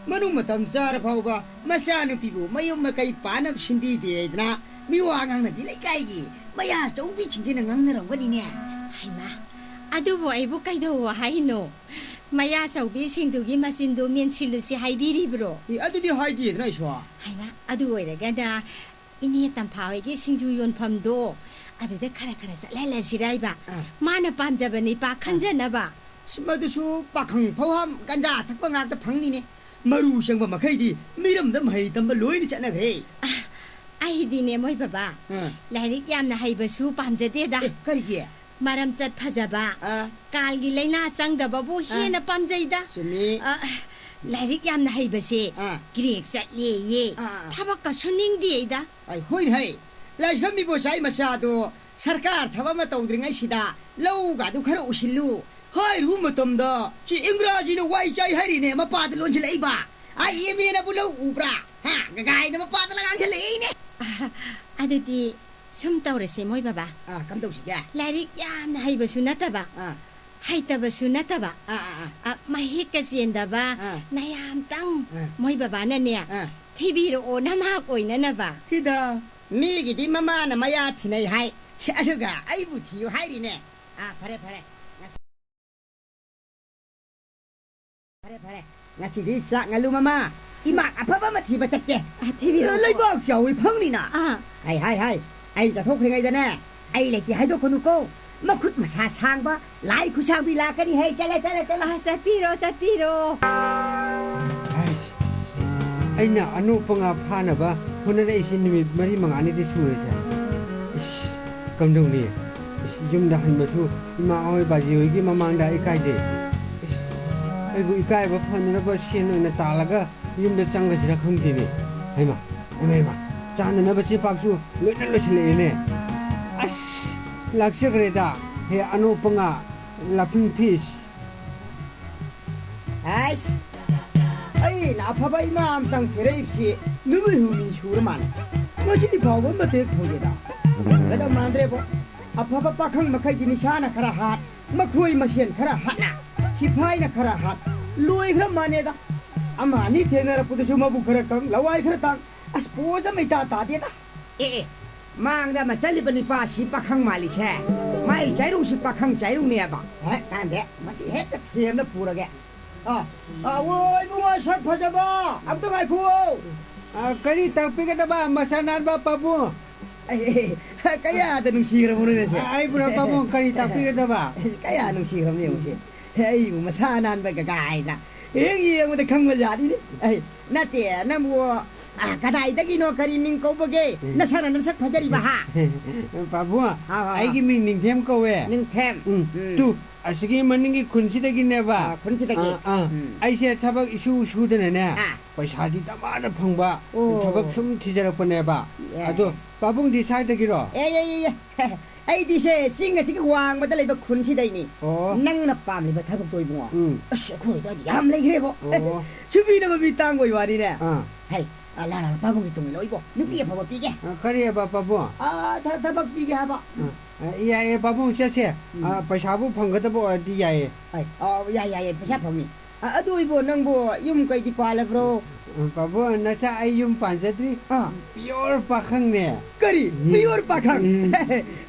ꯃꯅꯨꯡ ꯃꯇꯝ ꯆꯥꯔ ꯐꯥꯎꯕ ꯃꯆꯥꯅꯨꯄꯤꯕꯨ ꯃꯌꯨꯝ ꯃꯀꯩ ꯄꯥꯟꯅꯕ ꯁꯤꯟꯕꯤꯗꯦꯗꯅ ꯃꯤꯋꯥ ꯉꯥꯡꯅꯕꯤ ꯂꯩꯀꯥꯏꯒꯤ ꯃꯌꯥ ꯆꯧꯕꯤꯁꯤꯡꯁꯤꯅ ꯉꯥꯡꯅꯔꯝꯒꯅꯤꯅꯦ꯫ ꯍꯩꯃꯥ, ꯑꯗꯨꯕꯨ ꯑꯩꯕꯨ ꯀꯩꯗꯧꯋꯣ ꯍꯥꯏꯅꯣ? ꯃꯌꯥ ꯆꯧꯕꯤꯁꯤꯡꯗꯨꯒꯤ ꯃꯆꯤꯟꯗꯨ ꯃꯦꯟꯁꯤꯜꯂꯨꯁꯤ ꯍꯥꯏꯕꯤꯔꯤꯕ꯭ꯔꯣ? ꯑꯦ, ꯑꯗꯨꯗꯤ ꯍꯥꯏꯗꯦꯗꯅ ꯑꯩꯁꯨ꯫ ꯍꯩꯃꯥ, ꯑꯗꯨ ꯑꯣꯏꯔꯒꯅ ꯏꯅꯦ ꯇꯝꯐꯥ ꯍꯣꯏꯒꯤ ꯁꯤꯡꯖꯨ ꯌꯣꯟꯐꯝꯗꯣ, ꯑꯗꯨꯗ ꯈꯔ ꯈꯔ ꯆꯠꯍꯜꯂꯁꯤꯔꯥ ꯍꯥꯏꯕ? ꯑꯥ꯫ ꯃꯥꯅ ꯄꯥꯝꯖꯕ ꯅꯤꯄꯥ ꯈꯟꯖꯅꯕ꯫ ꯑꯁ, ꯃꯗꯨꯁꯨ ꯄꯥꯈꯪ ꯐꯧꯍꯥꯝ ꯒꯟꯖꯥ ꯊꯛꯄ ꯉꯥꯛꯇ ꯐꯪꯅꯤꯅꯦ꯫ ꯃꯔꯨ ꯆꯪꯕ ꯃꯈꯩꯗꯤ ꯃꯤꯔꯝꯗ ꯃꯍꯩ ꯇꯝꯕ ꯂꯣꯏꯅ ꯆꯠꯅꯈ꯭ꯔꯦ꯫ ꯑ, ꯑꯩꯗꯤꯅꯦ, ꯃꯣꯏ ꯕꯕꯥ, ꯑꯥ꯫ ꯂꯥꯏꯔꯤꯛ ꯌꯥꯝꯅ ꯍꯩꯕꯁꯨ ꯄꯥꯝꯖꯗꯦꯗ꯫ ꯑꯦ, ꯀꯔꯤꯒꯤ? ꯃꯔꯝꯆꯠ ꯐꯖꯕ, ꯑꯥ꯫ ꯀꯥꯜꯒꯤ ꯂꯥꯏꯅꯥ ꯆꯪꯗꯕꯕꯨ ꯑꯥ꯫ ꯍꯦꯟꯅ ꯄꯥꯝꯖꯩꯗ꯫ ꯆꯨꯝꯃꯤ꯫ ꯑ, ꯂꯥꯏꯔꯤꯛ ꯌꯥꯝꯅ ꯍꯩꯕꯁꯦ ꯑꯥ꯫ ꯀ꯭ꯔꯦꯛ ꯆꯠꯂꯦꯌꯦ꯫ ꯑꯥ, ꯑꯥ꯫ ꯊꯕꯛꯀ ꯁꯨꯅꯤꯡꯗꯦꯗ꯫ ꯑꯩ, ꯍꯣꯏꯅꯦ ꯍꯩ꯫ ꯂꯥꯏꯁ꯭ꯔꯝ ꯏꯕꯣꯆꯥꯏ ꯃꯆꯥꯗꯣ ꯁꯔꯀꯥꯔ ꯊꯕꯛ ꯑꯃ ꯇꯧꯗ꯭ꯔꯤꯉꯩꯁꯤꯗ ꯂꯧꯒꯗꯨ ꯈꯔ ꯎꯁꯤꯜꯂꯨ ꯍꯥꯏꯔꯨꯕ ꯃꯇꯝꯗ, ꯁꯤ ꯏꯪꯒ꯭ꯔꯥꯖꯤꯅ ꯋꯥꯏ ꯆꯥꯏ ꯍꯥꯏꯔꯤꯅꯦ, ꯃꯄꯥꯗ ꯂꯣꯟꯁꯤꯜꯂꯛꯏꯕ꯫ ꯑꯥ, ꯑꯦꯝ ꯑꯦꯅꯕꯨ ꯂꯧ ꯎꯕ꯭ꯔꯥ? ꯍꯥ? ꯒꯒꯥꯏꯅ ꯃꯄꯥꯗ ꯉꯥꯡꯁꯤꯜꯂꯛꯏꯅꯦ꯫ ꯑ, ꯑꯗꯨꯗꯤ ꯁꯨꯝ ꯇꯧꯔꯁꯦ, ꯃꯣꯏ ꯕꯕꯥ꯫ ꯑꯥ, ꯀꯝꯗꯧꯁꯤꯒꯦ? ꯂꯥꯏꯔꯤꯛ ꯌꯥꯝꯅ ꯍꯩꯕꯁꯨ ꯅꯠꯇꯕ, ꯑꯥ꯫ ꯍꯩꯇꯕꯁꯨ ꯅꯠꯇꯕ, ꯑꯥ, ꯑꯥ, ꯑꯥ꯫ ꯑ, ꯃꯍꯤꯛꯀ ꯆꯦꯟꯗꯕ ꯑꯥ꯫ ꯅꯌꯥꯝꯇꯪ ꯑꯥ꯫ ꯃꯣꯏ ꯕꯕꯥꯅꯅꯦ, ꯑꯥ꯫ ꯊꯤꯕꯤꯔꯛꯑꯣ, ꯅꯃꯥ ꯑꯣꯏꯅꯅꯕ꯫ ꯁꯤꯗ ꯃꯤꯒꯤꯗꯤ ꯃꯃꯥꯅ ꯃꯌꯥ ꯊꯤꯅꯩ ꯍꯥꯏ, ꯑꯗꯨꯒ ꯑꯩꯕꯨ ꯊꯤꯌꯨ ꯍꯥꯏꯔꯤꯅꯦ꯫ ꯑꯥ, ꯐꯔꯦ, ꯐꯔꯦ꯫ ꯐꯔꯦ, ꯐꯔꯦ꯫ ꯉꯁꯤꯗꯤ ꯆꯥꯛ ꯉꯥꯂꯨ ꯃꯃꯥ, ꯏꯃꯥ ꯑꯐꯕ ꯑꯃ ꯊꯤꯕ ꯆꯠꯀꯦ꯫ ꯑ, ꯊꯤꯕꯤꯔꯛꯑꯣ꯫ ꯂꯩꯕꯥꯛ ꯆꯥꯎꯏ ꯐꯪꯅꯤꯅ꯫ ꯑꯥ꯫ ꯍꯥꯏ, ꯍꯥꯏ, ꯍꯥꯏ꯫ ꯑꯩ ꯆꯠꯊꯣꯛꯈ꯭ꯔꯤꯉꯩꯗꯅꯦ, ꯑꯩ ꯂꯩꯇꯦ ꯍꯥꯏꯗꯣꯛꯀꯅꯨꯀꯣ꯫ ꯃꯈꯨꯠ ꯃꯁꯥ ꯁꯥꯡꯕ, ꯂꯥꯏ ꯈꯨꯠꯁꯥꯡꯕꯤ ꯂꯥꯛꯀꯅꯤ ꯍꯦ꯫ ꯆꯠꯂꯦ, ꯆꯠꯂꯦ, ꯆꯠꯂꯦ꯫ ꯑ, ꯆꯠꯄꯤꯔꯣ, ꯆꯠꯄꯤꯔꯣ꯫ ꯑꯩꯁ, ꯑꯩꯅ ꯑꯅꯣꯞꯄ ꯉꯥ ꯐꯥꯅꯕ ꯍꯣꯠꯅꯔꯛꯏꯁꯤ ꯅꯨꯃꯤꯠ ꯃꯔꯤ ꯃꯉꯥꯅꯤꯗꯤ ꯁꯨꯔꯦꯁꯦ꯫ ꯏꯁ, ꯀꯝꯗꯧꯅꯤ? ꯏꯁ, ꯌꯨꯝꯗ ꯍꯟꯕꯁꯨ ꯏꯃꯥ ꯍꯣꯏ ꯕꯥꯖꯤ ꯍꯣꯏꯒꯤ ꯃꯃꯥꯡꯗ ꯏꯀꯥꯏꯖꯩ꯫ ꯏꯁ, ꯑꯩꯕꯨ ꯏꯀꯥꯏꯕ ꯐꯅꯅꯕ ꯁꯦꯟ ꯑꯣꯏꯅ ꯇꯥꯜꯂꯒ ꯌꯨꯝꯗ ꯆꯪꯈ꯭ꯔꯁꯤꯔ ꯈꯪꯗꯦꯅꯦ꯫ ꯍꯩꯃꯥ, ꯍꯩꯃꯥ, ꯍꯩꯃꯥ, ꯆꯥꯅꯅꯕ ꯆꯦꯕꯥꯡꯁꯨ ꯂꯣꯏꯅ ꯂꯣꯏꯁꯤꯜꯂꯛꯑꯦꯅꯦ꯫ ꯑꯁ, ꯂꯥꯛꯆꯈ꯭ꯔꯦꯗ, ꯍꯦ ꯑꯅꯣꯞꯄ ꯉꯥ, laughing fish꯫ ꯑꯩꯁ, ꯑꯩꯅ ꯑꯐꯕ ꯏꯃꯥ ꯑꯝꯇꯪ ꯊꯤꯔꯛꯏꯕꯁꯤ ꯅꯨꯃꯤꯠ ꯍꯨꯝꯅꯤ ꯁꯨꯔ ꯃꯥꯜꯂꯦ꯫ ꯉꯁꯤ ꯐꯥꯎꯕ ꯑꯃꯠꯇ ꯍꯦꯛ ꯐꯪꯗꯦꯗ꯫ ꯐꯪꯒꯗꯕ ꯃꯥꯟꯗ꯭ꯔꯦꯕꯣ꯫ ꯑꯐꯕ ꯄꯥꯈꯪ ꯃꯈꯩꯗꯤ ꯅꯤꯁꯥꯅ ꯈꯔ ꯍꯥꯠ, ꯃꯈꯣꯏ ꯃꯁꯦꯟ ꯈꯔ ꯍꯥꯠꯅ, ꯁꯤꯐꯥꯏꯅ ꯈꯔ ꯍꯥꯠ, ꯂꯣꯏꯈ꯭ꯔ ꯃꯥꯜꯂꯦꯗ꯫ ꯑꯃ ꯑꯅꯤ ꯊꯦꯡꯅꯔꯛꯄꯗꯁꯨ ꯃꯕꯨꯛ ꯈꯔ ꯀꯪ, ꯂꯋꯥꯏ ꯈꯔ ꯇꯥꯡ꯫ ꯑꯁ, ꯄꯣꯁ ꯑꯃ ꯏꯇꯥ ꯇꯥꯗꯦꯗ꯫ ꯑꯦ, ꯑꯦ, ꯃꯥꯡꯗ ꯑꯃ ꯆꯠꯂꯤꯕ ꯅꯤꯄꯥꯁꯤ ꯄꯥꯈꯪ ꯃꯥꯜꯂꯤꯁꯦ꯫ ꯃꯥꯏ ꯆꯥꯏꯔꯨꯡꯁꯤ ꯄꯥꯈꯪ ꯆꯥꯏꯔꯨꯡꯅꯦꯕ꯫ ꯍꯦ, ꯀꯥꯟꯗꯦ, ꯃꯁꯤ ꯍꯦꯛꯇ ꯊꯦꯝꯅ ꯄꯨꯔꯒꯦ꯫ ꯑꯥ, ꯑꯥ, ꯑꯣ, ꯏꯕꯨꯡꯉꯣ ꯁꯛ ꯐꯖꯕ, ꯑꯝꯇ ꯉꯥꯏꯈꯣ꯫ ꯑ, ꯀꯔꯤ ꯇꯥꯛꯄꯤꯒꯗꯕ, ꯃꯁꯥ ꯅꯥꯟꯕ ꯄꯥꯕꯨꯡ? ꯑꯦ, ꯑꯦ, ꯀꯌꯥꯗ ꯅꯨꯡꯁꯤꯈ꯭ꯔꯕꯅꯣꯅꯦ ꯁꯦ? ꯑ, ꯑꯩꯕꯨꯔꯣ ꯄꯥꯕꯨꯡ, ꯀꯔꯤ ꯇꯥꯛꯄꯤꯒꯗꯕ? ꯀꯌꯥ ꯅꯨꯡꯁꯤꯈ꯭ꯔꯕꯅꯣ ꯌꯦꯡꯉꯨꯁꯦ꯫ ꯑꯩꯕꯨ ꯃꯁꯥ ꯅꯥꯟꯕ ꯒꯒꯥ ꯍꯥꯏꯅ ꯍꯦꯛ ꯌꯦꯡꯕꯗ ꯈꯪꯕ ꯖꯥꯠꯅꯤꯅꯦ꯫ ꯑꯩ, ꯅꯠꯇꯦ, ꯅꯪꯕꯨ ꯑꯥ, ꯀꯗꯥꯏꯗꯒꯤꯅꯣ? ꯀꯔꯤ ꯃꯤꯡ ꯀꯧꯕꯒꯦ? ꯎꯝ꯫ ꯅꯁꯥꯅ ꯅꯁꯛ ꯐꯖꯔꯤꯕ, ꯍꯥ? ꯄꯥꯕꯨꯡ, ꯍꯥꯎ, ꯍꯥꯎ, ꯍꯥꯎ꯫ ꯑꯩꯒꯤ ꯃꯤꯡ ꯅꯤꯡꯊꯦꯝ ꯀꯧꯋꯦ꯫ ꯅꯤꯡꯊꯦꯝ꯫ ꯎꯝ, ꯎꯝ꯫ ꯇꯨ, ꯑꯁꯤꯒꯤ ꯃꯅꯤꯡꯒꯤ ꯈꯨꯟꯁꯤꯗꯒꯤꯅꯦꯕ꯫ ꯑꯥ, ꯈꯨꯟꯁꯤꯗꯒꯤ꯫ ꯑꯥ, ꯑꯥ꯫ ꯎꯝ꯫ ꯑꯩꯁꯦ ꯊꯕꯛ ꯏꯁꯨ ꯁꯨꯗꯅꯅꯦ, ꯑꯥ꯫ ꯄꯩꯁꯥꯗꯤ ꯗꯃꯥꯗ ꯐꯪꯕ, ꯑꯣ꯫ ꯊꯕꯛ ꯁꯨꯝ ꯊꯤꯖꯔꯛꯄꯅꯦꯕ꯫ ꯑꯦ꯫ ꯑꯗꯣ ꯄꯥꯕꯨꯡꯗꯤ ꯁ꯭ꯋꯥꯏꯗꯒꯤꯔꯣ? ꯑꯦ, ꯑꯦ, ꯑꯦ, ꯑꯦ꯫ ꯑꯩꯗꯤ ꯁꯦ ꯆꯤꯡ ꯑꯁꯤꯒꯤ ꯋꯥꯡꯃꯗ ꯂꯩꯕ ꯈꯨꯟꯁꯤꯗꯩꯅꯤ꯫ ꯑꯣ꯫ ꯅꯪꯅ ꯄꯥꯝꯂꯤꯕ ꯊꯕꯛꯇꯣ, ꯏꯕꯨꯡꯉꯣ꯫ ꯎꯝ꯫ ꯑꯁ, ꯑꯩꯈꯣꯏ ꯑꯗꯨꯋꯥꯏꯗꯤ ꯌꯥꯝ ꯂꯩꯈ꯭ꯔꯦꯕꯣ꯫ ꯑꯣ꯫ ꯁꯨꯕꯤꯅꯕ ꯃꯤ ꯇꯥꯡꯕꯒꯤ ꯋꯥꯅꯤꯅꯦ꯫ ꯑꯥ꯫ ꯍꯩ, ꯑ, ꯂꯥ, ꯂꯥ, ꯄꯥꯕꯨꯡꯒꯤ ꯇꯨꯡ ꯏꯜꯂꯣ, ꯏꯕꯣ꯫ ꯅꯨꯄꯤ ꯑꯐꯕ ꯄꯤꯒꯦ꯫ ꯑ, ꯀꯔꯤ ꯍꯥꯏꯕ, ꯄꯥꯕꯨꯡ? ꯑ, ꯊ-, ꯊꯕꯛ ꯄꯤꯒꯦ ꯍꯥꯏꯕ꯫ ꯑ, ꯑ, ꯌꯥꯏꯌꯦ, ꯄꯥꯕꯨꯡ, ꯆꯠꯁꯦ꯫ ꯎꯝ꯫ ꯑ, ꯄꯩꯁꯥꯕꯨ ꯐꯪꯒꯗꯕ ꯑꯣꯏꯔꯗꯤ ꯌꯥꯏꯌꯦ꯫ ꯑꯩ, ꯑ, ꯌꯥꯏ, ꯌꯥꯏ, ꯌꯥꯏ, ꯄꯩꯁꯥ ꯐꯪꯅꯤ꯫ ꯑ, ꯑꯗꯨ ꯏꯕꯣ, ꯅꯪꯕꯨ ꯌꯨꯝ ꯀꯩꯗꯤ ꯄꯥꯜꯂꯕ꯭ꯔꯣ? ꯎꯝ, ꯄꯥꯕꯨꯡ, ꯅꯆꯥ, ꯑꯩ ꯌꯨꯝ ꯄꯥꯟꯖꯗ꯭ꯔꯤ꯫ ꯑꯥ꯫ Pure ꯄꯥꯈꯪꯅꯦ꯫ ꯀꯔꯤ? ꯎꯝ꯫ Pure ꯄꯥꯈꯪ? ꯎꯝ꯫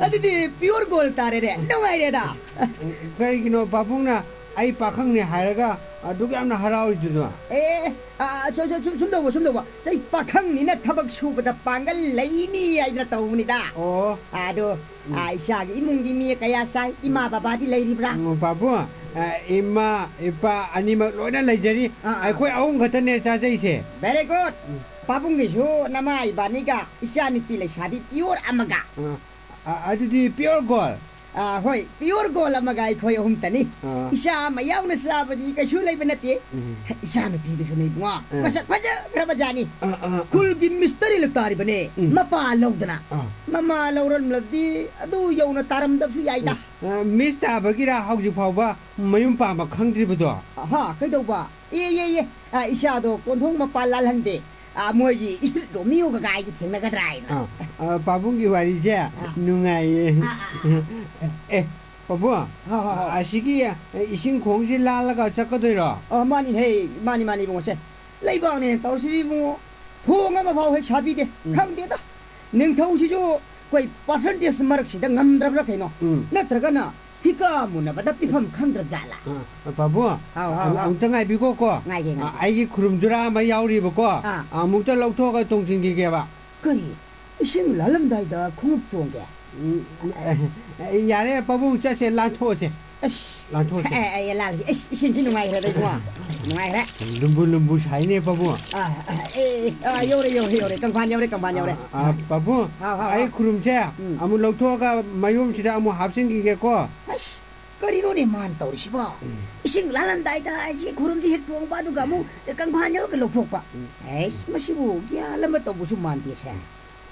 ꯑꯗꯨꯗꯤ pure gold ꯇꯥꯔꯦꯅꯦ꯫ ꯅꯨꯡꯉꯥꯏꯔꯦꯗ꯫ ꯀꯔꯤꯒꯤꯅꯣ ꯄꯥꯕꯨꯡꯅ ꯑꯩ ꯄꯥꯈꯪꯅꯦ ꯍꯥꯏꯔꯒ ꯑꯗꯨꯛ ꯌꯥꯝꯅ ꯍꯔꯥꯎꯔꯤꯗꯨꯅꯣ? ꯑꯦ, ꯑ, ꯁꯨ-, ꯁꯨ-, ꯁꯨ-, ꯁꯨꯝ ꯇꯧꯕ, ꯁꯨꯝ ꯇꯧꯕ꯫ ꯁꯤ ꯄꯥꯈꯪꯅꯤꯅ ꯊꯕꯛ ꯁꯨꯕꯗ ꯄꯥꯡꯒꯜ ꯂꯩꯅꯤ ꯍꯥꯏꯗꯅ ꯇꯧꯕꯅꯤꯗ꯫ ꯑꯣ꯫ ꯑꯗꯣ, ꯎꯝ꯫ ꯑ, ꯏꯆꯥꯒꯤ ꯏꯃꯨꯡꯗꯤ ꯃꯤ ꯀꯌꯥ ꯆꯥꯏ? ꯏꯃꯥ ꯕꯕꯥꯗꯤ ꯂꯩꯔꯤꯕ꯭ꯔꯥ? ꯎꯝ, ꯄꯥꯕꯨꯡ, ꯑ, ꯏꯃꯥ, ꯏꯄꯥ ꯑꯅꯤꯃꯛ ꯂꯣꯏꯅ ꯂꯩꯖꯔꯤ꯫ ꯑꯥ, ꯑꯥ꯫ ꯑꯩꯈꯣꯏ ꯑꯍꯨꯝ ꯈꯛꯇꯅꯦ ꯆꯥꯖꯩꯁꯦ꯫ Very good꯫ ꯎꯝ꯫ ꯄꯥꯕꯨꯡꯒꯤꯁꯨ ꯅꯃꯥ ꯏꯕꯥꯅꯤꯒ ꯏꯆꯥꯅꯨꯄꯤ ꯂꯩꯁꯥꯕꯤ pure ꯑꯃꯒ꯫ ꯑ, ꯑ, ꯑꯗꯨꯗꯤ pure gold꯫ ꯑ, ꯍꯣꯏ, pure gold ꯑꯃꯒ ꯑꯩꯈꯣꯏ ꯑꯍꯨꯝꯇꯅꯤ꯫ ꯑ꯫ ꯏꯆꯥ ꯑꯃ ꯌꯥꯎꯅ ꯆꯥꯕꯗꯤ ꯀꯩꯁꯨ ꯂꯩꯕ ꯅꯠꯇꯦ꯫ ꯎꯝ꯫ ꯏꯆꯥꯅꯨꯄꯤꯗꯨꯁꯨꯅꯦ ꯏꯕꯨꯡꯉꯣ, ꯑ꯫ ꯃꯁꯛ ꯐꯖꯈ꯭ꯔꯕ ꯖꯥꯠꯅꯤ꯫ ꯑ, ꯑ, ꯑ꯫ ꯈꯨꯜꯒꯤ mister ꯏꯂꯛ ꯇꯥꯔꯤꯕꯅꯦ, ꯎꯝ꯫ ꯃꯄꯥ ꯂꯧꯗꯅ꯫ ꯑ꯫ ꯃꯃꯥ ꯂꯧꯔꯝꯂꯕꯗꯤ ꯑꯗꯨ ꯌꯧꯅ ꯇꯥꯔꯝꯗꯕꯁꯨ ꯌꯥꯏꯗ꯫ ꯎꯝ꯫ ꯑ, miss ꯇꯥꯕꯒꯤꯔ ꯍꯧꯖꯤꯛ ꯐꯥꯎꯕ ꯃꯌꯨꯝ ꯄꯥꯟꯕ ꯈꯪꯗ꯭ꯔꯤꯕꯗꯣ? ꯑꯍꯥ, ꯀꯩꯗꯧꯕ? ꯑꯦ, ꯑꯦ, ꯑꯦ, ꯑ, ꯏꯆꯥꯗꯣ ꯀꯣꯟꯊꯣꯡ ꯃꯄꯥꯟ ꯂꯥꯜꯍꯟꯗꯦ꯫ ꯑ, ꯃꯣꯏꯒꯤ street Romeo ꯒ ꯒꯥꯏꯒ ꯊꯦꯡꯅꯒꯗ꯭ꯔꯥ ꯍꯥꯏꯅ꯫ ꯑ, ꯑ, ꯄꯥꯕꯨꯡꯒꯤ ꯋꯥꯔꯤꯁꯦ ꯑ꯫ ꯅꯨꯡꯉꯥꯏꯌꯦ꯫ ꯑ, ꯑ, ꯑ꯫ ꯑꯦ, ꯄꯥꯕꯨꯡ, ꯍꯥꯎ, ꯍꯥꯎ, ꯍꯥꯎ꯫ ꯑꯁꯤꯒꯤ, ꯑ, ꯏꯁꯤꯡ ꯈꯣꯡꯁꯤ ꯂꯥꯜꯂꯒ ꯆꯠꯀꯗꯣꯏꯔꯣ? ꯑ, ꯃꯥꯅꯤꯍꯦ, ꯃꯥꯅꯤ, ꯃꯥꯅꯤ, ꯏꯕꯨꯡꯉꯣ, ꯁꯦ꯫ ꯂꯩꯕꯥꯛꯅꯦꯅ ꯇꯧꯔꯤꯁꯤ, ꯏꯕꯨꯡꯉꯣ꯫ ꯊꯣꯡ ꯑꯃ ꯐꯥꯎ ꯍꯦꯛ ꯁꯥꯕꯤꯗꯦ꯫ ꯎꯝ꯫ ꯈꯪꯗꯦꯗ꯫ ꯅꯤꯡꯊꯧꯁꯤꯁꯨ ꯑꯩꯈꯣꯏ percentage ꯃꯔꯛꯁꯤꯗ ꯉꯝꯗ꯭ꯔꯕ꯭ꯔꯥ ꯀꯩꯅꯣ? ꯎꯝ꯫ ꯅꯠꯇ꯭ꯔꯒꯅ ꯊꯤꯀꯥ ꯃꯨꯟꯅꯕꯗ ꯄꯤꯐꯝ ꯈꯪꯗ꯭ꯔꯕ ꯖꯥꯠꯂꯥ? ꯑ, ꯄꯥꯕꯨꯡ, ꯍꯥꯎ, ꯍꯥꯎ, ꯑꯃꯨ-, ꯍꯥꯎ꯫ ꯑꯃꯨꯛꯇ ꯉꯥꯏꯕꯤꯈꯣꯀꯣ꯫ ꯉꯥꯏꯒꯦ, ꯑ, ꯉꯥꯏꯒꯦ꯫ ꯑꯩꯒꯤ ꯈꯨꯔꯨꯝ ꯖꯨꯔꯥ ꯑꯃ ꯌꯥꯎꯔꯤꯕꯀꯣ꯫ ꯑꯥ꯫ ꯑꯃꯨꯛꯇ ꯂꯧꯊꯣꯛꯑꯒ ꯇꯣꯡꯁꯤꯟꯈꯤꯒꯦꯕ꯫ ꯀꯔꯤ? ꯏꯁꯤꯡ ꯂꯥꯜꯂꯝꯗꯥꯏꯗ ꯈꯣꯡꯎꯞ ꯇꯣꯡꯒꯦ? ꯎꯝ, ꯑ, ꯌꯥꯔꯦ, ꯄꯥꯕꯨꯡ, ꯆꯠꯁꯦ, ꯂꯥꯟꯊꯣꯛꯑꯁꯦ꯫ ꯑꯁ, ꯂꯥꯡꯊꯣꯛꯁꯦ꯫ ꯑꯦ, ꯑꯦ, ꯂꯥꯡꯁꯤ꯫ ꯑꯁ, ꯏꯁꯤꯡꯁꯤ ꯅꯨꯡꯉꯥꯏꯈ꯭ꯔꯦꯗ, ꯏꯕꯨꯡꯉꯣ꯫ ꯑꯁ, ꯅꯨꯡꯉꯥꯏꯈ꯭ꯔꯦ꯫ ꯂꯨꯝꯕꯨ ꯂꯨꯝꯕꯨ ꯁꯥꯏꯅꯦ, ꯄꯥꯕꯨꯡ꯫ ꯑꯥ, ꯑꯥ, ꯑꯦ, ꯑꯦ, ꯑꯥ, ꯌꯧꯔꯦ, ꯌꯧꯔꯦ, ꯌꯧꯔꯦ꯫ ꯀꯪꯐꯥꯟ ꯌꯧꯔꯦ, ꯀꯪꯐꯥꯟ ꯌꯧꯔꯦ꯫ ꯑꯥ, ꯑꯥ, ꯄꯥꯕꯨꯡ, ꯍꯥꯎ, ꯍꯥꯎ, ꯑꯩ ꯍꯥꯎ꯫ ꯈꯨꯔꯨꯝꯁꯦ ꯎꯝ꯫ ꯑꯃꯨꯛ ꯂꯧꯊꯣꯛꯑꯒ ꯃꯌꯨꯝꯁꯤꯗ ꯑꯃꯨꯛ ꯍꯥꯞꯆꯤꯟꯈꯤꯒꯦꯀꯣ꯫ ꯑꯁ, ꯀꯔꯤꯅꯣꯅꯦ ꯃꯥꯅ ꯇꯧꯔꯤꯁꯤꯕꯣ? ꯎꯝ꯫ ꯏꯁꯤꯡ ꯂꯥꯜꯂꯝꯗꯥꯏꯗ ꯑꯩꯁꯦ ꯈꯨꯔꯨꯝꯁꯦ ꯍꯦꯛ ꯊꯣꯡꯕ, ꯑꯗꯨꯒ ꯑꯃꯨꯛ ꯀꯪꯐꯥꯟ ꯌꯧꯔꯒ ꯂꯧꯊꯣꯛꯄ꯫ ꯎꯝ꯫ ꯑꯩꯁ, ꯃꯁꯤꯕꯨ ꯒ꯭ꯌꯥꯟ ꯑꯃ ꯇꯧꯕꯁꯨ ꯃꯥꯟꯗꯦꯁꯦ꯫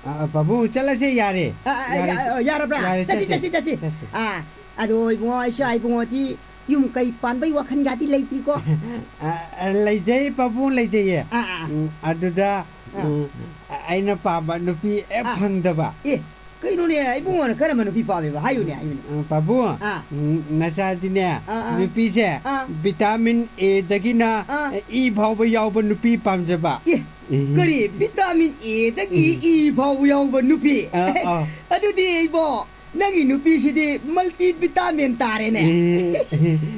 ꯑ, ꯑ, ꯄꯥꯕꯨꯡ, ꯆꯠꯂꯁꯦ, ꯌꯥꯔꯦ꯫ ꯑ, ꯑ, ꯑ, ꯌꯥꯔꯦ, ꯌꯥ-, ꯆꯠꯁꯦ꯫ ꯑ, ꯌꯥꯔꯕ꯭ꯔꯥ? ꯌꯥꯔꯦ, ꯆꯠꯁꯤ, ꯆꯠꯁꯦ, ꯆꯠꯁꯤ, ꯆꯠꯁꯤ꯫ ꯆꯠꯁꯦ꯫ ꯑ, ꯑꯗꯣ ꯏꯕꯨꯡꯉꯣ, ꯑꯩꯁꯨ ꯏꯕꯨꯡꯉꯣꯗꯤ ꯌꯨꯝ ꯀꯩ ꯄꯥꯟꯕꯩ ꯋꯥꯈꯜꯒꯗꯤ ꯂꯩꯇ꯭ꯔꯤꯀꯣ꯫ ꯑ, ꯑ, ꯂꯩꯖꯩ, ꯄꯥꯕꯨꯡ, ꯂꯩꯖꯩꯌꯦ꯫ ꯑ, ꯑ꯫ ꯎꯝ, ꯑꯗꯨꯗ, ꯑ꯫ ꯎꯝ, ꯑ-, ꯑꯩꯅ ꯄꯥꯝꯕ ꯅꯨꯄꯤ ꯍꯦꯛ ꯑ꯫ ꯐꯪꯗꯕ꯫ ꯑꯦ, ꯀꯩꯅꯣꯅꯦ, ꯏꯕꯨꯡꯉꯣꯅ ꯀꯔꯝꯕ ꯅꯨꯄꯤ ꯄꯥꯝꯃꯦꯕ? ꯍꯥꯏꯌꯨꯅꯦ, ꯍꯥꯏꯌꯨꯅꯦ꯫ ꯎꯝ, ꯄꯥꯕꯨꯡ, ꯑ꯫ ꯎꯝ, ꯅꯆꯥꯗꯤꯅꯦ, ꯑ, ꯑ꯫ ꯅꯨꯄꯤꯁꯦ ꯑ꯫ ꯚꯤꯇꯥꯃꯤꯟ ꯑꯦꯗꯒꯤꯅ ꯑ꯫ ꯏ ꯐꯥꯎꯕ ꯌꯥꯎꯕ ꯅꯨꯄꯤ ꯄꯥꯝꯖꯕ꯫ ꯑꯦ, ꯎꯝ꯫ ꯀꯔꯤ? ꯚꯤꯇꯥꯃꯤꯟ ꯑꯦꯗꯒꯤ ꯎꯝ꯫ ꯏ ꯐꯥꯎꯕ ꯌꯥꯎꯕ ꯅꯨꯄꯤ? ꯑ, ꯑ꯫ ꯑꯗꯨꯗꯤ ꯏꯕꯣ, ꯅꯪꯒꯤ ꯅꯨꯄꯤꯁꯤꯗꯤ ꯃꯜꯇꯤ ꯚꯤꯇꯥꯃꯤꯟ ꯇꯥꯔꯦꯅꯦ꯫ ꯎꯝ꯫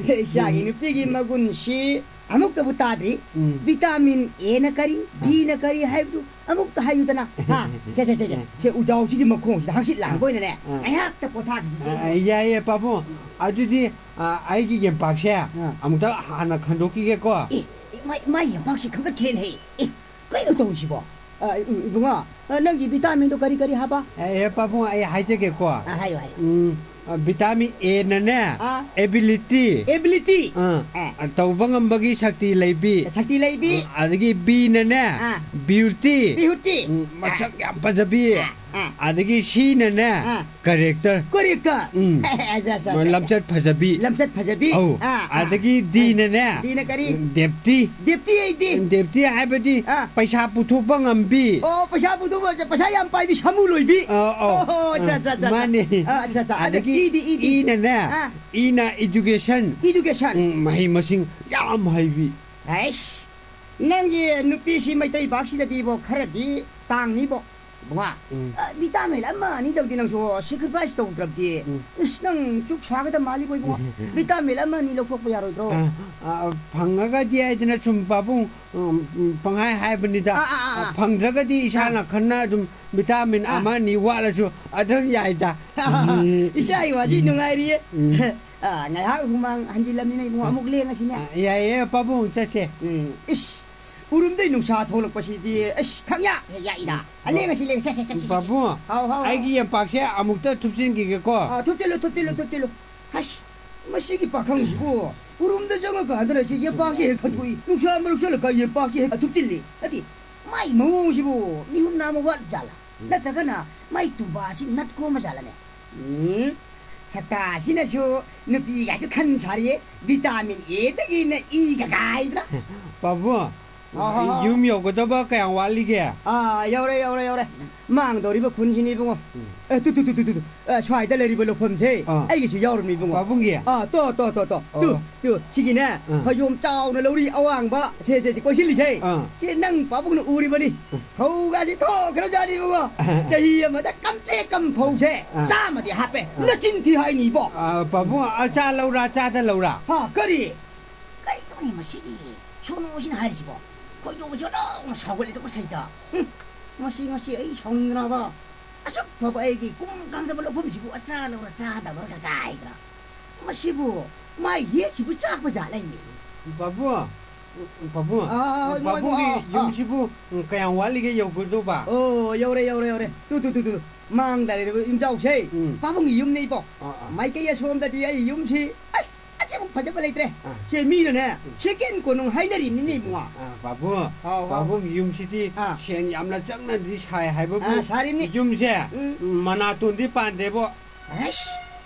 ꯏꯆꯥꯒꯤ ꯅꯨꯄꯤꯒꯤ ꯃꯒꯨꯟꯁꯤ ꯑꯃꯨꯛꯇꯕꯨ ꯇꯥꯗ꯭ꯔꯤ꯫ ꯎꯝ꯫ ꯚꯤꯇꯥꯃꯤꯟ ꯑꯦꯅ ꯀꯔꯤ, ꯑ꯫ ꯕꯤꯅ ꯀꯔꯤ ꯍꯥꯏꯕꯗꯨ ꯑꯃꯨꯛꯇ ꯍꯥꯏꯌꯨꯗꯅ꯫ ꯍꯥ? ꯁꯦ, ꯁꯦ, ꯁꯦ, ꯁꯦ꯫ ꯁꯦ, ꯎꯖꯥꯎꯁꯤꯒꯤ ꯃꯈꯣꯡꯁꯤꯗ ꯍꯪꯆꯤꯠ ꯂꯥꯡꯕ ꯑ꯫ ꯑꯣꯏꯅꯅꯦ, ꯑ꯫ ꯉꯥꯏꯍꯥꯛꯇ ꯄꯣꯊꯥꯈꯤꯁꯦ꯫ ꯑ, ꯌꯥꯏꯌꯦ, ꯄꯥꯕꯨꯡ꯫ ꯑꯗꯨꯗꯤ, ꯑ, ꯑꯩꯒꯤ ꯌꯦꯝꯄꯥꯛꯁꯦ ꯑ꯫ ꯑꯃꯨꯛꯇ ꯍꯥꯟꯅ ꯈꯟꯗꯣꯛꯈꯤꯒꯦꯀꯣ꯫ ꯑꯦ, ꯑꯦ, ꯃꯥꯏ, ꯃꯥꯏ ꯌꯦꯝꯄꯥꯛꯁꯤ ꯈꯪꯒꯠꯈ꯭ꯔꯦꯅꯦꯍꯦ꯫ ꯑꯦ, ꯀꯩꯅꯣ ꯇꯧꯔꯤꯁꯤꯕꯣ? ꯑ, ꯏꯕꯨꯡꯉꯣ, ꯑ, ꯅꯪꯒꯤ ꯚꯤꯇꯥꯃꯤꯟꯗꯣ ꯀꯔꯤ ꯀꯔꯤ ꯍꯥꯏꯕ? ꯑꯦ, ꯑꯦ, ꯄꯥꯕꯨꯡ, ꯑꯩ ꯍꯥꯏꯖꯒꯦꯀꯣ꯫ ꯑ, ꯍꯥꯏꯌꯨ, ꯍꯥꯏꯌꯨ꯫ ꯎꯝ, ꯑ, ꯚꯤꯇꯥꯃꯤꯟ ꯑꯦꯅꯅꯦ, ꯑ꯫ ꯑꯦꯕꯤꯂꯤꯇꯤ꯫ ꯑꯦꯕꯤꯂꯤꯇꯤ꯫ ꯑ, ꯑ꯫ ꯑ, ꯇꯧꯕ ꯉꯝꯕꯒꯤ ꯁꯛꯇꯤ ꯂꯩꯕꯤ꯫ ꯁꯛꯇꯤ ꯂꯩꯕꯤ꯫ ꯎꯝ, ꯑꯗꯒꯤ ꯕꯤꯅꯅꯦ, ꯑ꯫ ꯕ꯭ꯌꯨꯇꯤ꯫ ꯕ꯭ꯌꯨꯇꯤ꯫ ꯎꯝ, ꯑ꯫ ꯃꯁꯛ ꯌꯥꯝ ꯐꯖꯕꯤ꯫ ꯑ, ꯑ꯫ ꯑꯗꯒꯤ ꯁꯤꯅꯅꯦ, ꯑ꯫ ꯀꯔꯦꯛꯇꯔ꯫ ꯀꯔꯦꯛꯇꯔ꯫ ꯎꯝ꯫ ꯑꯠꯆꯥ, ꯑꯠꯆꯥ, ꯑꯠꯆꯥ꯫ ꯂꯝꯆꯠ ꯐꯖꯕꯤ꯫ ꯂꯝꯆꯠ ꯐꯖꯕꯤ꯫ ꯑꯧ꯫ ꯑꯥ, ꯑꯥ꯫ ꯑꯗꯒꯤ ꯗꯤꯅꯅꯦ꯫ ꯗꯤꯅ ꯀꯔꯤ? ꯗꯦꯞꯇꯤ꯫ ꯗꯦꯞꯇꯤ ꯑꯩꯗꯤ꯫ ꯗꯦꯞꯇꯤ ꯍꯥꯏꯕꯗꯤ ꯑꯥ꯫ ꯄꯩꯁꯥ ꯄꯨꯊꯣꯛꯄ ꯉꯝꯕꯤ꯫ ꯑꯣ, ꯄꯩꯁꯥ ꯄꯨꯊꯣꯛꯄ, ꯄꯩꯁꯥ ꯌꯥꯝ ꯄꯥꯏꯕꯤ, ꯁꯥꯃꯨ ꯂꯣꯏꯕꯤ꯫ ꯑꯧ, ꯑꯧ꯫ ꯑꯣ, ꯑꯠꯆꯥ, ꯑꯠꯆꯥ, ꯑꯠꯆꯥ, ꯑꯠꯆꯥ꯫ ꯃꯥꯅꯦ꯫ ꯑꯥ, ꯑꯠꯆꯥ, ꯑꯠꯆꯥ꯫ ꯑꯗ ꯑꯗꯒꯤ ꯏꯗꯤ, ꯏꯗꯤ? ꯏꯅꯅꯦ, ꯑꯥ꯫ ꯏꯅ ꯏꯗꯨꯀꯦꯁꯟ꯫ ꯏꯗꯨꯀꯦꯁꯟ꯫ ꯎꯝ, ꯃꯍꯩ ꯃꯁꯤꯡ ꯌꯥꯝ ꯍꯩꯕꯤ꯫ ꯍꯩꯁ, ꯅꯪꯒꯤ ꯅꯨꯄꯤꯁꯤ ꯃꯩꯇꯩ ꯄꯥꯛꯁꯤꯗꯗꯤꯕꯣ ꯈꯔꯗꯤ ꯇꯥꯡꯅꯤꯕꯣ꯫ ꯕꯨꯡꯉꯣ, ꯎꯝ꯫ ꯑ, vitamin ꯑꯃ ꯑꯅꯤ ꯇꯧꯗꯤ ꯅꯪꯁꯨ sacrifice ꯇꯧꯗ꯭ꯔꯕꯗꯤ꯫ ꯎꯝ꯫ ꯏꯁ, ꯅꯪ ꯆꯨꯛ ꯁꯥꯒꯗꯕ ꯃꯥꯜꯂꯤꯀꯣ ꯏꯕꯨꯡꯉꯣ꯫ Vitamin ꯑꯃ ꯑꯅꯤ ꯂꯧꯊꯣꯛꯄ ꯌꯥꯔꯣꯏꯗ꯭ꯔꯣ? ꯑ, ꯑ, ꯐꯪꯉꯒꯗꯤ ꯍꯥꯏꯗꯅ ꯁꯨꯝ ꯄꯥꯕꯨꯡ, ꯎꯝ, ꯎꯝ, ꯄꯪꯍꯥꯏ ꯍꯥꯏꯕꯅꯤꯗ꯫ ꯑꯥ, ꯑꯥ, ꯑꯥ, ꯑ, ꯑꯥ꯫ ꯐꯪꯗ꯭ꯔꯒꯗꯤ ꯏꯁꯥꯅ ꯑꯥ꯫ ꯈꯟꯅ ꯑꯗꯨꯝ vitamin ꯑꯥ꯫ ꯑꯃ ꯑꯅꯤ ꯋꯥꯠꯂꯁꯨ ꯑꯗꯨꯝ ꯌꯥꯏꯗ꯫ ꯎꯝ꯫ ꯏꯆꯥꯒꯤ ꯋꯥꯁꯤ ꯅꯨꯡꯉꯥꯏꯔꯤꯌꯦ꯫ ꯎꯝ꯫ ꯑ, ꯉꯥꯏꯍꯥꯛ ꯍꯨꯃꯥꯡ ꯍꯟꯖꯤꯜꯂꯝꯅꯤꯅ ꯏꯕꯨꯡꯉꯣ, ꯑ꯫ ꯑꯃꯨꯛ ꯂꯦꯡꯉꯁꯤꯅꯦ꯫ ꯑ, ꯌꯥꯏꯌꯦ, ꯄꯥꯕꯨꯡ, ꯆꯠꯁꯦ꯫ ꯎꯝ꯫ ꯏꯁ, ꯎꯔꯨꯝꯗꯩ ꯅꯨꯡꯁꯥ ꯊꯣꯛꯂꯛꯄꯁꯤꯗꯤ, ꯏꯁ, ꯈꯪꯌꯥꯛ ꯍꯦꯛ ꯌꯥꯛꯏꯗ꯫ ꯑ, ꯂꯦꯡꯉꯁꯤ, ꯂꯦꯡꯉꯁꯤ, ꯆꯠꯁꯦ, ꯆꯠꯁꯦ, ꯆꯠꯁꯦ꯫ ꯄꯥꯕꯨꯡ, ꯍꯥꯎ, ꯍꯥꯎ, ꯍꯥꯎ꯫ ꯑꯩꯒꯤ ꯌꯦꯝꯄꯥꯛꯁꯦ ꯑꯃꯨꯛꯇ ꯊꯨꯞꯆꯤꯟꯈꯤꯒꯦꯀꯣ꯫ ꯑ, ꯊꯨꯞꯆꯤꯜꯂꯨ, ꯊꯨꯞꯆꯤꯜꯂꯨ, ꯊꯨꯞꯆꯤꯜꯂꯨ꯫ ꯍꯁ, ꯃꯁꯤꯒꯤ ꯄꯥꯈꯪꯁꯤꯕꯨ ꯎꯔꯨꯝꯗ ꯆꯪꯉꯀꯥꯟꯗꯅ ꯁꯤ ꯌꯦꯝꯄꯥꯛꯁꯦ ꯍꯦꯛ ꯊꯛꯇꯣꯛꯏ, ꯅꯨꯡꯁꯥ ꯃꯔꯛ ꯆꯠꯂꯀꯥꯟ ꯌꯦꯝꯄꯥꯛꯁꯦ ꯍꯦꯛ ꯊꯨꯞꯆꯤꯜꯂꯤ꯫ ꯑꯗꯤ, ꯃꯥꯏ ꯃꯑꯣꯡꯁꯤꯕꯨ ꯃꯤꯍꯨꯟ ꯅꯥꯝꯃ ꯋꯥꯠꯂ ꯖꯥꯠꯂꯥ? ꯎꯝ꯫ ꯅꯠꯇ꯭ꯔꯒꯅ ꯃꯥꯏ ꯇꯨꯕꯥꯁꯤ ꯅꯠ ꯀꯣꯝꯃ ꯖꯥꯠꯂꯅꯦ? ꯎꯝ, ꯁꯛꯇꯥꯁꯤꯅꯁꯨ ꯅꯨꯄꯤꯒꯁꯨ ꯈꯟ ꯁꯥꯔꯤꯌꯦ, vitamin A ꯗꯒꯤꯅ E ꯒ ꯀꯥꯏꯗꯅ꯫ ꯄꯥꯕꯨꯡ, ꯍꯥꯎ, ꯍꯥꯎ, ꯍꯥꯎ꯫ ꯌꯨꯝ ꯌꯧꯒꯗꯕ ꯀꯌꯥꯝ ꯋꯥꯠꯂꯤꯒꯦ? ꯑꯥ, ꯌꯧꯔꯦ, ꯌꯧꯔꯦ, ꯌꯧꯔꯦ꯫ ꯃꯥꯡꯗꯧꯔꯤꯕ ꯈꯨꯟꯁꯤꯅꯤ ꯏꯕꯨꯡꯉꯣ꯫ ꯎꯝ꯫ ꯑꯦ, ꯇꯨ, ꯇꯨ, ꯇꯨ, ꯇꯨ, ꯇꯨ꯫ ꯑ, ꯁ꯭ꯋꯥꯏꯗ ꯂꯩꯔꯤꯕ ꯂꯧꯐꯝꯁꯦ ꯑꯥ꯫ ꯑꯩꯒꯤꯁꯨ ꯌꯥꯎꯔꯝꯃꯤ ꯏꯕꯨꯡꯉꯣ꯫ ꯄꯥꯕꯨꯡꯒꯤ? ꯑꯥ, ꯇꯣ, ꯇꯣ, ꯇꯣ, ꯇꯣ꯫ ꯇꯨ, ꯑꯣ꯫ ꯇꯨ, ꯁꯤꯒꯤꯅꯦ, ꯑꯥ꯫ ꯐꯩꯖꯣꯝ ꯆꯥꯎꯅ ꯂꯧꯔꯤ ꯑꯋꯥꯡꯕ, ꯁꯦ, ꯁꯦ, ꯁꯦ, ꯀꯣꯏꯁꯤꯜꯂꯤꯁꯦ꯫ ꯑꯥ꯫ ꯁꯦ ꯅꯪ ꯄꯥꯕꯨꯡꯅ ꯎꯔꯤꯕꯅꯤ꯫ ꯑꯥ꯫ ꯐꯧꯒꯁꯤ ꯊꯣꯛꯈ꯭ꯔꯖꯥꯠꯅꯤ ꯏꯕꯨꯡꯉꯣ꯫ ꯑꯥ꯫ ꯆꯍꯤ ꯑꯃꯗ ꯀꯝꯁꯦ ꯀꯝ ꯐꯧꯁꯦ ꯑꯥ꯫ ꯆꯥꯝꯃꯗꯤ ꯍꯥꯞꯄꯦ꯫ ꯑꯥ꯫ ꯅꯆꯤꯟ ꯊꯤ ꯍꯥꯏꯅꯤ ꯏꯕꯣ꯫ ꯑꯥ, ꯄꯥꯕꯨꯡ, ꯑꯆꯥ ꯂꯧꯔꯥ, ꯆꯥꯗ ꯂꯧꯔꯥ? ꯍꯥ, ꯀꯔꯤ? ꯀꯩꯅꯣꯅꯦ ꯃꯁꯤꯒꯤ ꯁꯣꯅꯣꯁꯤꯅ ꯍꯥꯏꯔꯤꯁꯤꯕꯣ? ꯈꯣꯏꯗꯧꯁꯦ ꯑꯣꯟꯊꯣꯛꯅ ꯁꯥꯎꯒꯠꯂꯤꯗ ꯃꯁꯩꯗ꯫ ꯍꯨꯝ, ꯃꯁꯤ ꯉꯁꯤ ꯑꯩ ꯁꯥꯎꯅꯤꯡꯗꯅꯕ꯫ ꯑꯁꯨꯛ ꯐꯕ ꯑꯩꯒꯤ ꯀꯨꯝ ꯀꯥꯡꯗꯕ ꯂꯧꯐꯝꯁꯤꯕꯨ ꯑꯆꯥ ꯂꯧꯔ ꯆꯥꯗꯕ꯭ꯔꯥ ꯀꯥꯏꯗ꯭ꯔꯥ? ꯃꯁꯤꯕꯨ ꯃꯥꯏ ꯌꯦꯠꯁꯤꯕꯨ ꯆꯥꯛꯄ ꯖꯥꯠꯂ ꯏꯅꯦ? ꯄꯥꯕꯨꯡ, ꯄꯥꯕꯨꯡ, ꯑꯥ, ꯑꯥ, ꯏꯕꯨꯡꯉꯣ, ꯄꯥꯕꯨꯡꯒꯤ ꯏꯕꯨꯡꯉꯣ, ꯑꯥ, ꯑꯥ꯫ ꯌꯨꯝꯁꯤꯕꯨ ꯀꯌꯥꯝ ꯋꯥꯠꯂꯤꯒꯦ ꯌꯧꯒꯗꯧꯕ? ꯑꯣ, ꯌꯧꯔꯦ, ꯌꯧꯔꯦ, ꯌꯧꯔꯦ꯫ ꯇꯨ, ꯇꯨ, ꯇꯨ, ꯇꯨ, ꯇꯨ꯫ ꯃꯥꯡꯗ ꯂꯩꯔꯤꯕ ꯌꯨꯝꯖꯥꯎꯁꯦ ꯎꯝ꯫ ꯄꯥꯕꯨꯡꯒꯤ ꯌꯨꯝꯅꯦ ꯏꯕꯣ꯫ ꯑꯥ, ꯑꯥ꯫ ꯃꯥꯏꯀꯩ ꯑꯁꯣꯝꯗꯗꯤ ꯑꯩ ꯌꯨꯝꯁꯤ, ꯑꯁ, ꯑꯁꯤꯃꯨꯛ ꯐꯖꯕ ꯂꯩꯇ꯭ꯔꯦ꯫ ꯑꯥ꯫ ꯁꯦ ꯃꯤꯅꯅꯦ ꯎꯝ꯫ ꯁꯦꯀꯦꯟ ꯀꯣꯅꯨꯡ ꯍꯥꯏꯅꯔꯤꯅꯤꯅꯦ ꯏꯕꯨꯡꯉꯣ꯫ ꯑꯥ, ꯄꯥꯕꯨꯡ, ꯍꯥꯎ, ꯍꯥꯎ꯫ ꯄꯥꯕꯨꯡꯒꯤ ꯌꯨꯝꯁꯤꯗꯤ ꯑꯥ꯫ ꯁꯦꯟ ꯌꯥꯝꯅ ꯆꯪꯅꯗꯤ ꯁꯥꯏ ꯍꯥꯏꯕꯕꯨ ꯑꯥ, ꯁꯥꯔꯤꯅꯤ꯫ ꯌꯨꯝꯁꯦ ꯎꯝ꯫ ꯃꯅꯥꯇꯣꯟꯗꯤ ꯄꯥꯟꯗꯦꯕꯣ꯫ ꯑꯩꯁ,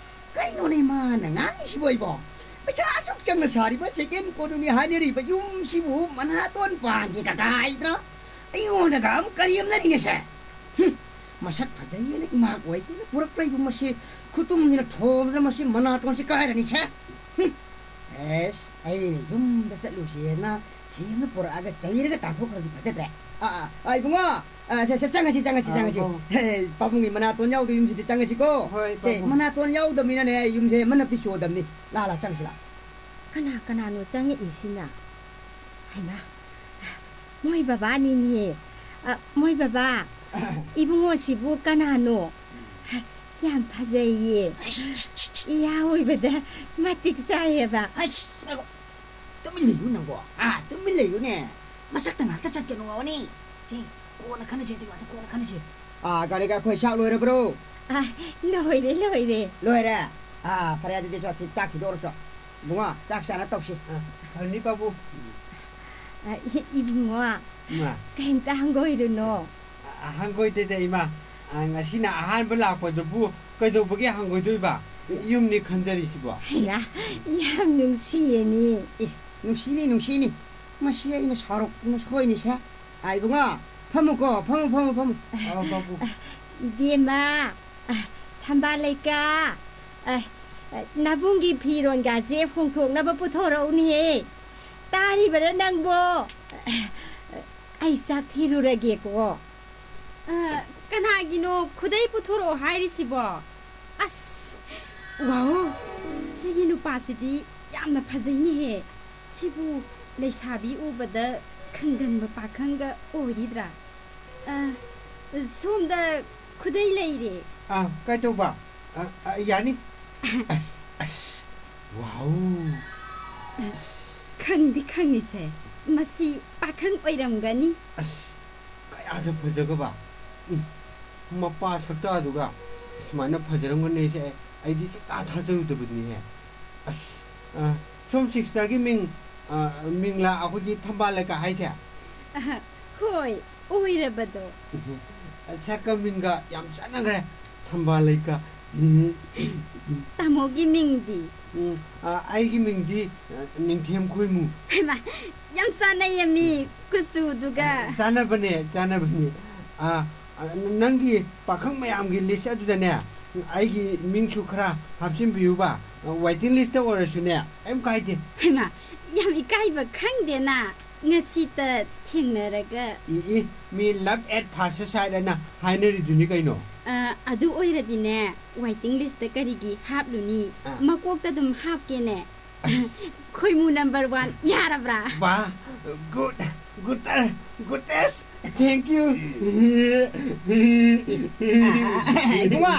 ꯀꯩꯅꯣꯅꯦ ꯃꯥꯅ ꯉꯥꯡꯉꯤꯁꯤꯕꯣ ꯏꯕꯣ? ꯄꯩꯁꯥ ꯑꯁꯨꯛ ꯆꯪꯅ ꯁꯥꯔꯤꯕ ꯁꯦꯀꯦꯟ ꯀꯣꯅꯨꯡꯅꯤ ꯍꯥꯏꯅꯔꯤꯕ ꯌꯨꯝꯁꯤꯕꯨ ꯃꯅꯥꯇꯣꯟ ꯄꯥꯟꯗꯦ ꯀꯀꯥꯏꯗ꯭ꯔꯥ? ꯑꯩꯉꯣꯟꯗꯒ ꯑꯃꯨꯛ ꯀꯔꯦꯝꯅꯔꯤꯅꯦꯁꯦ꯫ ꯍꯨꯝ, ꯃꯁꯛ ꯐꯖꯩꯌꯦꯅ ꯏꯃꯥ ꯀꯣꯏꯗꯦꯅ ꯄꯨꯔꯛꯄ꯭ꯔꯥ ꯏꯕꯨꯡ ꯃꯁꯤ? ꯈꯨꯇꯨꯝꯁꯤꯅ ꯊꯣꯝꯗꯅ ꯃꯁꯤ ꯃꯅꯥꯇꯣꯟꯁꯤ ꯀꯥꯏꯔꯅꯤꯁꯦ꯫ ꯍꯨꯝ, ꯑꯦꯁ, ꯑꯩꯅ ꯌꯨꯝꯗ ꯆꯠꯂꯨꯁꯦꯅ ꯊꯦꯝꯅ ꯄꯨꯔꯛꯑꯒ ꯆꯩꯔꯒ ꯇꯥꯟꯊꯣꯛꯈ꯭ꯔꯗꯤ ꯐꯖꯗ꯭ꯔꯦ꯫ ꯑꯥ, ꯑꯥ, ꯑꯥ, ꯏꯕꯨꯡꯉꯣ, ꯑꯥ, ꯁꯦ, ꯁꯦ, ꯆꯪꯉꯁꯤ, ꯆꯪꯉꯁꯤ, ꯑꯥ, ꯆꯪꯉꯁꯤ꯫ ꯍꯣꯏ꯫ ꯍꯦ, ꯄꯥꯕꯨꯡꯒꯤ ꯃꯅꯥꯇꯣꯟ ꯌꯥꯎꯗꯕ ꯌꯨꯝꯁꯤꯗꯤ ꯆꯪꯉꯁꯤꯀꯣ꯫ ꯍꯣꯏ, ꯁꯦ, ꯄꯥꯕꯨꯡ꯫ ꯃꯅꯥꯇꯣꯟ ꯌꯥꯎꯗꯕꯅꯤꯅꯅꯦ, ꯌꯨꯝꯁꯦ ꯃꯅꯞꯇꯤ ꯆꯣꯗꯕꯅꯤ꯫ ꯂꯥ, ꯂꯥ, ꯆꯪꯉꯁꯤ, ꯂꯥ꯫ ꯀꯅꯥ ꯀꯅꯥꯅꯣ ꯆꯪꯉꯛꯏꯁꯤꯅ? ꯍꯩꯃꯥ, ꯃꯣꯏ ꯕꯕꯥꯅꯤꯅꯦ꯫ ꯑ, ꯃꯣꯏ ꯕꯕꯥ, ꯏꯕꯨꯡꯉꯣꯁꯤꯕꯨ ꯀꯅꯥꯅꯣ? ꯌꯥꯝ ꯐꯖꯩꯌꯦ꯫ ꯏꯌꯥ ꯑꯣꯏꯕꯗ ꯃꯇꯤꯛ ꯆꯥꯏꯌꯦꯕ꯫ ꯑꯁ, ꯉꯥꯏꯈꯣ꯫ ꯇꯨꯃꯤꯟ ꯂꯩꯌꯨ ꯅꯪꯕꯣ꯫ ꯑꯥ, ꯇꯨꯃꯤꯟ ꯂꯩꯌꯨꯅꯦ꯫ ꯃꯁꯛꯇ ꯉꯥꯛꯇ ꯆꯠꯀꯅꯨ ꯍꯥꯏꯕꯅꯤ꯫ ꯁꯦ, ꯀꯣꯟꯅ ꯈꯟꯅꯁꯦ, ꯑꯗꯨꯒꯤ ꯋꯥꯗꯣ ꯀꯣꯟꯅ ꯈꯟꯅꯁꯦ꯫ ꯑꯥ, ꯒꯥꯔꯤ ꯉꯥꯏꯈꯣ, ꯆꯥꯛ ꯂꯣꯏꯔꯕ꯭ꯔꯣ? ꯑꯥ, ꯂꯣꯏꯔꯦ, ꯂꯣꯏꯔꯦ꯫ ꯂꯣꯏꯔꯦ? ꯑꯥ, ꯐꯔꯦ, ꯑꯗꯨꯗꯤ ꯆꯥꯛ, ꯆꯥꯛ ꯊꯤꯗꯣꯛꯎꯔꯣ ꯆꯣ꯫ ꯏꯕꯨꯡꯉꯣ, ꯆꯥꯛ ꯆꯥꯅ ꯇꯧꯁꯤ꯫ ꯑꯥ, ꯐꯅꯤ, ꯄꯥꯕꯨꯡ꯫ ꯑꯥ, ꯏ-, ꯏꯕꯨꯡꯉꯣ, ꯏꯃꯥ꯫ ꯀꯩꯝꯇ ꯍꯪꯒꯣꯏꯔꯨꯅꯣ꯫ ꯑ, ꯍꯪꯒꯣꯏꯗꯦꯗ, ꯏꯃꯥ꯫ ꯑ, ꯉꯁꯤꯅ ꯑꯍꯥꯟꯕ ꯂꯥꯛꯄꯗꯨꯕꯨ ꯀꯩꯗꯧꯕꯒꯤ ꯍꯪꯒꯣꯏꯗꯣꯏꯕ? ꯌꯨꯝꯅꯤ ꯈꯟꯖꯔꯤꯁꯤꯕꯣ꯫ ꯍꯩꯃꯥ, ꯌꯥꯝ ꯅꯨꯡꯁꯤꯌꯦꯅꯦ꯫ ꯑꯦ, ꯅꯨꯡꯁꯤꯅꯤ, ꯅꯨꯡꯁꯤꯅꯤ꯫ ꯃꯁꯤ ꯑꯩꯅ ꯁꯥꯎꯔꯛꯇꯅ ꯁꯣꯏꯅꯤꯁꯦ꯫ ꯑ, ꯏꯕꯨꯡꯉꯣ, ꯐꯝꯃꯨꯀꯣ, ꯐꯝꯃꯨ, ꯐꯝꯃꯨ, ꯐꯝꯃꯨ꯫ ꯑꯧ, ꯄꯥꯕꯨꯡ꯫ ꯏꯕꯦꯝꯃ, ꯑ, ꯊꯝꯕꯥꯜ ꯂꯩꯀꯥ, ꯑ, ꯅꯥꯕꯨꯡꯒꯤ ꯐꯤꯔꯣꯟꯒꯥꯁꯦ ꯍꯣꯡꯊꯣꯛꯅꯕ ꯄꯨꯊꯣꯔꯛꯎꯅꯦꯍꯦ꯫ ꯇꯥꯔꯤꯕꯔꯥ ꯅꯪꯕꯣ? ꯑꯩ ꯆꯥꯛ ꯊꯤꯔꯨꯔꯒꯦꯀꯣ꯫ ꯑ, ꯀꯅꯥꯒꯤꯅꯣ ꯈꯨꯗꯩ ꯄꯨꯊꯣꯔꯛꯑꯣ ꯍꯥꯏꯔꯤꯁꯤꯕꯣ? ꯑꯁ, ꯋꯥꯎ, ꯁꯤꯒꯤ ꯅꯨꯄꯥꯁꯤꯗꯤ ꯌꯥꯝꯅ ꯐꯖꯩꯅꯦꯍꯦ꯫ ꯁꯤꯕꯨ ꯂꯩꯁꯥꯕꯤ ꯎꯕꯗ ꯈꯪꯒꯟꯕ ꯄꯥꯈꯪꯒ ꯑꯣꯏꯔꯤꯕ꯭ꯔꯥ? ꯑ, ꯁꯣꯝꯗ ꯈꯨꯗꯩ ꯂꯩꯔꯦ꯫ ꯑꯥ, ꯀꯩꯇꯧꯕ? ꯑ, ꯑ, ꯌꯥꯅꯤ꯫ ꯑꯁ, ꯋꯥꯎ꯫ ꯈꯪꯗꯤ ꯈꯪꯉꯤꯁꯦ, ꯃꯁꯤ ꯄꯥꯈꯪ ꯑꯣꯏꯔꯝꯒꯅꯤ꯫ ꯑꯁ, ꯀꯌꯥꯗ ꯐꯖꯒꯕ? ꯎꯝ, ꯃꯄꯥ ꯁꯛꯇꯥꯗꯨꯒ ꯁꯨꯃꯥꯏꯅ ꯐꯖꯔꯝꯒꯅꯤꯁꯦ ꯑꯩꯗꯤ ꯁꯨꯡꯊꯥ ꯊꯥꯖꯔꯨꯗꯕꯅꯤꯍꯦ꯫ ꯑꯁ, ꯑ, ꯁꯣꯝ ꯁꯤꯁꯇꯔꯒꯤ ꯃꯤꯡ, ꯑ, ꯃꯤꯡꯂꯥ ꯑꯩꯈꯣꯏꯒꯤ ꯊꯝꯕꯥꯜ ꯂꯩꯀꯥ ꯍꯥꯏꯁꯦ? ꯑꯍ, ꯍꯣꯏ, ꯑꯣꯏꯔꯕꯗꯣ꯫ ꯁꯛꯀ ꯃꯤꯡꯒ ꯌꯥꯝ ꯆꯥꯟꯅꯈ꯭ꯔꯦ꯫ ꯊꯝꯕꯥꯜ ꯂꯩꯀꯥ꯫ ꯎꯝ꯫ ꯇꯥꯃꯣꯒꯤ ꯃꯤꯡꯗꯤ? ꯎꯝ, ꯑ, ꯑꯩꯒꯤ ꯃꯤꯡꯗꯤ, ꯑ, ꯅꯤꯡꯊꯦꯝ ꯈꯣꯏꯃꯨ꯫ ꯍꯩꯃꯥ, ꯌꯥꯝ ꯆꯥꯟꯅꯩꯌꯦ ꯃꯤ ꯀꯨꯆꯨꯗꯨꯒ꯫ ꯑ, ꯆꯥꯟꯅꯕꯅꯦ, ꯆꯥꯟꯅꯕꯅꯦ꯫ ꯑ, ꯑ, ꯅꯪꯒꯤ ꯄꯥꯈꯪ ꯃꯌꯥꯝꯒꯤ ꯂꯤꯁ ꯑꯗꯨꯗꯅꯦ, ꯑꯩꯒꯤ ꯃꯤꯡꯁꯨ ꯈꯔ ꯍꯥꯞꯆꯤꯟꯕꯤꯌꯨꯕ꯫ ꯋꯦꯇꯤꯡ ꯂꯤꯁꯇ ꯑꯣꯏꯔꯁꯨꯅꯦ, ꯀꯩꯝ ꯀꯥꯏꯗꯦ꯫ ꯍꯩꯃꯥ, ꯌꯥꯝ ꯏꯀꯥꯏꯕ ꯈꯪꯗꯦꯅ꯫ ꯉꯁꯤꯇ ꯊꯦꯡꯅꯔꯒ꯫ E, E, me love at first sight ꯍꯥꯏꯅ ꯍꯥꯏꯅꯔꯤꯗꯨꯅꯤ ꯀꯩꯅꯣ꯫ ꯑ, ꯑꯗꯨ ꯑꯣꯏꯔꯗꯤꯅꯦ, ꯋꯦꯇꯤꯡ ꯂꯤꯁꯇ ꯀꯔꯤꯒꯤ ꯍꯥꯞꯂꯨꯅꯤ? ꯑꯥ꯫ ꯃꯀꯣꯛꯇ ꯑꯗꯨꯝ ꯍꯥꯞꯀꯦꯅꯦ꯫ ꯑꯁ꯫ ꯈꯣꯏꯃꯨ number one ꯌꯥꯔꯕ꯭ꯔꯥ? ꯋꯥ, good, gooder, goodest, thank you꯫ ꯑ, ꯑ, ꯑ, ꯏꯕꯨꯡꯉꯣ,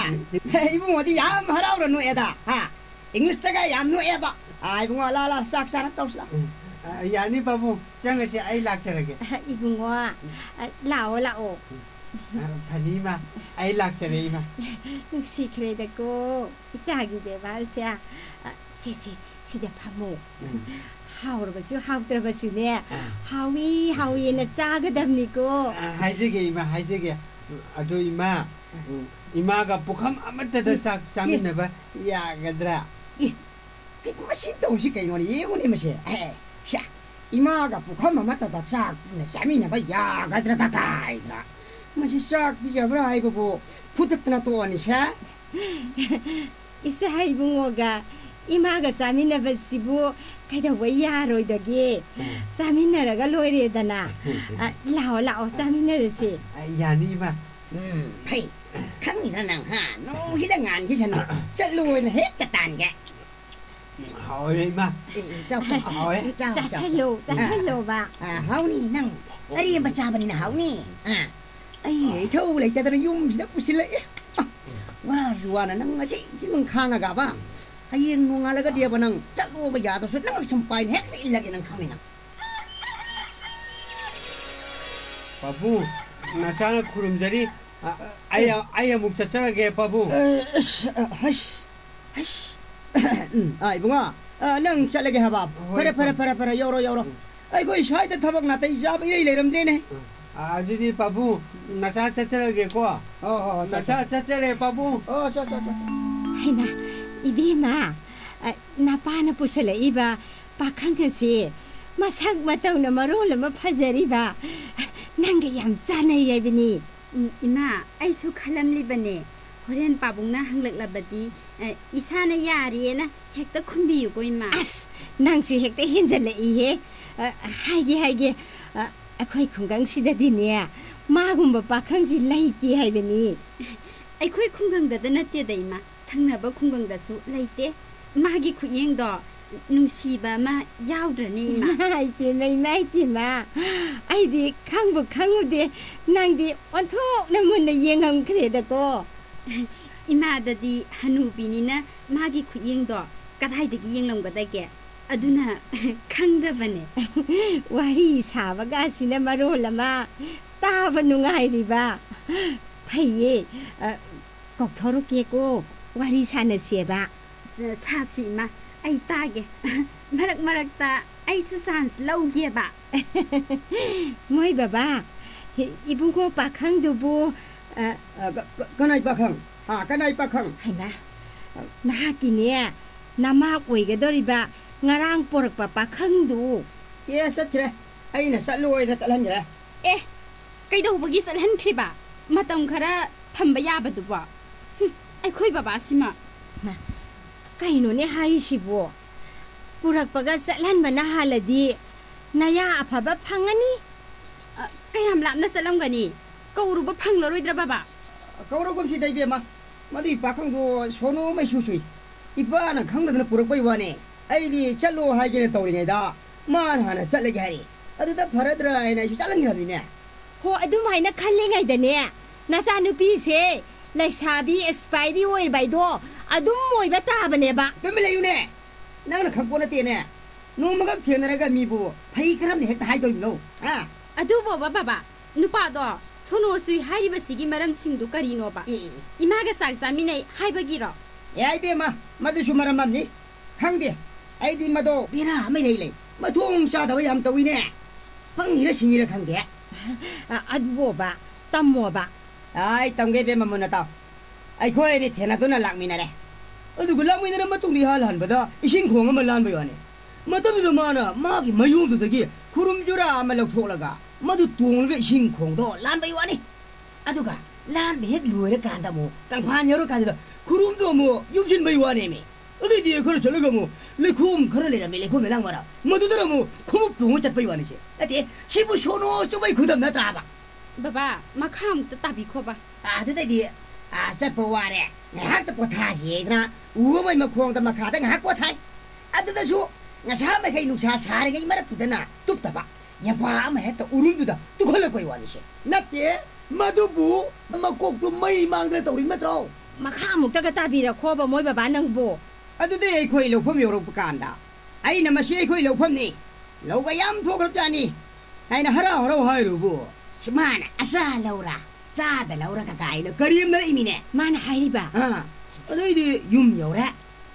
ꯏꯕꯨꯡꯉꯣꯗꯤ ꯌꯥꯝ ꯍꯔꯥꯎꯔ ꯅꯣꯛꯑꯦꯗ, ꯍꯥ? ꯏꯪꯂꯤꯁꯇꯒ ꯌꯥꯝ ꯅꯣꯛꯑꯦꯕ꯫ ꯑ, ꯏꯕꯨꯡꯉꯣ, ꯂꯥ, ꯂꯥ, ꯆꯥꯛ ꯆꯥꯅ ꯇꯧꯁꯤ ꯂꯥ꯫ ꯎꯝ, ꯑ, ꯌꯥꯅꯤ ꯄꯥꯕꯨꯡ, ꯆꯪꯉꯁꯤ, ꯑꯩ ꯂꯥꯛꯆꯔꯒꯦ꯫ ꯑ, ꯏꯕꯨꯡꯉꯣ, ꯑ, ꯂꯥꯛꯑꯣ, ꯂꯥꯛꯑꯣ꯫ ꯑ, ꯐꯅꯤ ꯏꯃꯥ, ꯑꯩ ꯂꯥꯛꯆꯔꯦ ꯏꯃꯥ꯫ ꯅꯨꯡꯁꯤꯈ꯭ꯔꯦꯗꯀꯣ, ꯏꯆꯥꯒꯤ ꯕꯦꯕꯥꯔꯁꯦ꯫ ꯑ, ꯁꯦ, ꯁꯦ, ꯁꯤꯗ ꯐꯝꯃꯣ꯫ ꯎꯝ꯫ ꯍꯥꯎꯔꯕꯁꯨ ꯍꯥꯎꯇ꯭ꯔꯕꯁꯨꯅꯦ, ꯑꯥ꯫ ꯍꯥꯎꯏ, ꯍꯥꯎꯏꯅ ꯆꯥꯒꯗꯕꯅꯤꯀꯣ꯫ ꯑ, ꯍꯥꯏꯖꯒꯦ ꯏꯃꯥ, ꯍꯥꯏꯖꯒꯦ꯫ ꯑꯗꯣ ꯏꯃꯥ, ꯎꯝ, ꯏꯃꯥꯒ ꯄꯨꯈꯝ ꯑꯃꯠꯇꯗ ꯆꯥꯛ ꯆꯥꯃꯤꯟꯅꯕ ꯌꯥꯒꯗ꯭ꯔꯥ? ꯏ, ꯀꯩꯅꯣ ꯃꯁꯤ ꯇꯧꯔꯤꯁꯤ ꯀꯩꯅꯣꯅꯦ? ꯌꯦꯡꯉꯨꯅꯦ ꯃꯁꯦ꯫ ꯑꯦ, ꯁ꯭ꯌꯥ, ꯏꯃꯥꯒ ꯄꯨꯈꯝ ꯑꯃꯠꯇꯗ ꯆꯥꯛ ꯆꯥꯃꯤꯟꯅꯕ ꯌꯥꯒꯗ꯭ꯔꯥ ꯀꯥꯏꯅ꯫ ꯃꯁꯤ ꯆꯥꯛ ꯄꯤꯖꯕ꯭ꯔꯥ ꯍꯥꯏꯕꯕꯨ ꯐꯨꯗꯠꯇꯅ ꯇꯣꯛꯑꯅꯤ ꯁꯦ꯫ ꯏꯆꯥ ꯏꯕꯨꯡꯉꯣꯒ ꯏꯃꯥꯒ ꯆꯥꯃꯤꯟꯅꯕꯁꯤꯕꯨ ꯀꯩꯗꯧꯕ ꯌꯥꯔꯣꯏꯗꯒꯦ? ꯎꯝ꯫ ꯆꯥꯃꯤꯟꯅꯔꯒ ꯂꯣꯏꯔꯦꯗꯅ꯫ ꯎꯝ꯫ ꯑ, ꯂꯥꯛꯑꯣ, ꯂꯥꯛꯑꯣ, ꯆꯥꯃꯤꯟꯅꯔꯁꯦ꯫ ꯑ, ꯌꯥꯅꯤ, ꯏꯃꯥ꯫ ꯎꯝ, ꯐꯩ꯫ ꯈꯪꯉꯤꯗ ꯅꯪ, ꯍꯥ? ꯅꯣꯡꯁꯤꯗ ꯉꯥꯟꯈꯤꯁꯅꯨ꯫ ꯆꯠꯂꯨ ꯑꯣꯏꯅ ꯍꯦꯛꯇ ꯇꯥꯟꯒꯦ꯫ ꯍꯥꯎꯋꯦ, ꯏꯃꯥ꯫ ꯑꯦ, ꯑꯦ, ꯆꯥꯎ, ꯆꯥꯎ꯫ ꯍꯥꯎꯋꯦ꯫ ꯆꯥꯎ, ꯆꯥꯎ꯫ ꯆꯥꯁꯜꯂꯣ, ꯆꯥꯁꯜꯂꯣꯕ꯫ ꯑ, ꯍꯥꯎꯅꯤ, ꯅꯪ ꯑꯔꯦꯝꯕ ꯆꯥꯕꯅꯤꯅ ꯍꯥꯎꯅꯤ꯫ ꯑ, ꯑꯩ ꯏꯊꯧ ꯂꯩꯇꯗꯅ ꯌꯨꯝꯁꯤꯗ ꯄꯨꯁꯤꯜꯂꯛꯑꯦ꯫ ꯑ, ꯋꯥꯔꯁꯨ ꯋꯥꯅ ꯅꯪ ꯉꯁꯤ ꯅꯨꯡ ꯈꯥꯡꯉꯒꯕ, ꯍꯌꯦꯡ ꯅꯣꯡꯉꯥꯜꯂꯒꯗꯤꯕ ꯅꯪ ꯆꯠꯂꯣꯕ ꯌꯥꯗ꯭ꯔꯁꯨ ꯅꯪ ꯁꯨꯝ ꯄꯥꯏꯅ ꯍꯦꯛꯇ ꯏꯜꯂꯒꯦ, ꯅꯪ ꯈꯪꯅꯤ ꯅꯪ꯫ ꯄꯥꯕꯨꯡ, ꯅꯆꯥꯅ ꯈꯨꯔꯨꯝꯖꯔꯤ꯫ ꯑ, ꯑꯩ, ꯑꯩ ꯑꯃꯨꯛ ꯆꯠꯆꯔꯒꯦ, ꯄꯥꯕꯨꯡ꯫ ꯑ, ꯑꯁ, ꯑ, ꯍꯩꯁ, ꯍꯩꯁ꯫ ꯎꯝ, ꯑ, ꯏꯕꯨꯡꯉꯣ, ꯑ, ꯅꯪ ꯆꯠꯂꯒꯦ ꯍꯥꯏꯕ? ꯍꯣꯏ, ꯐꯔꯦ, ꯐꯔꯦ, ꯄꯥꯕꯨꯡ꯫ ꯐꯔꯦ, ꯐꯔꯦ, ꯌꯧꯔꯣ, ꯌꯧꯔꯣ꯫ ꯎꯝ꯫ ꯑꯩꯈꯣꯏ ꯁ꯭ꯋꯥꯏꯗ ꯊꯕꯛ ꯅꯥꯇꯩ ꯆꯥꯕ ꯏꯔꯩ ꯂꯩꯔꯝꯗ꯭ꯔꯦꯅꯦ꯫ ꯎꯝ꯫ ꯑ, ꯑꯗꯨꯗꯤ ꯄꯥꯕꯨꯡ, ꯅꯆꯥ ꯆꯠꯆꯔꯒꯦꯀꯣ꯫ ꯍꯣ, ꯍꯣ, ꯍꯣ, ꯆꯠ, ꯅꯆꯥ ꯆꯠ꯫ ꯆꯠꯆꯔꯦ, ꯄꯥꯕꯨꯡ꯫ ꯑꯣ, ꯆꯠ, ꯆꯠ, ꯆꯠ, ꯆꯠ꯫ ꯍꯩꯃꯥ, ꯏꯕꯦꯝꯃ, ꯑ, ꯅꯄꯥꯅ ꯄꯨꯁꯜꯂꯛꯏꯕ ꯄꯥꯈꯪ ꯑꯁꯤ ꯃꯁꯛ ꯃꯇꯧꯅ ꯃꯔꯣꯜ ꯑꯃ ꯐꯖꯔꯤꯕ, ꯅꯪꯒ ꯌꯥꯝ ꯆꯥꯟꯅꯩ ꯍꯥꯏꯕꯅꯤ꯫ ꯎꯝ, ꯏꯃꯥ, ꯑꯩꯁꯨ ꯈꯜꯂꯝꯂꯤꯕꯅꯦ, ꯍꯣꯔꯦꯟ ꯄꯥꯕꯨꯡꯅ ꯍꯪꯂꯛꯂꯕꯗꯤ ꯑ, ꯏꯁꯥꯅ ꯌꯥꯔꯦꯅ ꯍꯦꯛꯇ ꯈꯨꯝꯕꯤꯌꯨꯀꯣ, ꯏꯃꯥ꯫ ꯑꯁ, ꯅꯪꯁꯨ ꯍꯦꯛꯇ ꯍꯦꯟꯖꯜꯂꯛꯏꯍꯦ꯫ ꯑ, ꯍꯥꯏꯒꯦ, ꯍꯥꯏꯒꯦ꯫ ꯑ, ꯑꯩꯈꯣꯏ ꯈꯨꯡꯒꯪꯁꯤꯗꯗꯤꯅꯦ, ꯃꯥꯒꯨꯝꯕ ꯄꯥꯈꯪꯁꯤ ꯂꯩꯇꯦ ꯍꯥꯏꯕꯅꯤ꯫ ꯑꯩꯈꯣꯏ ꯈꯨꯡꯒꯪꯗꯗ ꯅꯠꯇꯦꯗ, ꯏꯃꯥ, ꯊꯪꯅꯕ ꯈꯨꯡꯒꯪꯗꯁꯨ ꯂꯩꯇꯦ꯫ ꯃꯥꯒꯤ ꯈꯨꯠꯌꯦꯡꯗꯣ ꯅꯨꯡꯁꯤꯕ ꯑꯃ ꯌꯥꯎꯗ꯭ꯔꯅꯦ, ꯏꯃꯥ? ꯏꯃꯥ ꯏꯇꯦꯃ, ꯏꯃꯥ ꯏꯇꯦꯃ, ꯑꯩꯗꯤ ꯈꯪꯕꯨ ꯈꯪꯉꯨꯗꯦ, ꯅꯪꯗꯤ ꯑꯣꯟꯊꯣꯛꯅ ꯃꯨꯟꯅ ꯌꯦꯡꯉꯝꯈ꯭ꯔꯦꯗꯀꯣ꯫ ꯏꯃꯥꯗꯗꯤ ꯍꯅꯨꯕꯤꯅꯤꯅ ꯃꯥꯒꯤ ꯈꯨꯠꯌꯦꯡꯗꯣ ꯀꯗꯥꯏꯗꯒꯤ ꯌꯦꯡꯂꯝꯒꯗꯒꯦ? ꯑꯗꯨꯅ ꯈꯪꯗꯕꯅꯦ꯫ ꯋꯥꯔꯤ ꯁꯥꯕꯒꯁꯤꯅ ꯃꯔꯣꯜ ꯑꯃ ꯇꯥꯕ ꯅꯨꯡꯉꯥꯏꯔꯤꯕ꯫ ꯐꯩꯌꯦ, ꯑ, ꯀꯧꯊꯣꯔꯛꯀꯦꯀꯣ, ꯋꯥꯔꯤ ꯁꯥꯟꯅꯁꯦꯕ꯫ ꯁꯥꯁꯤ, ꯏꯃꯥ, ꯑꯩ ꯇꯥꯒꯦ꯫ ꯃꯔꯛ ꯃꯔꯛꯇ ꯑꯩꯁꯨ ꯆꯥꯟꯁ ꯂꯧꯒꯦꯕ꯫ ꯃꯣꯏ ꯕꯕꯥ, ꯏꯕꯨꯡꯉꯣ ꯄꯥꯈꯪꯗꯨꯕꯨ, ꯑ, ꯑ, ꯀ-, ꯀ-, ꯀꯅꯥꯏ ꯄꯥꯈꯪ? ꯍꯥ, ꯀꯅꯥꯏ ꯄꯥꯈꯪ? ꯍꯩꯃꯥ, ꯅꯍꯥꯛꯀꯤꯅꯦ, ꯅꯃꯥ ꯑꯣꯏꯒꯗꯧꯔꯤꯕ ꯉꯔꯥꯡ ꯄꯣꯔꯛꯄ ꯄꯥꯈꯪꯗꯨ꯫ ꯑꯦ, ꯆꯠꯈ꯭ꯔꯦ꯫ ꯑꯩꯅ ꯆꯠꯂꯣꯏꯅ ꯆꯠꯍꯟꯈ꯭ꯔꯦ꯫ ꯑꯦ, ꯀꯩꯗꯧꯕꯒꯤ ꯆꯠꯍꯟꯈ꯭ꯔꯤꯕ? ꯃꯇꯝ ꯈꯔ ꯊꯝꯕ ꯌꯥꯕꯗꯨꯕꯣ? ꯍꯨꯝ, ꯑꯩꯈꯣꯏ ꯕꯕꯥꯁꯤꯃ꯫ ꯃꯥ, ꯀꯩꯅꯣꯅꯦ ꯍꯥꯏꯔꯤꯁꯤꯕꯣ? ꯄꯨꯔꯛꯄꯒ ꯆꯠꯍꯟꯕꯅ ꯍꯥꯜꯂꯗꯤ ꯅꯌꯥ ꯑꯐꯕ ꯐꯪꯉꯅꯤ꯫ ꯑ, ꯀꯌꯥꯝ ꯂꯥꯞꯅ ꯆꯠꯂꯝꯒꯅꯤ? ꯀꯧꯔꯨꯕ ꯐꯪꯂꯔꯣꯏꯗ꯭ꯔꯥ, ꯕꯕꯥ? ꯀꯧꯔꯒꯨꯝꯁꯤꯗ, ꯏꯕꯦꯝꯃ꯫ ꯃꯗꯨꯏ ꯄꯥꯈꯪꯗꯣ ꯁꯣꯅꯣ ꯃꯩꯁꯨ ꯁꯨꯏ꯫ ꯏꯄꯥꯅ ꯈꯪꯗꯗꯅ ꯄꯨꯔꯛꯄꯩ ꯋꯥꯅꯦ꯫ ꯑꯩꯗꯤ ꯆꯠꯂꯣ ꯍꯥꯏꯒꯦꯅ ꯇꯧꯔꯤꯉꯩꯗ ꯃꯥꯅ ꯍꯥꯟꯅ ꯆꯠꯂꯒꯦ ꯍꯥꯏꯔꯤ꯫ ꯑꯗꯨꯗ ꯐꯔꯗ꯭ꯔꯥ ꯍꯥꯏꯅ ꯑꯩꯁꯨ ꯆꯠꯍꯟꯈ꯭ꯔꯕꯅꯤꯅꯦ꯫ ꯍꯣ, ꯑꯗꯨꯝꯍꯥꯏꯅ ꯈꯜꯂꯤꯉꯩꯗꯅꯦ, ꯅꯆꯥꯅꯨꯄꯤꯁꯦ ꯂꯩꯁꯥꯕꯤ ꯑꯦꯛꯁꯄꯥꯏꯔꯤ ꯑꯣꯏꯔꯕ ꯍꯥꯏꯗꯣ ꯑꯗꯨꯝ ꯑꯣꯏꯕ ꯇꯥꯕꯅꯦꯕ꯫ ꯇꯨꯃꯤꯟ ꯂꯩꯌꯨꯅꯦ꯫ ꯅꯪꯅ ꯈꯪꯄꯣꯠ ꯅꯠꯇꯦꯅꯦ꯫ ꯅꯣꯡꯃꯈꯛ ꯊꯦꯡꯅꯔꯒ ꯃꯤꯕꯨ ꯐꯩ ꯀꯔꯝꯅ ꯍꯦꯛꯇ ꯍꯥꯏꯗꯧꯔꯤꯕꯅꯣ? ꯍꯥ? ꯑꯗꯨꯕꯣꯕ ꯕꯕꯥ, ꯅꯨꯄꯥꯗꯣ ꯁꯣꯅꯣ ꯆꯨꯏ ꯍꯥꯏꯔꯤꯕꯁꯤꯒꯤ ꯃꯔꯝꯁꯤꯡꯗꯨ ꯀꯔꯤꯅꯣꯕ? ꯑꯦ, ꯑꯦ, ꯑꯦ꯫ ꯏꯃꯥꯒ ꯆꯥꯛ ꯆꯥꯃꯤꯟꯅꯩ ꯍꯥꯏꯕꯒꯤꯔꯣ? ꯑꯦ, ꯏꯕꯦꯝꯃ, ꯃꯗꯨꯁꯨ ꯃꯔꯝ ꯑꯃꯅꯤ꯫ ꯈꯪꯗꯦ, ꯑꯩꯗꯤ ꯃꯗꯣ ꯕꯦꯔꯥ ꯑꯃ ꯏꯔꯩ ꯂꯩ꯫ ꯃꯊꯣꯡ ꯆꯥꯗꯕ ꯌꯥꯝ ꯇꯧꯏꯅꯦ꯫ ꯄꯪꯉꯤꯔ ꯁꯤꯡꯉꯤꯔ ꯈꯪꯗꯦ꯫ ꯑ, ꯑꯗꯨꯕꯣꯕ, ꯇꯝꯃꯣꯕ꯫ ꯑꯥꯏ, ꯇꯝꯒꯦ ꯏꯕꯦꯝꯃ, ꯃꯨꯟꯅ ꯇꯥꯎ꯫ ꯑꯩꯈꯣꯏ ꯑꯅꯤ ꯊꯦꯡꯅꯗꯨꯅ ꯂꯥꯛꯃꯤꯟꯅꯔꯦ꯫ ꯑꯗꯨꯒ ꯂꯥꯛꯃꯤꯟꯅꯔ ꯃꯇꯨꯡꯗ ꯏꯍꯥꯟ ꯍꯥꯟꯕꯗ ꯏꯁꯤꯡ ꯈꯣꯡ ꯑꯃ ꯂꯥꯟꯕꯩ ꯋꯥꯅꯤ꯫ ꯃꯇꯝꯗꯨꯗ ꯃꯥꯅ ꯃꯥꯒꯤ ꯃꯌꯨꯝꯗꯨꯗꯒꯤ ꯈꯨꯔꯨꯝ ꯖꯨꯔꯥ ꯑꯃ ꯂꯧꯊꯣꯛꯂꯒ ꯃꯗꯨ ꯇꯣꯡꯂꯒ ꯏꯁꯤꯡ ꯈꯣꯡꯗꯣ ꯂꯥꯟꯕꯩ ꯋꯥꯅꯤ꯫ ꯑꯗꯨꯒ ꯂꯥꯟꯕ ꯍꯦꯛ ꯂꯣꯏꯔꯀꯥꯟꯗ ꯑꯃꯨꯛ ꯀꯪꯐꯥꯟ ꯌꯧꯔꯀꯥꯟꯗꯨꯗ ꯈꯨꯔꯨꯝꯗꯣ ꯑꯃꯨꯛ ꯌꯨꯝꯁꯤꯟꯕꯩ ꯋꯥꯅꯦꯃꯤ꯫ ꯑꯗꯨꯏꯗꯤ ꯑꯩꯈꯣꯏꯅ ꯆꯠꯂꯒ ꯑꯃꯨꯛ ꯂꯩꯈꯣꯝ ꯈꯔ ꯂꯩꯔꯝꯃꯤ, ꯂꯩꯈꯣꯝ ꯂꯩꯅꯥꯡ ꯃꯔꯛ, ꯃꯗꯨꯗꯔ ꯑꯃꯨꯛ ꯈꯣꯡꯎꯞ ꯇꯣꯡꯉ ꯆꯠꯄꯩ ꯋꯥꯅꯤꯁꯦ꯫ ꯅꯠꯇꯦ, ꯁꯤꯕꯨ ꯁꯣꯅꯣ ꯆꯨꯕꯩ ꯈꯨꯗꯝ ꯅꯠꯇ꯭ꯔꯥꯕ? ꯕꯕꯥ, ꯃꯈꯥ ꯑꯃꯨꯛꯇ ꯇꯥꯕꯤꯈꯣꯕ꯫ ꯑꯗꯨꯗꯩꯗꯤ, ꯑꯥ, ꯆꯠꯄ ꯋꯥꯔꯦ, ꯉꯥꯏꯍꯥꯛꯇ ꯄꯣꯊꯥꯁꯤ ꯍꯥꯏꯗꯅ ꯎ ꯑꯃꯒꯤ ꯃꯈꯣꯡꯗ ꯃꯈꯥꯗ ꯉꯥꯏꯍꯥꯛ ꯄꯣꯊꯥꯏ꯫ ꯑꯗꯨꯗꯁꯨ ꯉꯁꯥ ꯃꯈꯩ ꯅꯨꯡꯁꯥ ꯁꯥꯔꯤꯉꯩ ꯃꯔꯛꯇꯨꯗꯅ ꯇꯨꯞꯇꯕ ꯌꯥꯝꯄꯥ ꯑꯃ ꯍꯦꯛꯇ ꯎꯔꯨꯝꯗꯨꯗ ꯇꯨꯈꯠꯂꯛꯄꯩ ꯋꯥꯅꯤꯁꯦ꯫ ꯅꯠꯇꯦ, ꯃꯗꯨꯕꯨ ꯃꯀꯣꯛꯇꯨ ꯃꯩ ꯃꯥꯡꯗꯅ ꯇꯧꯔꯤ ꯅꯠꯇ꯭ꯔꯣ? ꯃꯈꯥ ꯑꯃꯨꯛꯇꯒ ꯇꯥꯕꯤꯔꯛꯈꯣꯕ ꯃꯣꯏ ꯕꯕꯥ ꯅꯪꯕꯨ꯫ ꯑꯗꯨꯗꯤ ꯑꯩꯈꯣꯏ ꯂꯧꯐꯝ ꯌꯧꯔꯛꯄ ꯀꯥꯟꯗ ꯑꯩꯅ "ꯃꯁꯤ ꯑꯩꯈꯣꯏ ꯂꯧꯐꯝꯅꯤ, ꯂꯧꯒ ꯌꯥꯝ ꯊꯣꯛꯈ꯭ꯔꯕꯖꯥꯠꯅꯤ" ꯍꯥꯏꯅ ꯍꯔꯥꯎ ꯍꯔꯥꯎ ꯍꯥꯏꯔꯨꯕꯨ꯫ ꯁꯤ ꯃꯥꯅ "ꯑꯆꯥ ꯂꯧꯔ, ꯆꯥꯗ ꯂꯧꯔ" ꯀꯀꯥꯏꯅ ꯀꯔꯦꯝꯅꯔꯛꯏꯃꯤꯅꯦ꯫ ꯃꯥꯅ ꯍꯥꯏꯔꯤꯕ? ꯑꯥ, ꯑꯗꯩꯗꯤ ꯌꯨꯝ ꯌꯧꯔꯦ꯫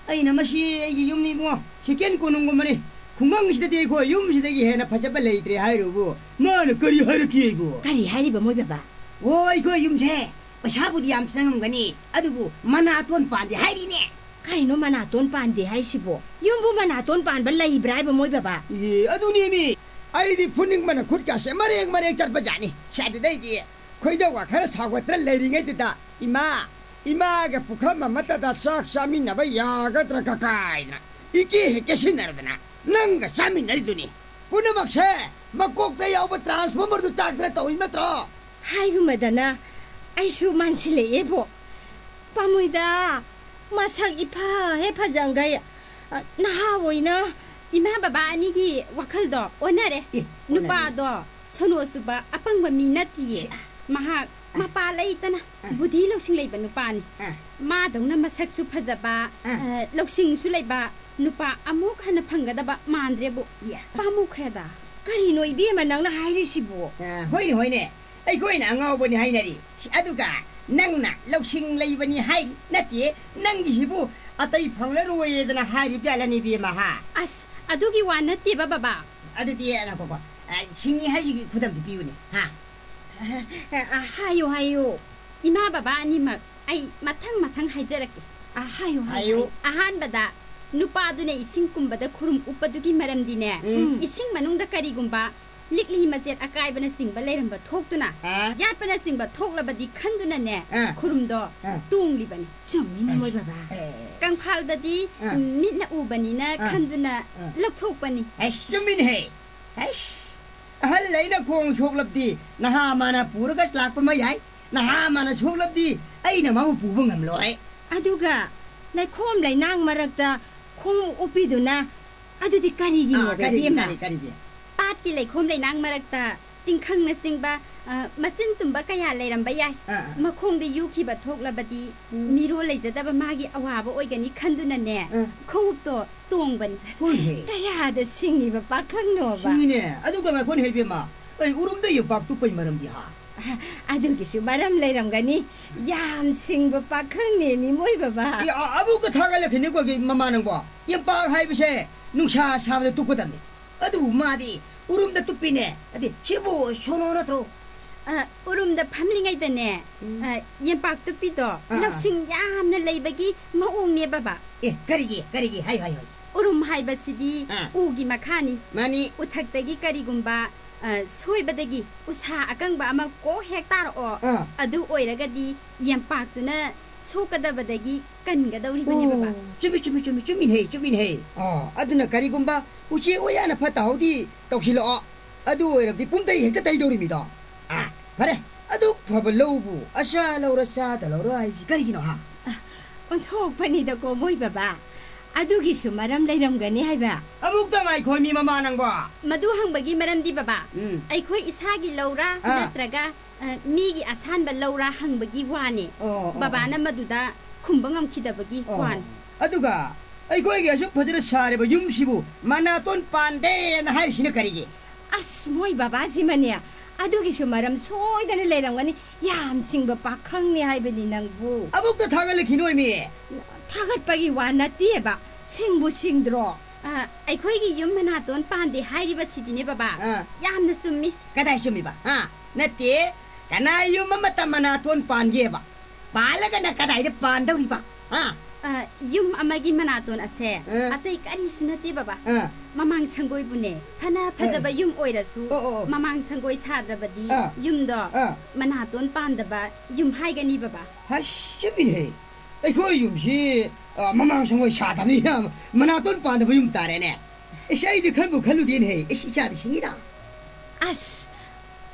ꯑꯩꯅ "ꯃꯁꯤ ꯑꯩꯒꯤ ꯌꯨꯝꯅꯤ ꯏꯕꯨꯡꯉꯣ, ꯁꯦꯀꯦꯟ ꯀꯣꯅꯨꯡꯒꯨꯝꯕꯅꯤ, ꯈꯨꯡꯒꯪꯁꯤꯗꯗꯤ ꯑꯩꯈꯣꯏ ꯌꯨꯝꯁꯤꯗꯒꯤ ꯍꯦꯟꯅ ꯐꯖꯕ ꯂꯩꯇ꯭ꯔꯦ" ꯍꯥꯏꯔꯨꯕꯨ꯫ ꯃꯥꯅ ꯀꯔꯤ ꯍꯥꯏꯔꯛꯀꯦ ꯑꯩꯕꯨ? ꯀꯔꯤ ꯍꯥꯏꯔꯤꯕ ꯃꯣꯏ ꯕꯕꯥ? "ꯑꯣ, ꯑꯩꯈꯣꯏ ꯌꯨꯝꯁꯦ ꯄꯩꯁꯥꯕꯨꯗꯤ ꯌꯥꯝ ꯆꯪꯉꯝꯒꯅꯤ, ꯑꯗꯨꯕꯨ ꯃꯅꯥꯇꯣꯟ ꯄꯥꯟꯗꯦ" ꯍꯥꯏꯔꯤꯅꯦ꯫ ꯀꯔꯤꯅꯣ ꯃꯅꯥꯇꯣꯟ ꯄꯥꯟꯗꯦ ꯍꯥꯏꯁꯤꯕꯣ? ꯌꯨꯝꯕꯨ ꯃꯅꯥꯇꯣꯟ ꯄꯥꯟꯕ ꯂꯩꯕ꯭ꯔꯥ ꯍꯥꯏꯕ ꯃꯣꯏ ꯕꯕꯥ? ꯑꯦ, ꯑꯗꯨꯅꯦꯃꯤ, ꯑꯩꯗꯤ ꯐꯨꯅꯤꯡꯕꯅ ꯈꯨꯠꯀꯥꯁꯦ ꯃꯔꯦꯡ ꯃꯔꯦꯡ ꯆꯠꯄꯖꯥꯠꯅꯤ꯫ ꯁꯦ, ꯑꯗꯨꯗꯩꯗꯤ ꯈꯣꯏꯗꯧꯒ ꯈꯔ ꯁꯥꯎꯒꯠꯇꯅ ꯂꯩꯔꯤꯉꯩꯗꯨꯗ, "ꯏꯃꯥ, ꯏꯃꯥꯒ ꯄꯨꯈꯝ ꯑꯃꯠꯇꯗ ꯆꯥꯛ ꯆꯥꯃꯤꯟꯅꯕ ꯌꯥꯒꯗ꯭ꯔꯥ ꯀꯀꯥꯏꯅ?" ꯏꯀꯦ ꯍꯦꯛ ꯀꯦꯁꯤꯟꯅꯔꯗꯅ, "ꯅꯪꯒ ꯆꯥꯃꯤꯟꯅꯔꯤꯗꯨꯅꯤ꯫ ꯄꯨꯝꯅꯃꯛꯁꯦ ꯃꯀꯣꯛꯇ ꯌꯥꯎꯕ ꯇ꯭ꯔꯥꯟꯁꯐꯣꯔꯃꯔꯗꯨ ꯆꯥꯛꯇꯅ ꯇꯧꯔꯤ ꯅꯠꯇ꯭ꯔꯣ?" ꯍꯥꯏꯒꯨꯝꯕꯗꯅ ꯑꯩꯁꯨ ꯃꯥꯟꯁꯤꯜꯂꯛꯑꯦꯕꯣ꯫ ꯄꯥꯝꯃꯣꯏꯗ, ꯃꯁꯛ ꯏꯐ ꯍꯦꯛ ꯐꯖꯈꯩ, ꯑ, ꯅꯍꯥ ꯑꯣꯏꯅ꯫ ꯏꯃꯥ ꯕꯕꯥ ꯑꯅꯤꯒꯤ ꯋꯥꯈꯜꯗꯣ ꯑꯣꯟꯅꯔꯦ꯫ ꯑꯦ, ꯑꯣꯟꯅꯔꯦ꯫ ꯅꯨꯄꯥꯗꯣ ꯁꯣꯅꯣ ꯆꯨꯕ ꯑꯄꯪꯕ ꯃꯤ ꯅꯠꯇꯤꯌꯦ꯫ ꯁꯤ, ꯑ, ꯃꯍꯥꯛ ꯑ, ꯃꯄꯥ ꯂꯩꯇꯅ ꯑ, ꯕꯨꯙꯤ ꯂꯧꯁꯤꯡ ꯂꯩꯕ ꯅꯨꯄꯥꯅꯤ꯫ ꯑ, ꯃꯥꯗꯧꯅ ꯃꯁꯛꯁꯨ ꯐꯖꯕ, ꯑ, ꯑ, ꯂꯧꯁꯤꯡꯁꯨ ꯂꯩꯕ ꯅꯨꯄꯥ ꯑꯃꯨꯛ ꯍꯟꯅ ꯐꯪꯒꯗꯕ ꯃꯥꯟꯗ꯭ꯔꯦꯕꯨ꯫ ꯌꯥ꯫ ꯄꯥꯝꯃꯨꯈ꯭ꯔꯦꯗ꯫ ꯀꯔꯤꯅꯣ ꯏꯕꯦꯝꯃ ꯅꯪꯅ ꯍꯥꯏꯔꯤꯁꯤꯕꯨ? ꯑ, ꯍꯣꯏꯅꯦ, ꯍꯣꯏꯅꯦ꯫ ꯑꯩꯈꯣꯏꯅ ꯑꯉꯥꯎꯕꯅꯤ ꯍꯥꯏꯅꯔꯤ꯫ ꯁꯤ, ꯑꯗꯨꯒ ꯅꯪꯅ ꯂꯧꯁꯤꯡ ꯂꯩꯕꯅꯤ ꯍꯥꯏꯔꯤ꯫ ꯅꯠꯇꯦ, ꯅꯪꯒꯤꯁꯤꯕꯨ ꯑꯇꯩ ꯐꯪꯂꯔꯣꯏꯌꯦꯗꯅ ꯍꯥꯏꯔꯤꯕ ꯖꯥꯠꯂꯅꯦ ꯏꯕꯦꯝꯃ, ꯍꯥ? ꯑꯁ, ꯑꯗꯨꯒꯤ ꯋꯥ ꯅꯠꯇꯦꯕ, ꯕꯕꯥ꯫ ꯑꯗꯨꯗꯤ ꯉꯥꯏꯈꯣꯀꯣ꯫ ꯑ, ꯁꯤꯡꯉꯤ ꯍꯥꯏꯁꯤꯒꯤ ꯈꯨꯗꯝꯗꯤ ꯄꯤꯌꯨꯅꯦ, ꯍꯥ? ꯑ, ꯍꯥꯏꯌꯨ, ꯍꯥꯏꯌꯨ꯫ ꯏꯃꯥ ꯕꯕꯥ ꯑꯅꯤꯃꯛ, ꯑꯩ ꯃꯊꯪ ꯃꯊꯪ ꯍꯥꯏꯖꯔꯛꯀꯦ꯫ ꯑ, ꯍꯥꯏꯌꯨ, ꯍꯥꯏꯌꯨ, ꯍꯥꯏꯌꯨ꯫ ꯍꯥꯏꯌꯨ꯫ ꯑꯍꯥꯟꯕꯗ, ꯅꯨꯄꯥꯗꯨꯅ ꯏꯁꯤꯡ ꯀꯨꯝꯕꯗ ꯈꯨꯔꯨꯝ ꯎꯞꯄꯗꯨꯒꯤ ꯃꯔꯝꯗꯤꯅꯦ, ꯎꯝ꯫ ꯏꯁꯤꯡ ꯃꯅꯨꯡꯗ ꯀꯔꯤꯒꯨꯝꯕ ꯂꯤꯛꯂꯤ ꯃꯆꯦꯠ ꯑꯀꯥꯏꯕꯅꯆꯤꯡꯕ ꯂꯩꯔꯝꯕ ꯊꯣꯛꯇꯨꯅ, ꯑ? ꯌꯥꯠꯄꯅꯆꯤꯡꯕ ꯊꯣꯛꯂꯕꯗꯤ ꯈꯟꯗꯨꯅꯅꯦ, ꯑ꯫ ꯈꯨꯔꯨꯝꯗꯣ ꯑ꯫ ꯇꯣꯡꯂꯤꯕꯅꯤ꯫ ꯆꯨꯝꯃꯤꯅꯦ, ꯃꯣꯏ ꯕꯕꯥ꯫ ꯑꯦ꯫ ꯀꯪꯐꯥꯜꯗꯗꯤ, ꯑ꯫ ꯎꯝ, ꯃꯤꯠꯅ ꯎꯕꯅꯤꯅ ꯑ꯫ ꯈꯟꯗꯨꯅ ꯑ꯫ ꯂꯧꯊꯣꯛꯄꯅꯤ꯫ ꯑꯩꯁ, ꯆꯨꯝꯃꯤꯅꯦꯍꯦ꯫ ꯑꯩꯁ, ꯑꯍꯜ ꯑꯩꯅ ꯈꯣꯡ ꯁꯣꯛꯂꯕꯗꯤ ꯅꯍꯥ ꯃꯥꯅ ꯄꯨꯔꯒ ꯂꯥꯛꯄ ꯑꯃ ꯌꯥꯏ, ꯅꯍꯥ ꯃꯥꯅ ꯁꯣꯛꯂꯕꯗꯤ ꯑꯩꯅ ꯃꯥꯕꯨ ꯄꯨꯕ ꯉꯝꯂꯣꯏ꯫ ꯑꯗꯨꯒ ꯂꯩꯈꯣꯝ ꯂꯩꯅꯥꯡ ꯃꯔꯛꯇ ꯈꯣꯡꯎꯞ ꯎꯞꯄꯤꯗꯨꯅ ꯑꯗꯨꯗꯤ ꯀꯔꯤꯒꯤꯅꯣꯕ, ꯑꯥ, ꯀꯔꯤꯒꯤ, ꯏꯕꯦꯝꯃ? ꯀꯔꯤ, ꯀꯔꯤꯒꯤ? ꯄꯥꯠꯀꯤ ꯂꯩꯈꯣꯝ ꯂꯩꯅꯥꯡ ꯃꯔꯛꯇ ꯇꯤꯡꯈꯪꯅꯆꯤꯡꯕ, ꯑ, ꯃꯆꯤꯟ ꯇꯨꯝꯕ ꯀꯌꯥ ꯂꯩꯔꯝꯕ ꯌꯥꯏ꯫ ꯑꯥ, ꯑꯥ꯫ ꯃꯈꯣꯡꯗ ꯌꯨꯈꯤꯕ ꯊꯣꯛꯂꯕꯗꯤ ꯎꯝ꯫ ꯃꯤꯔꯣꯜ ꯂꯩꯖꯗꯕ ꯃꯥꯒꯤ ꯑꯋꯥꯕ ꯑꯣꯏꯒꯅꯤ ꯈꯟꯗꯨꯅꯅꯦ, ꯑꯥ꯫ ꯈꯣꯡꯎꯞꯇꯣ ꯇꯣꯡꯕꯅꯤ꯫ ꯍꯣꯏꯅꯦ꯫ ꯀꯌꯥꯗ ꯁꯤꯡꯉꯤꯕ ꯄꯥꯈꯪꯅꯣꯕ? ꯁꯤꯡꯉꯤꯅꯦ꯫ ꯑꯗꯨꯒ ꯉꯥꯏꯈꯣꯅꯦ ꯏꯕꯦꯝꯃ, ꯑꯩ ꯎꯔꯨꯝꯗ ꯌꯣꯄꯥꯛ ꯇꯨꯞꯄꯩ ꯃꯔꯝꯗꯤ ꯍꯥ? ꯑ, ꯑꯗꯨꯒꯤꯁꯨ ꯃꯔꯝ ꯂꯩꯔꯝꯒꯅꯤ꯫ ꯌꯥꯝ ꯁꯤꯡꯕ ꯄꯥꯈꯪꯅꯦꯃꯤ ꯃꯣꯏ ꯕꯕꯥ꯫ ꯑꯦ, ꯑ-, ꯑꯃꯨꯛꯀ ꯊꯥꯒꯠꯂꯛꯈꯤꯅꯤ ꯀꯣ ꯃꯃꯥ ꯅꯪꯕꯣ꯫ ꯌꯣꯄꯥꯛ ꯍꯥꯏꯕꯁꯦ ꯅꯨꯡꯁꯥ ꯁꯥꯕꯗ ꯇꯨꯞꯀꯗꯕꯅꯤ꯫ ꯑꯗꯨꯕꯨ ꯃꯥꯗꯤ ꯎꯔꯨꯝꯗ ꯇꯨꯞꯄꯤꯅꯦ꯫ ꯑꯗꯤ, ꯁꯤꯕꯨ ꯁꯣꯅꯣ ꯅꯠꯇ꯭ꯔꯣ? ꯑ, ꯎꯔꯨꯝꯗ ꯐꯝꯂꯤꯉꯩꯗꯅꯦ, ꯎꯝ꯫ ꯑ, ꯌꯦꯟꯄꯥꯛ ꯇꯨꯞꯄꯤꯗꯣ ꯑꯥ, ꯑꯥ꯫ ꯂꯧꯁꯤꯡ ꯌꯥꯝꯅ ꯂꯩꯕꯒꯤ ꯃꯑꯣꯡꯅꯦ, ꯕꯕꯥ꯫ ꯑꯦ, ꯀꯔꯤꯒꯤ? ꯀꯔꯤꯒꯤ? ꯍꯥꯏꯌꯨ, ꯍꯥꯏꯌꯨ, ꯍꯥꯏꯌꯨ꯫ ꯎꯔꯨꯝ ꯍꯥꯏꯕꯁꯤꯗꯤ ꯑꯥ꯫ ꯎꯒꯤ ꯃꯈꯥꯅꯤ꯫ ꯃꯥꯅꯤ꯫ ꯎꯊꯛꯇꯒꯤ ꯀꯔꯤꯒꯨꯝꯕ, ꯑ, ꯁꯣꯏꯕꯗꯒꯤ ꯎꯁꯥ ꯑꯀꯪꯕ ꯑꯃ ꯀꯣꯛ ꯍꯦꯛ ꯇꯥꯔꯛꯑꯣ꯫ ꯑꯥ꯫ ꯑꯗꯨ ꯑꯣꯏꯔꯒꯗꯤ ꯌꯦꯟꯄꯥꯛꯇꯨꯅ ꯁꯣꯛꯀꯗꯕꯗꯒꯤ ꯀꯟꯒꯗꯧꯔꯤꯕꯅꯦ, ꯕꯕꯥ꯫ ꯑꯣ, ꯆꯨꯝꯃꯤ, ꯆꯨꯝꯃꯤ, ꯆꯨꯝꯃꯤ, ꯆꯨꯝꯃꯤꯅꯦꯍꯦ, ꯆꯨꯝꯃꯤꯅꯦꯍꯦ꯫ ꯑꯣ, ꯑꯗꯨꯅ ꯀꯔꯤꯒꯨꯝꯕ ꯎꯆꯦꯛ ꯋꯥꯌꯥꯅ ꯐꯠꯇ ꯍꯥꯎꯗꯤ ꯇꯧꯁꯤꯜꯂꯛꯑꯣ꯫ ꯑꯗꯨ ꯑꯣꯏꯔꯕꯗꯤ ꯄꯨꯝꯇꯩ ꯍꯦꯛꯇ ꯇꯩꯗꯧꯔꯤꯃꯤꯗꯣ꯫ ꯑꯥ, ꯐꯔꯦ꯫ ꯑꯗꯨꯛ ꯐꯕ ꯂꯧꯕꯨ ꯑꯁꯥ ꯂꯧꯔ ꯆꯥꯗ ꯂꯧꯔ ꯍꯥꯏꯕꯁꯤ ꯀꯔꯤꯒꯤꯅꯣ, ꯍꯥ? ꯑ, ꯑꯣꯟꯊꯣꯛꯄꯅꯤꯗꯀꯣ ꯃꯣꯏ ꯕꯕꯥ꯫ ꯑꯗꯨꯒꯤꯁꯨ ꯃꯔꯝ ꯂꯩꯔꯝꯒꯅꯤ ꯍꯥꯏꯕ꯫ ꯑꯃꯨꯛꯇ ꯉꯥꯏꯈꯣ, ꯃꯤ ꯃꯃꯥ ꯅꯪꯕꯣ꯫ ꯃꯗꯨ ꯍꯪꯕꯒꯤ ꯃꯔꯝꯗꯤ, ꯕꯕꯥ, ꯎꯝ꯫ ꯑꯩꯈꯣꯏ ꯏꯁꯥꯒꯤ ꯂꯧꯔꯥ ꯑꯥ꯫ ꯅꯠꯇ꯭ꯔꯒ, ꯑ, ꯃꯤꯒꯤ ꯑꯁꯥꯟꯕ ꯂꯧꯔꯥ ꯍꯪꯕꯒꯤ ꯋꯥꯅꯤ꯫ ꯑꯣ, ꯑꯣ, ꯕꯕꯥꯅ ꯑꯣ꯫ ꯃꯗꯨꯗ ꯈꯨꯝꯕ ꯉꯝꯈꯤꯗꯕꯒꯤ ꯑꯣ꯫ ꯋꯥꯅꯤ꯫ ꯑꯗꯨꯒ ꯑꯩꯈꯣꯏꯒꯤ ꯑꯁꯨꯛ ꯐꯖꯅ ꯁꯥꯔꯤꯕ ꯌꯨꯝꯁꯤꯕꯨ ꯃꯅꯥꯇꯣꯟ ꯄꯥꯟꯗꯦꯅ ꯍꯥꯏꯔꯤꯁꯤꯅ ꯀꯔꯤꯒꯤ? ꯑꯁ, ꯃꯣꯏ ꯕꯕꯥꯁꯤꯃꯅꯦ, ꯑꯗꯨꯒꯤꯁꯨ ꯃꯔꯝ ꯁꯣꯏꯗꯅ ꯂꯩꯔꯝꯒꯅꯤ꯫ ꯌꯥꯝ ꯁꯤꯡꯕ ꯄꯥꯈꯪꯅꯦ ꯍꯥꯏꯕꯅꯤ ꯅꯪꯕꯨ꯫ ꯑꯃꯨꯛꯇ ꯊꯥꯒꯠꯂꯛꯈꯤꯅꯣꯏꯃꯤ꯫ ꯊꯥꯒꯠꯄꯒꯤ ꯋꯥ ꯅꯠꯇꯦꯕ, ꯁꯤꯡꯕꯨ ꯁꯤꯡꯗ꯭ꯔꯣ? ꯑ, ꯑꯩꯈꯣꯏꯒꯤ ꯌꯨꯝ ꯃꯅꯥꯇꯣꯟ ꯄꯥꯟꯗꯦ ꯍꯥꯏꯔꯤꯕꯁꯤꯗꯤꯅꯦ, ꯕꯕꯥ, ꯑꯥ꯫ ꯌꯥꯝꯅ ꯆꯨꯝꯃꯤ꯫ ꯀꯗꯥꯏ ꯆꯨꯝꯃꯤꯕ? ꯍꯥ? ꯅꯠꯇꯦ, ꯀꯅꯥ ꯌꯨꯝ ꯑꯃꯇ ꯃꯅꯥꯇꯣꯟ ꯄꯥꯟꯒꯦꯕ? ꯄꯥꯜꯂꯒꯅ ꯀꯗꯥꯏꯗ ꯄꯥꯟꯗꯧꯔꯤꯕ? ꯍꯥ? ꯑ, ꯌꯨꯝ ꯑꯃꯒꯤ ꯃꯅꯥꯇꯣꯟ ꯑꯁꯦ ꯑ꯫ ꯑꯇꯩ ꯀꯔꯤꯁꯨ ꯅꯠꯇꯦ, ꯕꯕꯥ꯫ ꯑ꯫ ꯃꯃꯥꯡ ꯁꯪꯒꯣꯏꯕꯨꯅꯦ, ꯐꯅ ꯐꯖꯕ ꯑ꯫ ꯌꯨꯝ ꯑꯣꯏꯔꯁꯨ, ꯑꯣ, ꯑꯣ, ꯑꯣ꯫ ꯃꯃꯥꯡ ꯁꯪꯒꯣꯏ ꯁꯥꯗ꯭ꯔꯕꯗꯤ ꯑ꯫ ꯌꯨꯝꯗꯣ ꯑ꯫ ꯃꯅꯥꯇꯣꯟ ꯄꯥꯟꯗꯕ ꯌꯨꯝ ꯍꯥꯏꯒꯅꯤ, ꯕꯕꯥ꯫ ꯍꯁ, ꯆꯨꯝꯃꯤꯅꯦꯍꯦ꯫ ꯑꯩꯈꯣꯏ ꯌꯨꯝꯁꯤ, ꯑ, ꯃꯃꯥꯡ ꯁꯪꯒꯣꯏ ꯁꯥꯗꯕꯅꯤꯅ ꯃꯅꯥꯇꯣꯟ ꯄꯥꯟꯗꯕ ꯌꯨꯝ ꯇꯥꯔꯦꯅꯦ꯫ ꯏꯁ, ꯑꯩꯗꯤ ꯈꯟꯕꯨ ꯈꯜꯂꯨꯗꯦꯅꯦꯍꯦ꯫ ꯏꯁ, ꯏꯆꯥꯗꯤ ꯁꯤꯡꯉꯤꯗ꯫ ꯑꯁ,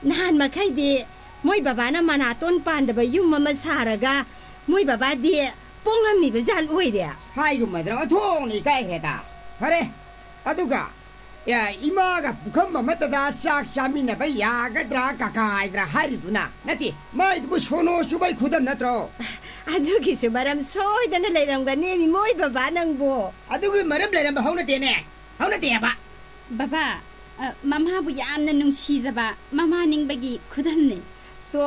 ꯅꯍꯥꯟ ꯃꯈꯩꯗꯤ ꯃꯣꯏ ꯕꯕꯥꯅ ꯃꯅꯥꯇꯣꯟ ꯄꯥꯟꯗꯕ ꯌꯨꯝ ꯑꯃ ꯁꯥꯔꯒ ꯃꯣꯏ ꯕꯕꯥꯗꯤ ꯄꯣꯡꯉꯝꯃꯤꯕ ꯖꯥꯠ ꯑꯣꯏꯔꯦ꯫ ꯍꯥꯏꯒꯨꯝꯃꯗ꯭ꯔꯣ, ꯑꯣꯟꯊꯣꯛꯅ ꯏꯀꯥꯏꯈ꯭ꯔꯦꯗ꯫ ꯐꯔꯦ, ꯑꯗꯨꯒ, ꯑꯦ, ꯏꯃꯥꯒ ꯄꯨꯈꯝ ꯑꯃꯠꯇꯗ ꯆꯥꯛ ꯆꯥꯃꯤꯟꯅꯕ ꯌꯥꯒꯗ꯭ꯔꯥ ꯀꯀꯥ ꯍꯥꯏꯗ꯭ꯔꯥ ꯍꯥꯏꯔꯤꯗꯨꯅ? ꯅꯠꯇꯦ, ꯃꯥꯏꯗꯨꯕꯨ ꯁꯣꯅꯣ ꯆꯨꯕꯩ ꯈꯨꯗꯝ ꯅꯠꯇ꯭ꯔꯣ? ꯑꯗꯨꯒꯤꯁꯨ ꯃꯔꯝ ꯁꯣꯏꯗꯅ ꯂꯩꯔꯝꯒꯅꯤ, ꯃꯣꯏ ꯕꯕꯥ ꯅꯪꯕꯨ꯫ ꯑꯗꯨꯒꯤ ꯃꯔꯝ ꯂꯩꯔꯝꯕ ꯍꯧꯅꯗꯦꯅꯦ, ꯍꯧꯅꯗꯦ ꯍꯥꯏꯕ꯫ ꯕꯕꯥ, ꯑ, ꯃꯃꯥꯕꯨ ꯌꯥꯝꯅ ꯅꯨꯡꯁꯤꯖꯕ ꯃꯃꯥ ꯅꯤꯡꯕꯒꯤ ꯈꯨꯗꯝꯅꯤ꯫ ꯇꯣ,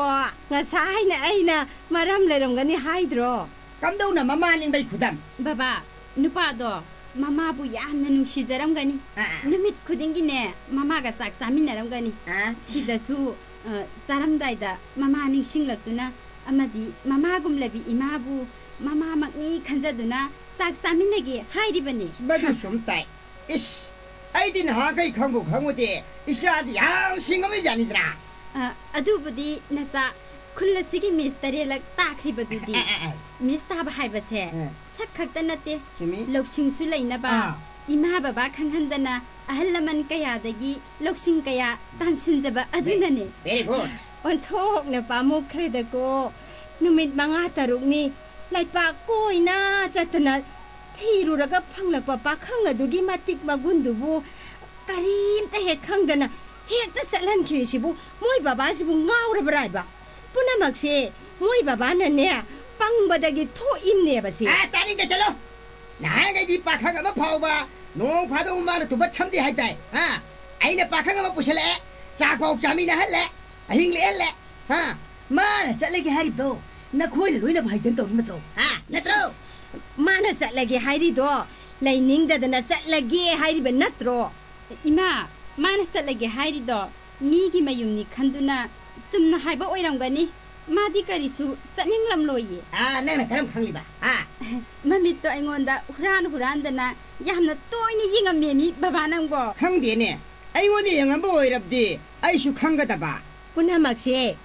ꯉꯁꯥꯏꯅ ꯑꯩꯅ ꯃꯔꯝ ꯂꯩꯔꯝꯒꯅꯤ ꯍꯥꯏꯗ꯭ꯔꯣ? ꯀꯝꯗꯧꯅ ꯃꯃꯥ ꯅꯤꯡꯕꯩ ꯈꯨꯗꯝ? ꯕꯕꯥ, ꯅꯨꯄꯥꯗꯣ ꯃꯃꯥꯕꯨ ꯌꯥꯝꯅ ꯅꯨꯡꯁꯤꯖꯔꯝꯒꯅꯤ꯫ ꯑꯥ꯫ ꯅꯨꯃꯤꯠ ꯈꯨꯗꯤꯡꯒꯤꯅꯦ ꯃꯃꯥꯒ ꯆꯥꯛ ꯆꯥꯃꯤꯟꯅꯔꯝꯒꯅꯤ꯫ ꯑꯥ꯫ ꯁꯤꯗꯁꯨ, ꯑ, ꯆꯥꯔꯝꯗꯥꯏꯗ ꯃꯃꯥ ꯅꯤꯡꯁꯤꯡꯂꯛꯇꯨꯅ ꯑꯃꯗꯤ ꯃꯃꯥꯒꯨꯝꯂꯕꯤ ꯏꯃꯥꯕꯨ ꯃꯃꯥꯃꯛꯅꯤ ꯈꯟꯖꯗꯨꯅ ꯆꯥꯛ ꯆꯥꯃꯤꯟꯅꯒꯦ ꯍꯥꯏꯔꯤꯕꯅꯤ꯫ ꯃꯗꯨ ꯁꯨꯝ ꯇꯥꯏ꯫ ꯏꯁ, ꯑꯩꯗꯤ ꯅꯍꯥꯟꯈꯩ ꯈꯪꯕꯨ ꯈꯪꯉꯨꯗꯦ꯫ ꯏꯆꯥꯗꯤ ꯌꯥꯝ ꯁꯤꯡꯉꯝꯃꯤ ꯖꯥꯠꯅꯤꯗ꯭ꯔꯥ? ꯑ, ꯑꯗꯨꯕꯨꯗꯤ ꯅꯆꯥ ꯈꯨꯜ ꯑꯁꯤꯒꯤ ꯃꯤꯁ ꯇꯔꯦꯠꯂꯛ ꯇꯥꯈ꯭ꯔꯤꯕꯗꯨꯗꯤ꯫ ꯑ, ꯑ, ꯑ꯫ ꯃꯤꯁ ꯇꯥꯕ ꯍꯥꯏꯕꯁꯦ ꯑ꯫ ꯁꯛ ꯈꯛꯇ ꯅꯠꯇꯦ, ꯆꯨꯝꯃꯤ꯫ ꯂꯧꯁꯤꯡꯁꯨ ꯂꯩꯅꯕ, ꯑꯥ꯫ ꯏꯃꯥ ꯕꯕꯥ ꯈꯪꯍꯟꯗꯅ ꯑꯍꯜ ꯂꯃꯟ ꯀꯌꯥꯗꯒꯤ ꯂꯧꯁꯤꯡ ꯀꯌꯥ ꯇꯥꯟꯁꯤꯟꯖꯕ ꯑꯗꯨꯅꯅꯦ꯫ Very good꯫ ꯑꯣꯟꯊꯣꯛꯅ ꯄꯥꯝꯃꯨꯈ꯭ꯔꯦꯗꯀꯣ꯫ ꯅꯨꯃꯤꯠ ꯃꯉꯥ ꯇꯔꯨꯛꯅꯤ ꯂꯩꯄꯥꯛ ꯀꯣꯏꯅ ꯆꯠꯇꯅ ꯊꯤꯔꯨꯔꯒ ꯐꯪꯂꯛꯄ ꯄꯥꯈꯪ ꯑꯗꯨꯒꯤ ꯃꯇꯤꯛ ꯃꯒꯨꯟꯗꯨꯕꯨ ꯀꯔꯤꯝꯇ ꯍꯦꯛ ꯈꯪꯗꯅ ꯍꯦꯛꯇ ꯆꯠꯍꯟꯈꯤꯔꯤꯁꯤꯕꯨ ꯃꯣꯏ ꯕꯕꯥꯁꯤꯕꯨ ꯉꯥꯎꯔꯕ꯭ꯔꯥ ꯍꯥꯏꯕ? ꯄꯨꯝꯅꯃꯛꯁꯦ ꯃꯣꯏ ꯕꯕꯥꯅꯅꯦ ꯄꯪꯕꯗꯒꯤ ꯊꯣꯛꯏꯝꯅꯦꯕ ꯁꯤ꯫ ꯑꯦ, ꯇꯥꯅꯤꯡꯗꯦ, ꯆꯠꯂꯣ꯫ ꯅꯍꯥꯟꯈꯩꯗꯤ ꯄꯥꯈꯪ ꯑꯃ ꯐꯥꯎꯕ ꯅꯣꯡ ꯐꯥꯗꯣꯛ ꯃꯥꯅ ꯇꯨꯕꯠ ꯁꯝꯗꯦ ꯍꯥꯏꯇꯥꯏ꯫ ꯍꯥ? ꯑꯩꯅ ꯄꯥꯈꯪ ꯑꯃ ꯄꯨꯁꯜꯂꯛꯑꯦ, ꯆꯥꯛ ꯐꯥꯎ ꯆꯥꯃꯤꯟꯅꯍꯜꯂꯦ, ꯑꯍꯤꯡ ꯂꯦꯛꯍꯜꯂꯦ꯫ ꯍꯥ? ꯃꯥꯅ ꯆꯠꯂꯒꯦ ꯍꯥꯏꯔꯤꯕꯗꯣ ꯅꯈꯣꯏꯅ ꯂꯣꯏꯅꯕ ꯍꯩꯇꯅ ꯇꯧꯔꯤ ꯅꯠꯇ꯭ꯔꯣ? ꯍꯥ? ꯅꯠꯇ꯭ꯔꯣ? ꯃꯥꯅ ꯆꯠꯂꯒꯦ ꯍꯥꯏꯔꯤꯗꯣ ꯂꯩꯅꯤꯡꯗꯗꯅ ꯆꯠꯂꯒꯦ ꯍꯥꯏꯔꯤꯕ ꯅꯠꯇ꯭ꯔꯣ? ꯏꯃꯥ, ꯃꯥꯅ ꯆꯠꯂꯒꯦ ꯍꯥꯏꯔꯤꯗꯣ ꯃꯤꯒꯤ ꯃꯌꯨꯝꯅꯤ ꯈꯟꯗꯨꯅ ꯆꯨꯝꯅ ꯍꯥꯏꯕ ꯑꯣꯏꯔꯝꯒꯅꯤ꯫ ꯃꯥꯗꯤ ꯀꯔꯤꯁꯨ ꯆꯠꯅꯤꯡꯂꯝꯂꯣꯏꯌꯦ꯫ ꯑꯥ, ꯅꯪꯅ ꯀꯔꯝ ꯈꯪꯂꯤꯕ? ꯍꯥ? ꯃꯃꯤꯠꯇꯣ ꯑꯩꯉꯣꯟꯗ ꯍꯨꯔꯥꯟ ꯍꯨꯔꯥꯟꯗꯅ ꯌꯥꯝꯅ ꯇꯣꯏꯅ ꯌꯦꯡꯉꯝꯃꯦꯃꯤ, ꯕꯕꯥ ꯅꯪꯕꯣ꯫ ꯈꯪꯗꯦꯅꯦ, ꯑꯩꯉꯣꯟꯗ ꯌꯦꯡꯉꯝꯕ ꯑꯣꯏꯔꯕꯗꯤ ꯑꯩꯁꯨ ꯈꯪꯒꯗꯕ꯫ ꯄꯨꯝꯅꯃꯛꯁꯦ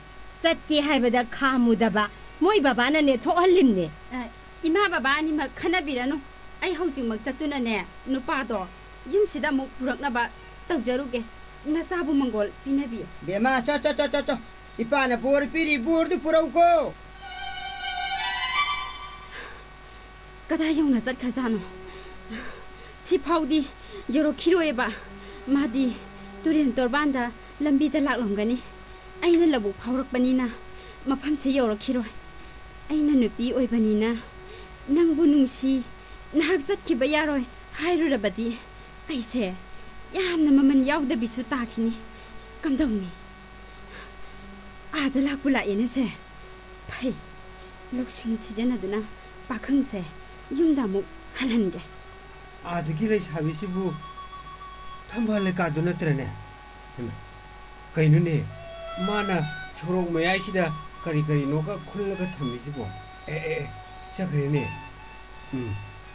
ꯆꯠꯀꯦ ꯍꯥꯏꯕꯗ ꯈꯥꯝꯃꯨꯗꯕ ꯃꯣꯏ ꯕꯕꯥꯅꯅꯦ ꯊꯣꯛꯍꯜꯂꯤꯝꯅꯦ꯫ ꯑ, ꯏꯃꯥ ꯕꯕꯥ ꯑꯅꯤꯃꯛ ꯈꯟꯅꯕꯤꯔꯅꯨ꯫ ꯑꯩ ꯍꯧꯖꯤꯛꯃꯛ ꯆꯠꯇꯨꯅꯅꯦ, ꯅꯨꯄꯥꯗꯣ ꯌꯨꯝꯁꯤꯗ ꯑꯃꯨꯛ ꯄꯨꯔꯛꯅꯕ ꯇꯧꯖꯔꯨꯒꯦ꯫ ꯅꯆꯥꯕꯨ ꯃꯪꯒꯣꯜ ꯄꯤꯅꯕꯤꯌꯨ꯫ ꯕꯦꯝꯃ, ꯆꯣ, ꯆꯣ, ꯆꯣ, ꯆꯣ, ꯆꯣ꯫ ꯏꯄꯥꯅ ꯕꯣꯔ ꯄꯤꯔꯤ, ꯕꯣꯔꯗꯨ ꯄꯨꯔꯛꯎꯀꯣ꯫ ꯀꯗꯥꯏ ꯌꯧꯅ ꯆꯠꯈ꯭ꯔꯖꯥꯠꯅꯣ? ꯁꯤꯐꯥꯎꯗꯤ ꯌꯧꯔꯛꯈꯤꯔꯣꯏꯕ꯫ ꯃꯥꯗꯤ ꯇꯨꯔꯦꯟ ꯇꯣꯔꯕꯥꯟꯗ ꯂꯝꯕꯤꯗ ꯂꯥꯛꯂꯝꯒꯅꯤ꯫ ꯑꯩꯅ ꯂꯧꯕꯨꯛ ꯐꯥꯎꯔꯛꯄꯅꯤꯅ ꯃꯐꯝꯁꯦ ꯌꯧꯔꯛꯈꯤꯔꯣꯏ꯫ ꯑꯩꯅ ꯅꯨꯄꯤ ꯑꯣꯏꯕꯅꯤꯅ "ꯅꯪꯕꯨ ꯅꯨꯡꯁꯤ, ꯅꯍꯥꯛ ꯆꯠꯈꯤꯕ ꯌꯥꯔꯣꯏ" ꯍꯥꯏꯔꯨꯔꯕꯗꯤ ꯑꯩꯁꯦ ꯌꯥꯝꯅ ꯃꯃꯜ ꯌꯥꯎꯗꯕꯤꯁꯨ ꯇꯥꯈꯤꯅꯤ꯫ ꯀꯝꯗꯧꯅꯤ? ꯑꯥꯗ ꯂꯥꯛꯄꯨ ꯂꯥꯛꯑꯦꯅꯦꯁꯦ꯫ ꯐꯩ, ꯂꯧꯁꯤꯡ ꯁꯤꯖꯤꯟꯅꯗꯨꯅ ꯄꯥꯈꯪꯁꯦ ꯌꯨꯝꯗ ꯑꯃꯨꯛ ꯍꯜꯍꯟꯒꯦ꯫ ꯑꯥꯗꯒꯤ ꯂꯩꯁꯥꯕꯤꯁꯤꯕꯨ ꯊꯝꯕꯥꯜ ꯂꯩꯀꯥꯗꯨ ꯅꯠꯇ꯭ꯔꯅꯦ? ꯍꯩꯃꯥ, ꯀꯩꯅꯣꯅꯦ? ꯃꯥꯅ ꯁꯣꯔꯣꯛ ꯃꯌꯥꯏꯁꯤꯗ ꯀꯔꯤ ꯀꯔꯤꯅꯣꯒ ꯈꯨꯜꯂꯒ ꯊꯝꯃꯤꯁꯤꯕꯣ? ꯑꯦ, ꯑꯦ, ꯑꯦ, ꯆꯠꯈ꯭ꯔꯦꯅꯦ꯫ ꯎꯝ,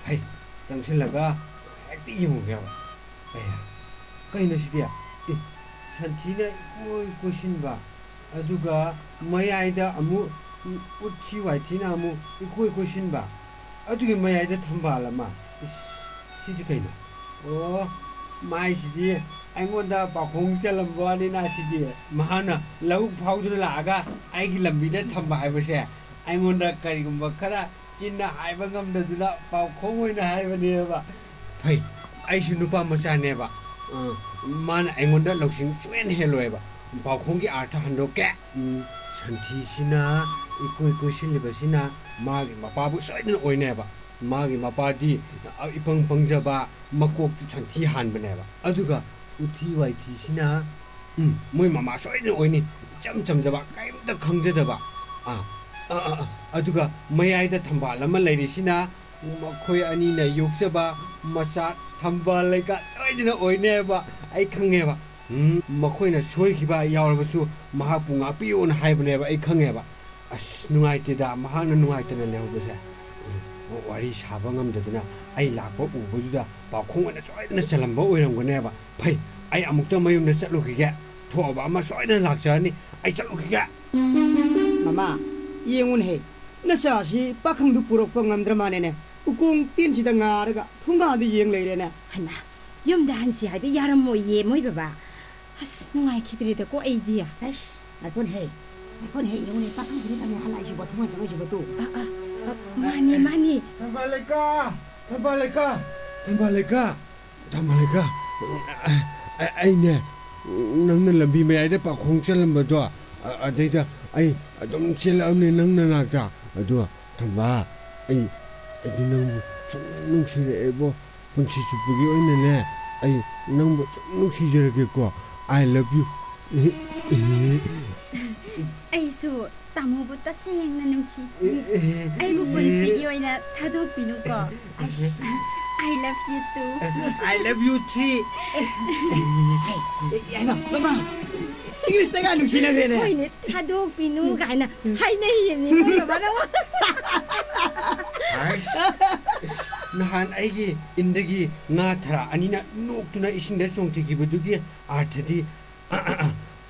ꯍꯩ, ꯆꯪꯁꯤꯜꯂꯒ ꯍꯦꯛꯇ ꯌꯦꯡꯉꯨꯒꯦꯕ꯫ ꯑꯌꯥ, ꯀꯩꯅꯣ ꯁꯤꯗꯤ? ꯑꯦ, ꯁꯟꯊꯤꯅ ꯏꯀꯣꯏ ꯀꯣꯏꯁꯤꯟꯕ, ꯑꯗꯨꯒ ꯃꯌꯥꯏꯗ ꯑꯃꯨꯛ ꯎꯊꯤ ꯋꯥꯏꯊꯤꯅ ꯑꯃꯨꯛ ꯏꯀꯣꯏ ꯀꯣꯏꯁꯤꯟꯕ, ꯑꯗꯨꯒꯤ ꯃꯌꯥꯏꯗ ꯊꯝꯕꯥꯜ ꯑꯃ꯫ ꯏꯁ, ꯁꯤꯗꯤ ꯀꯩꯅꯣ? ꯑꯣ, ꯃꯥꯏꯁꯤꯗꯤ ꯑꯩꯉꯣꯟꯗ ꯄꯥꯎꯈꯣꯡ ꯆꯜꯂꯝꯕ ꯋꯥꯅꯤꯅ ꯁꯤꯗꯤ꯫ ꯃꯍꯥꯛꯅ ꯂꯧꯕꯨꯛ ꯐꯥꯎꯗꯨꯅ ꯂꯥꯛꯑꯒ ꯑꯩꯒꯤ ꯂꯝꯕꯤꯗ ꯊꯝꯕ ꯍꯥꯏꯕꯁꯦ ꯑꯩꯉꯣꯟꯗ ꯀꯔꯤꯒꯨꯝꯕ ꯈꯔ ꯆꯤꯟꯅ ꯍꯥꯏꯕ ꯉꯝꯗꯗꯨꯅ ꯄꯥꯎꯈꯣꯡ ꯑꯣꯏꯅ ꯍꯥꯏꯕꯅꯦꯕ꯫ ꯐꯩ, ꯑꯩꯁꯨ ꯅꯨꯄꯥ ꯃꯆꯥꯅꯦꯕ꯫ ꯑ, ꯃꯥꯅ ꯑꯩꯉꯣꯟꯗ ꯂꯧꯁꯤꯡ ꯁꯨꯡꯍꯦꯟ ꯍꯦꯜꯂꯣꯏꯕ꯫ ꯄꯥꯎꯈꯣꯡꯒꯤ ꯑꯥꯔꯊ ꯍꯟꯗꯣꯛꯀꯦ꯫ ꯎꯝ, ꯁꯟꯊꯤꯁꯤꯅ ꯏꯀꯣꯏ ꯀꯣꯏꯁꯤꯜꯂꯤꯕꯁꯤꯅ ꯃꯥꯒꯤ ꯃꯄꯥꯕꯨ ꯁꯣꯏꯗꯅ ꯑꯣꯏꯅꯦꯕ꯫ ꯃꯥꯒꯤ ꯃꯄꯥꯗꯤ ꯏꯄꯪ ꯄꯪꯖꯕ, ꯃꯀꯣꯛꯇꯨ ꯁꯟꯊꯤ ꯍꯥꯟꯕꯅꯦꯕ꯫ ꯑꯗꯨꯒ ꯎꯊꯤ ꯋꯥꯏꯊꯤꯁꯤꯅ, ꯎꯝ, ꯃꯣꯏ ꯃꯃꯥ ꯁꯣꯏꯗꯅ ꯑꯣꯏꯅꯤ꯫ ꯏꯆꯝ ꯆꯝꯖꯕ, ꯀꯔꯤꯝꯇ ꯈꯪꯖꯗꯕ꯫ ꯑꯥ, ꯑꯥ, ꯑꯥ, ꯑꯥ꯫ ꯑꯗꯨꯒ ꯃꯌꯥꯏꯗ ꯊꯝꯕꯥꯜ ꯑꯃ ꯂꯩꯔꯤꯁꯤꯅ ꯃꯈꯣꯏ ꯑꯅꯤꯅ ꯌꯣꯛꯆꯕ ꯃꯆꯥ ꯊꯝꯕꯥꯜ ꯂꯩꯀꯥ ꯁꯣꯏꯗꯅ ꯑꯣꯏꯅꯦꯕ꯫ ꯑꯩ ꯈꯪꯉꯦꯕ꯫ ꯎꯝ, ꯃꯈꯣꯏꯅ ꯁꯣꯏꯈꯤꯕ ꯌꯥꯎꯔꯕꯁꯨ ꯃꯍꯥꯛꯄꯨ ꯉꯥꯛꯄꯤꯌꯨꯅ ꯍꯥꯏꯕꯅꯦꯕ, ꯑꯩ ꯈꯪꯉꯦꯕ꯫ ꯑꯁ, ꯅꯨꯡꯉꯥꯏꯇꯦꯗ, ꯃꯍꯥꯛꯅ ꯅꯨꯡꯉꯥꯏꯇꯅ ꯂꯩꯍꯧꯕꯁꯦ꯫ ꯎꯝ, ꯋꯥꯔꯤ ꯁꯥꯕ ꯉꯝꯗꯗꯅ ꯑꯩ ꯂꯥꯛꯄ ꯎꯕꯗꯨꯗ ꯄꯥꯎꯈꯣꯡ ꯑꯣꯏꯅ ꯁꯣꯏꯗꯅ ꯆꯜꯂꯝꯕ ꯑꯣꯏꯔꯝꯒꯅꯦꯕ꯫ ꯐꯩ, ꯑꯩ ꯑꯃꯨꯛꯇ ꯃꯌꯨꯝꯗ ꯆꯠꯂꯨꯈꯤꯒꯦ꯫ ꯊꯣꯛꯑꯕ ꯑꯃ ꯁꯣꯏꯗꯅ ꯂꯥꯛꯆꯔꯅꯤ꯫ ꯑꯩ ꯆꯠꯂꯨꯈꯤꯒꯦ꯫ ꯃꯃꯥ, ꯌꯦꯡꯉꯨꯅꯦꯍꯦ, ꯅꯆꯥꯁꯤ ꯄꯥꯈꯪꯗꯨ ꯄꯨꯔꯛꯄ ꯉꯝꯗ꯭ꯔ ꯃꯥꯅꯦꯅꯦ꯫ ꯎꯀꯣꯡ ꯇꯦꯟꯁꯤꯗ ꯉꯥꯔꯒ ꯊꯣꯡꯒꯥꯟꯗ ꯌꯦꯡ ꯂꯩꯔꯦꯅꯦ꯫ ꯍꯩꯃꯥ, ꯌꯨꯝꯗ ꯍꯟꯁꯤ ꯍꯥꯏꯕ ꯌꯥꯔꯝꯃꯣꯏꯌꯦ ꯃꯣꯏ ꯕꯕꯥ꯫ ꯑꯁ, ꯅꯨꯡꯉꯥꯏꯈꯤꯗ꯭ꯔꯦꯗꯀꯣ ꯑꯩꯗꯤ꯫ ꯑꯩꯁ, ꯉꯥꯏꯈꯣꯅꯦꯍꯦ, ꯉꯥꯏꯈꯣꯅꯦꯍꯦ, ꯌꯦꯡꯉꯨꯅꯦ, ꯄꯥꯈꯪꯁꯤꯗꯤ ꯀꯅꯥ ꯍꯜꯂꯛꯏꯁꯤꯕꯣ, ꯊꯣꯡꯒꯥꯟ ꯆꯠꯂꯣꯏꯁꯤꯕꯣ ꯇꯨ? ꯑ, ꯑ, ꯑ, ꯃꯥꯅꯤ, ꯃꯥꯅꯤ꯫ ꯊꯝꯕꯥꯜ ꯂꯩꯀꯥ, ꯊꯝꯕꯥꯜ ꯂꯩꯀꯥ, ꯊꯝꯕꯥꯜ ꯂꯩꯀꯥ, ꯊꯝꯕꯥꯜ ꯂꯩꯀꯥ꯫ ꯑ-, ꯑ-, ꯑꯩꯅꯦ, ꯅꯪꯅ ꯂꯝꯕꯤ ꯃꯌꯥꯏꯗ ꯄꯥꯈꯣꯡ ꯆꯜꯂꯝꯕꯗꯣ, ꯑ-, ꯑꯗꯩꯗ ꯑꯩ ꯑꯗꯨꯝ ꯆꯦꯜꯂꯛꯑꯕꯅꯦ ꯅꯪ ꯅꯅꯥꯛꯇ꯫ ꯑꯗꯣ, ꯊꯝꯕꯥꯜ, ꯑꯩ, ꯑꯩꯗꯤ ꯅꯪꯕꯨ ꯁꯨꯝ ꯅꯨꯡꯁꯤꯔꯛꯑꯦꯕꯣ꯫ ꯄꯨꯟꯁꯤ ꯆꯨꯞꯄꯒꯤ ꯑꯣꯏꯅꯅꯦ, ꯑꯩ ꯅꯪꯕꯨ ꯁꯨꯝ ꯅꯨꯡꯁꯤꯖꯔꯒꯦꯀꯣ꯫ I love you꯫ ꯑꯩꯁꯨ ꯇꯥꯃꯣꯕꯨ ꯇꯁꯦꯡꯅ ꯅꯨꯡꯁꯤ꯫ ꯑꯩꯕꯨ ꯄꯨꯟꯁꯤꯒꯤ ꯑꯣꯏꯅ ꯊꯥꯗꯣꯛꯄꯤꯅꯨꯀꯣ꯫ I love you too꯫ I love you three꯫ ꯍꯩꯃꯥ, ꯃꯃꯥ, ꯏꯪꯂꯤꯁꯇꯒ ꯅꯨꯡꯁꯤꯅꯈ꯭ꯔꯦꯅꯦ꯫ ꯍꯣꯏꯅꯦ, ꯊꯥꯗꯣꯛꯄꯤꯅꯨ ꯀꯥꯏꯅ ꯍꯥꯏꯅꯩꯌꯦꯃꯤ ꯃꯣꯏ ꯕꯕꯥꯅ꯫ ꯑꯁ, ꯅꯍꯥꯟ ꯑꯩꯒꯤ ꯏꯟꯗꯒꯤ ꯉꯥ ꯊꯔꯥ ꯑꯅꯤꯅ ꯅꯣꯛꯇꯨꯅ ꯏꯁꯤꯡꯗ ꯆꯣꯡꯊꯈꯤꯕꯗꯨꯒꯤ ꯑꯥꯔꯊꯗꯤ,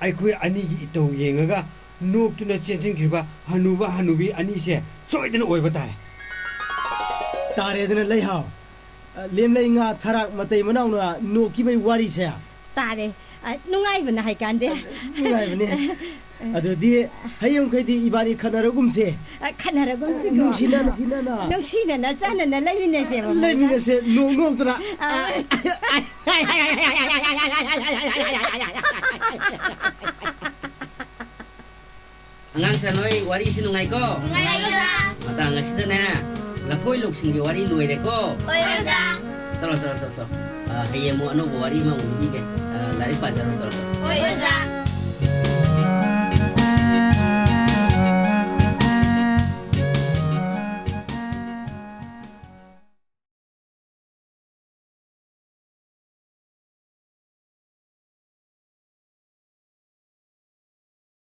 ꯑꯩꯈꯣꯏ ꯑꯅꯤꯒꯤ ꯏꯇꯧ ꯌꯦꯡꯉꯒ ꯅꯣꯛꯇꯨꯅ ꯆꯦꯟꯁꯤꯟꯈ꯭ꯔꯤꯕ ꯍꯅꯨꯕ ꯍꯅꯨꯕꯤ ꯑꯅꯤꯁꯦ ꯁꯣꯏꯗꯅ ꯑꯣꯏꯕ ꯇꯥꯔꯦ꯫ ꯇꯥꯔꯦꯗꯅ ꯂꯩꯍꯥꯎ꯫ ꯂꯦꯝꯂꯩ ꯉꯥ ꯊꯔꯥꯛ ꯃꯇꯩ ꯃꯅꯥꯎꯅ ꯅꯣꯛꯈꯤꯕꯩ ꯋꯥꯔꯤꯁꯦ꯫ ꯇꯥꯔꯦ꯫ ꯑ, ꯅꯨꯡꯉꯥꯏꯕꯅ ꯍꯥꯏꯀꯥꯟꯗꯦ꯫ ꯅꯨꯡꯉꯥꯏꯕꯅꯦ꯫ ꯑꯗꯨꯗꯤ ꯍꯌꯦꯡꯈꯩꯗꯤ ꯏꯕꯥꯅꯤ ꯈꯠꯅꯔꯒꯨꯝꯁꯦ꯫ ꯑ, ꯈꯠꯅꯔꯒꯨꯝꯁꯤꯀꯣ꯫ ꯅꯨꯡꯁꯤꯅꯅ, ꯅꯨꯡꯁꯤꯅꯅ꯫ ꯅꯨꯡꯁꯤꯅꯅ ꯆꯥꯟꯅꯅ ꯂꯩꯃꯤꯟꯅꯁꯦꯕ ꯃꯣꯏꯒ꯫ ꯂꯩꯃꯤꯟꯅꯁꯦ, ꯅꯣꯛ ꯅꯣꯛꯇꯅ꯫ ꯑ꯫ ꯑꯉꯥꯡꯁꯥ, ꯅꯣꯏ ꯋꯥꯔꯤꯁꯤ ꯅꯨꯡꯉꯥꯏꯀꯣ? ꯅꯨꯡꯉꯥꯏ, ꯑꯣꯖꯥ꯫ ꯃꯇꯥꯡ ꯑꯁꯤꯗꯅꯦ, ꯂꯐꯣꯏ ꯂꯧꯁꯤꯡꯒꯤ ꯋꯥꯔꯤ ꯂꯣꯏꯔꯦꯀꯣ? ꯍꯣꯏ, ꯑꯣꯖꯥ꯫ ꯆꯠꯂꯣ, ꯆꯠꯂꯣ, ꯆꯠꯂꯣ, ꯆꯠꯂꯣ꯫ ꯑ, ꯍꯌꯦꯡ ꯑꯃꯨꯛ ꯑꯅꯧꯕ ꯋꯥꯔꯤ ꯑꯃꯃꯨꯛ ꯂꯤꯕꯤꯒꯦ꯫ ꯑ, ꯂꯥꯏꯔꯤꯛ ꯄꯥꯖꯔꯣ, ꯆꯠꯂꯣ, ꯆꯠꯂꯣ꯫ ꯍꯣꯏ, ꯑꯣꯖꯥ꯫